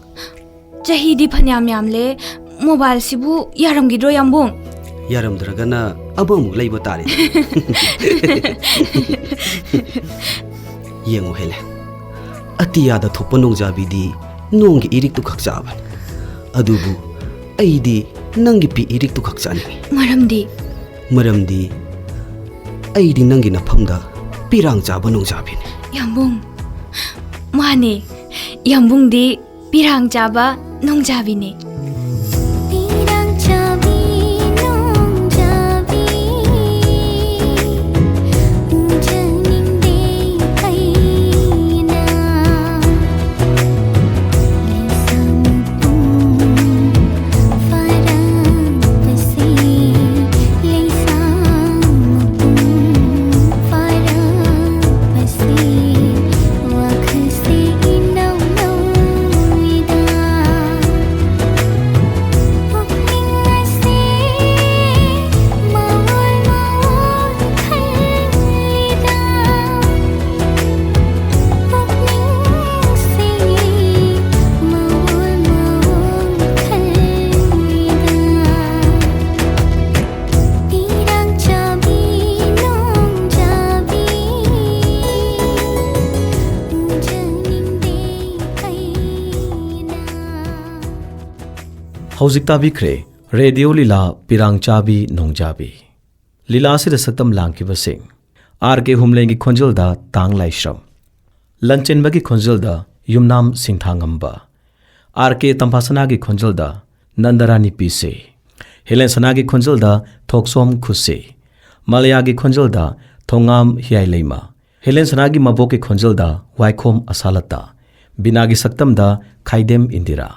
ꯆꯍꯤꯗꯤ ꯐꯅꯌꯥꯝ ꯌꯥꯝꯂꯦ, ꯃꯣꯕꯥꯏꯜꯁꯤꯕꯨ ꯌꯥꯔꯝꯈꯤꯗ꯭ꯔꯣ, ꯌꯥꯝꯕꯨꯡ? ꯌꯥꯔꯝꯗ꯭ꯔꯒꯅ ꯑꯃꯃꯨꯛ ꯂꯩꯕ ꯇꯥꯔꯦ꯫ ꯌꯦꯡꯉꯨ, ꯍꯦꯂꯦ, ꯑꯇꯤꯌꯥꯗ ꯊꯣꯛꯄ ꯅꯣꯡꯖꯥꯕꯤꯗꯤ ꯅꯣꯡꯒꯤ ꯏꯔꯤꯛꯇꯨ ꯈꯛ ꯆꯥꯕꯅꯤ, ꯑꯗꯨꯕꯨ ꯑꯩꯗꯤ ꯅꯪꯒꯤ ꯄꯤ ꯏꯔꯤꯛꯇꯨ ꯈꯛ ꯆꯥꯅꯤꯡꯏ꯫ ꯃꯔꯝꯗꯤ? ꯃꯔꯝꯗꯤ ꯑꯩꯗꯤ ꯅꯪꯒꯤ ꯅꯐꯝꯗ ꯄꯤꯔꯥꯡ ꯆꯥꯕ ꯅꯣꯡꯖꯥꯕꯤꯅꯤ꯫ ꯌꯥꯝꯕꯨꯡ, ꯃꯥꯅꯦ, ꯌꯥꯝꯕꯨꯡꯗꯤ ꯄꯤꯔꯥꯡ ꯆꯥꯕ ꯅꯣꯡꯖꯥꯕꯤꯅꯦ꯫ ꯄꯤꯔꯥꯡ ꯆꯥꯕꯤ ꯅꯣꯡꯖꯥꯕꯤ, ꯎꯖꯅꯤꯡꯗꯦ ꯑꯩꯅ꯫ ꯂꯩꯁꯥ ꯃꯄꯨꯡ ꯐꯥꯔꯛꯄꯁꯦ, ꯂꯩꯁꯥ ꯃꯄꯨꯡ ꯐꯥꯔꯛꯄꯁꯦ, ꯋꯥꯈꯜꯁꯦ ꯏꯅꯧ ꯅꯧꯏꯗ꯫ ꯄꯨꯛꯅꯤꯡ ꯑꯁꯦ ꯃꯑꯣꯜ ꯃꯑꯣꯜ ꯈꯜꯂꯤꯗ꯫ ꯄꯨꯛꯅꯤꯡꯁꯦ ꯃꯑꯣꯜ ꯃꯑꯣꯜ ꯈꯜꯂꯤꯗ꯫ ꯄꯤꯔꯥꯡ ꯆꯥꯕꯤ ꯅꯣꯡꯖꯥꯕꯤ, ꯎꯖꯅꯤꯡꯗꯦ ꯑꯩꯅ꯫ ꯍꯧꯖꯤꯛ ꯇꯥꯕꯤꯈ꯭ꯔꯦ ꯔꯦꯗꯤꯑꯣ ꯂꯤꯂꯥ ꯄꯤꯔꯥꯡ ꯆꯥꯕꯤ ꯅꯣꯡꯖꯥꯕꯤ꯫ ꯂꯤꯂꯥ ꯑꯁꯤꯗ ꯁꯛꯇꯝ ꯂꯥꯡꯈꯤꯕꯁꯤꯡ: ꯑꯥꯔ ꯀꯦ ꯍꯨꯝꯂꯦꯟꯒꯤ ꯈꯣꯟꯖꯦꯜꯗ ꯇꯥꯡ ꯂꯥꯏꯁ꯭ꯔꯝ, ꯂꯟꯆꯦꯟꯕꯒꯤ ꯈꯣꯟꯖꯦꯜꯗ ꯌꯨꯝꯅꯥꯝ ꯁꯤꯡꯊꯥꯉꯝꯕ, ꯑꯥꯔ ꯀꯦ ꯇꯝꯐꯥꯁꯅꯥꯒꯤ ꯈꯣꯟꯖꯦꯜꯗ ꯅꯟꯗꯔꯥꯅꯤ ꯄꯤꯁꯦ, ꯍꯦꯂꯦꯟ ꯁꯅꯥꯒꯤ ꯈꯣꯟꯖꯦꯜꯗ ꯊꯣꯛꯆꯣꯝ ꯈꯨꯁꯦ, ꯃꯥꯂꯤꯌꯥꯒꯤ ꯈꯣꯟꯖꯦꯜꯗ ꯊꯣꯉꯥꯝ ꯍꯤꯌꯥꯏꯂꯩꯃ, ꯍꯦꯂꯦꯟ ꯁꯅꯥꯒꯤ ꯃꯕꯣꯛꯀꯤ ꯈꯣꯟꯖꯦꯜꯗ ꯋꯥꯏꯈꯣꯝ ꯑꯁꯥꯂꯇꯥ, ꯕꯤꯅꯥꯒꯤ ꯁꯛꯇꯝꯗ ꯈꯥꯏꯗꯦꯝ ꯏꯟꯗꯤꯔꯥ,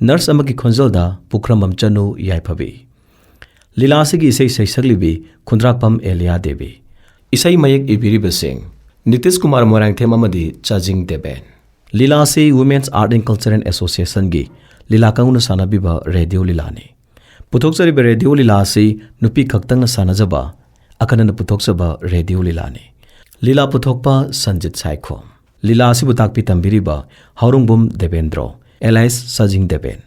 ꯅꯔꯁ ꯑꯃꯒꯤ ꯈꯣꯟꯖꯦꯜꯗ ꯄꯨꯈ꯭ꯔꯝꯕꯝ ꯆꯅꯨ ꯌꯥꯏꯐꯕꯤ꯫ ꯂꯤꯂꯥ ꯑꯁꯤꯒꯤ ꯏꯁꯩ ꯁꯩꯁꯛꯂꯤꯕꯤ ꯈꯨꯟꯗ꯭ꯔꯥꯛꯄꯝ ꯑꯦꯂꯤꯌꯥ ꯗꯦꯕꯤ꯫ ꯏꯁꯩ ꯃꯌꯦꯛ ꯏꯕꯤꯔꯤꯕꯁꯤꯡ ꯅꯤꯇꯤꯁ ꯀꯨꯃꯥꯔ ꯃꯣꯏꯔꯥꯡꯊꯦꯝ ꯑꯃꯗꯤ ꯆꯥꯖꯤꯡ ꯗꯦꯕꯦꯟ꯫ ꯂꯤꯂꯥ ꯑꯁꯤ Women's Art and Cultural Associationꯒꯤ ꯂꯤꯂꯥ ꯀꯥꯡꯕꯨꯅ ꯁꯥꯟꯅꯕꯤꯕ ꯔꯦꯗꯤꯑꯣ ꯂꯤꯂꯥꯅꯤ꯫ ꯄꯨꯊꯣꯛꯆꯔꯤꯕ ꯔꯦꯗꯤꯑꯣ ꯂꯤꯂꯥ ꯑꯁꯤ ꯅꯨꯄꯤ ꯈꯛꯇꯪꯅ ꯁꯥꯟꯅꯖꯕ, ꯑꯈꯟꯅꯅ ꯄꯨꯊꯣꯛꯆꯕ ꯔꯦꯗꯤꯑꯣ ꯂꯤꯂꯥꯅꯤ꯫ ꯂꯤꯂꯥ ꯄꯨꯊꯣꯛꯄ ꯁꯟꯖꯤꯠ ꯁꯥꯏꯈꯣꯝ꯫ ꯂꯤꯂꯥ ꯑꯁꯤꯕꯨ ꯇꯥꯛꯄꯤ ꯇꯝꯕꯤꯔꯤꯕ ꯍꯥꯎꯔꯣꯡꯕꯝ ꯗꯦꯕꯦꯟꯗ꯭ꯔꯣ, alias ꯆꯥꯖꯤꯡ ꯗꯦꯕꯦꯟ꯫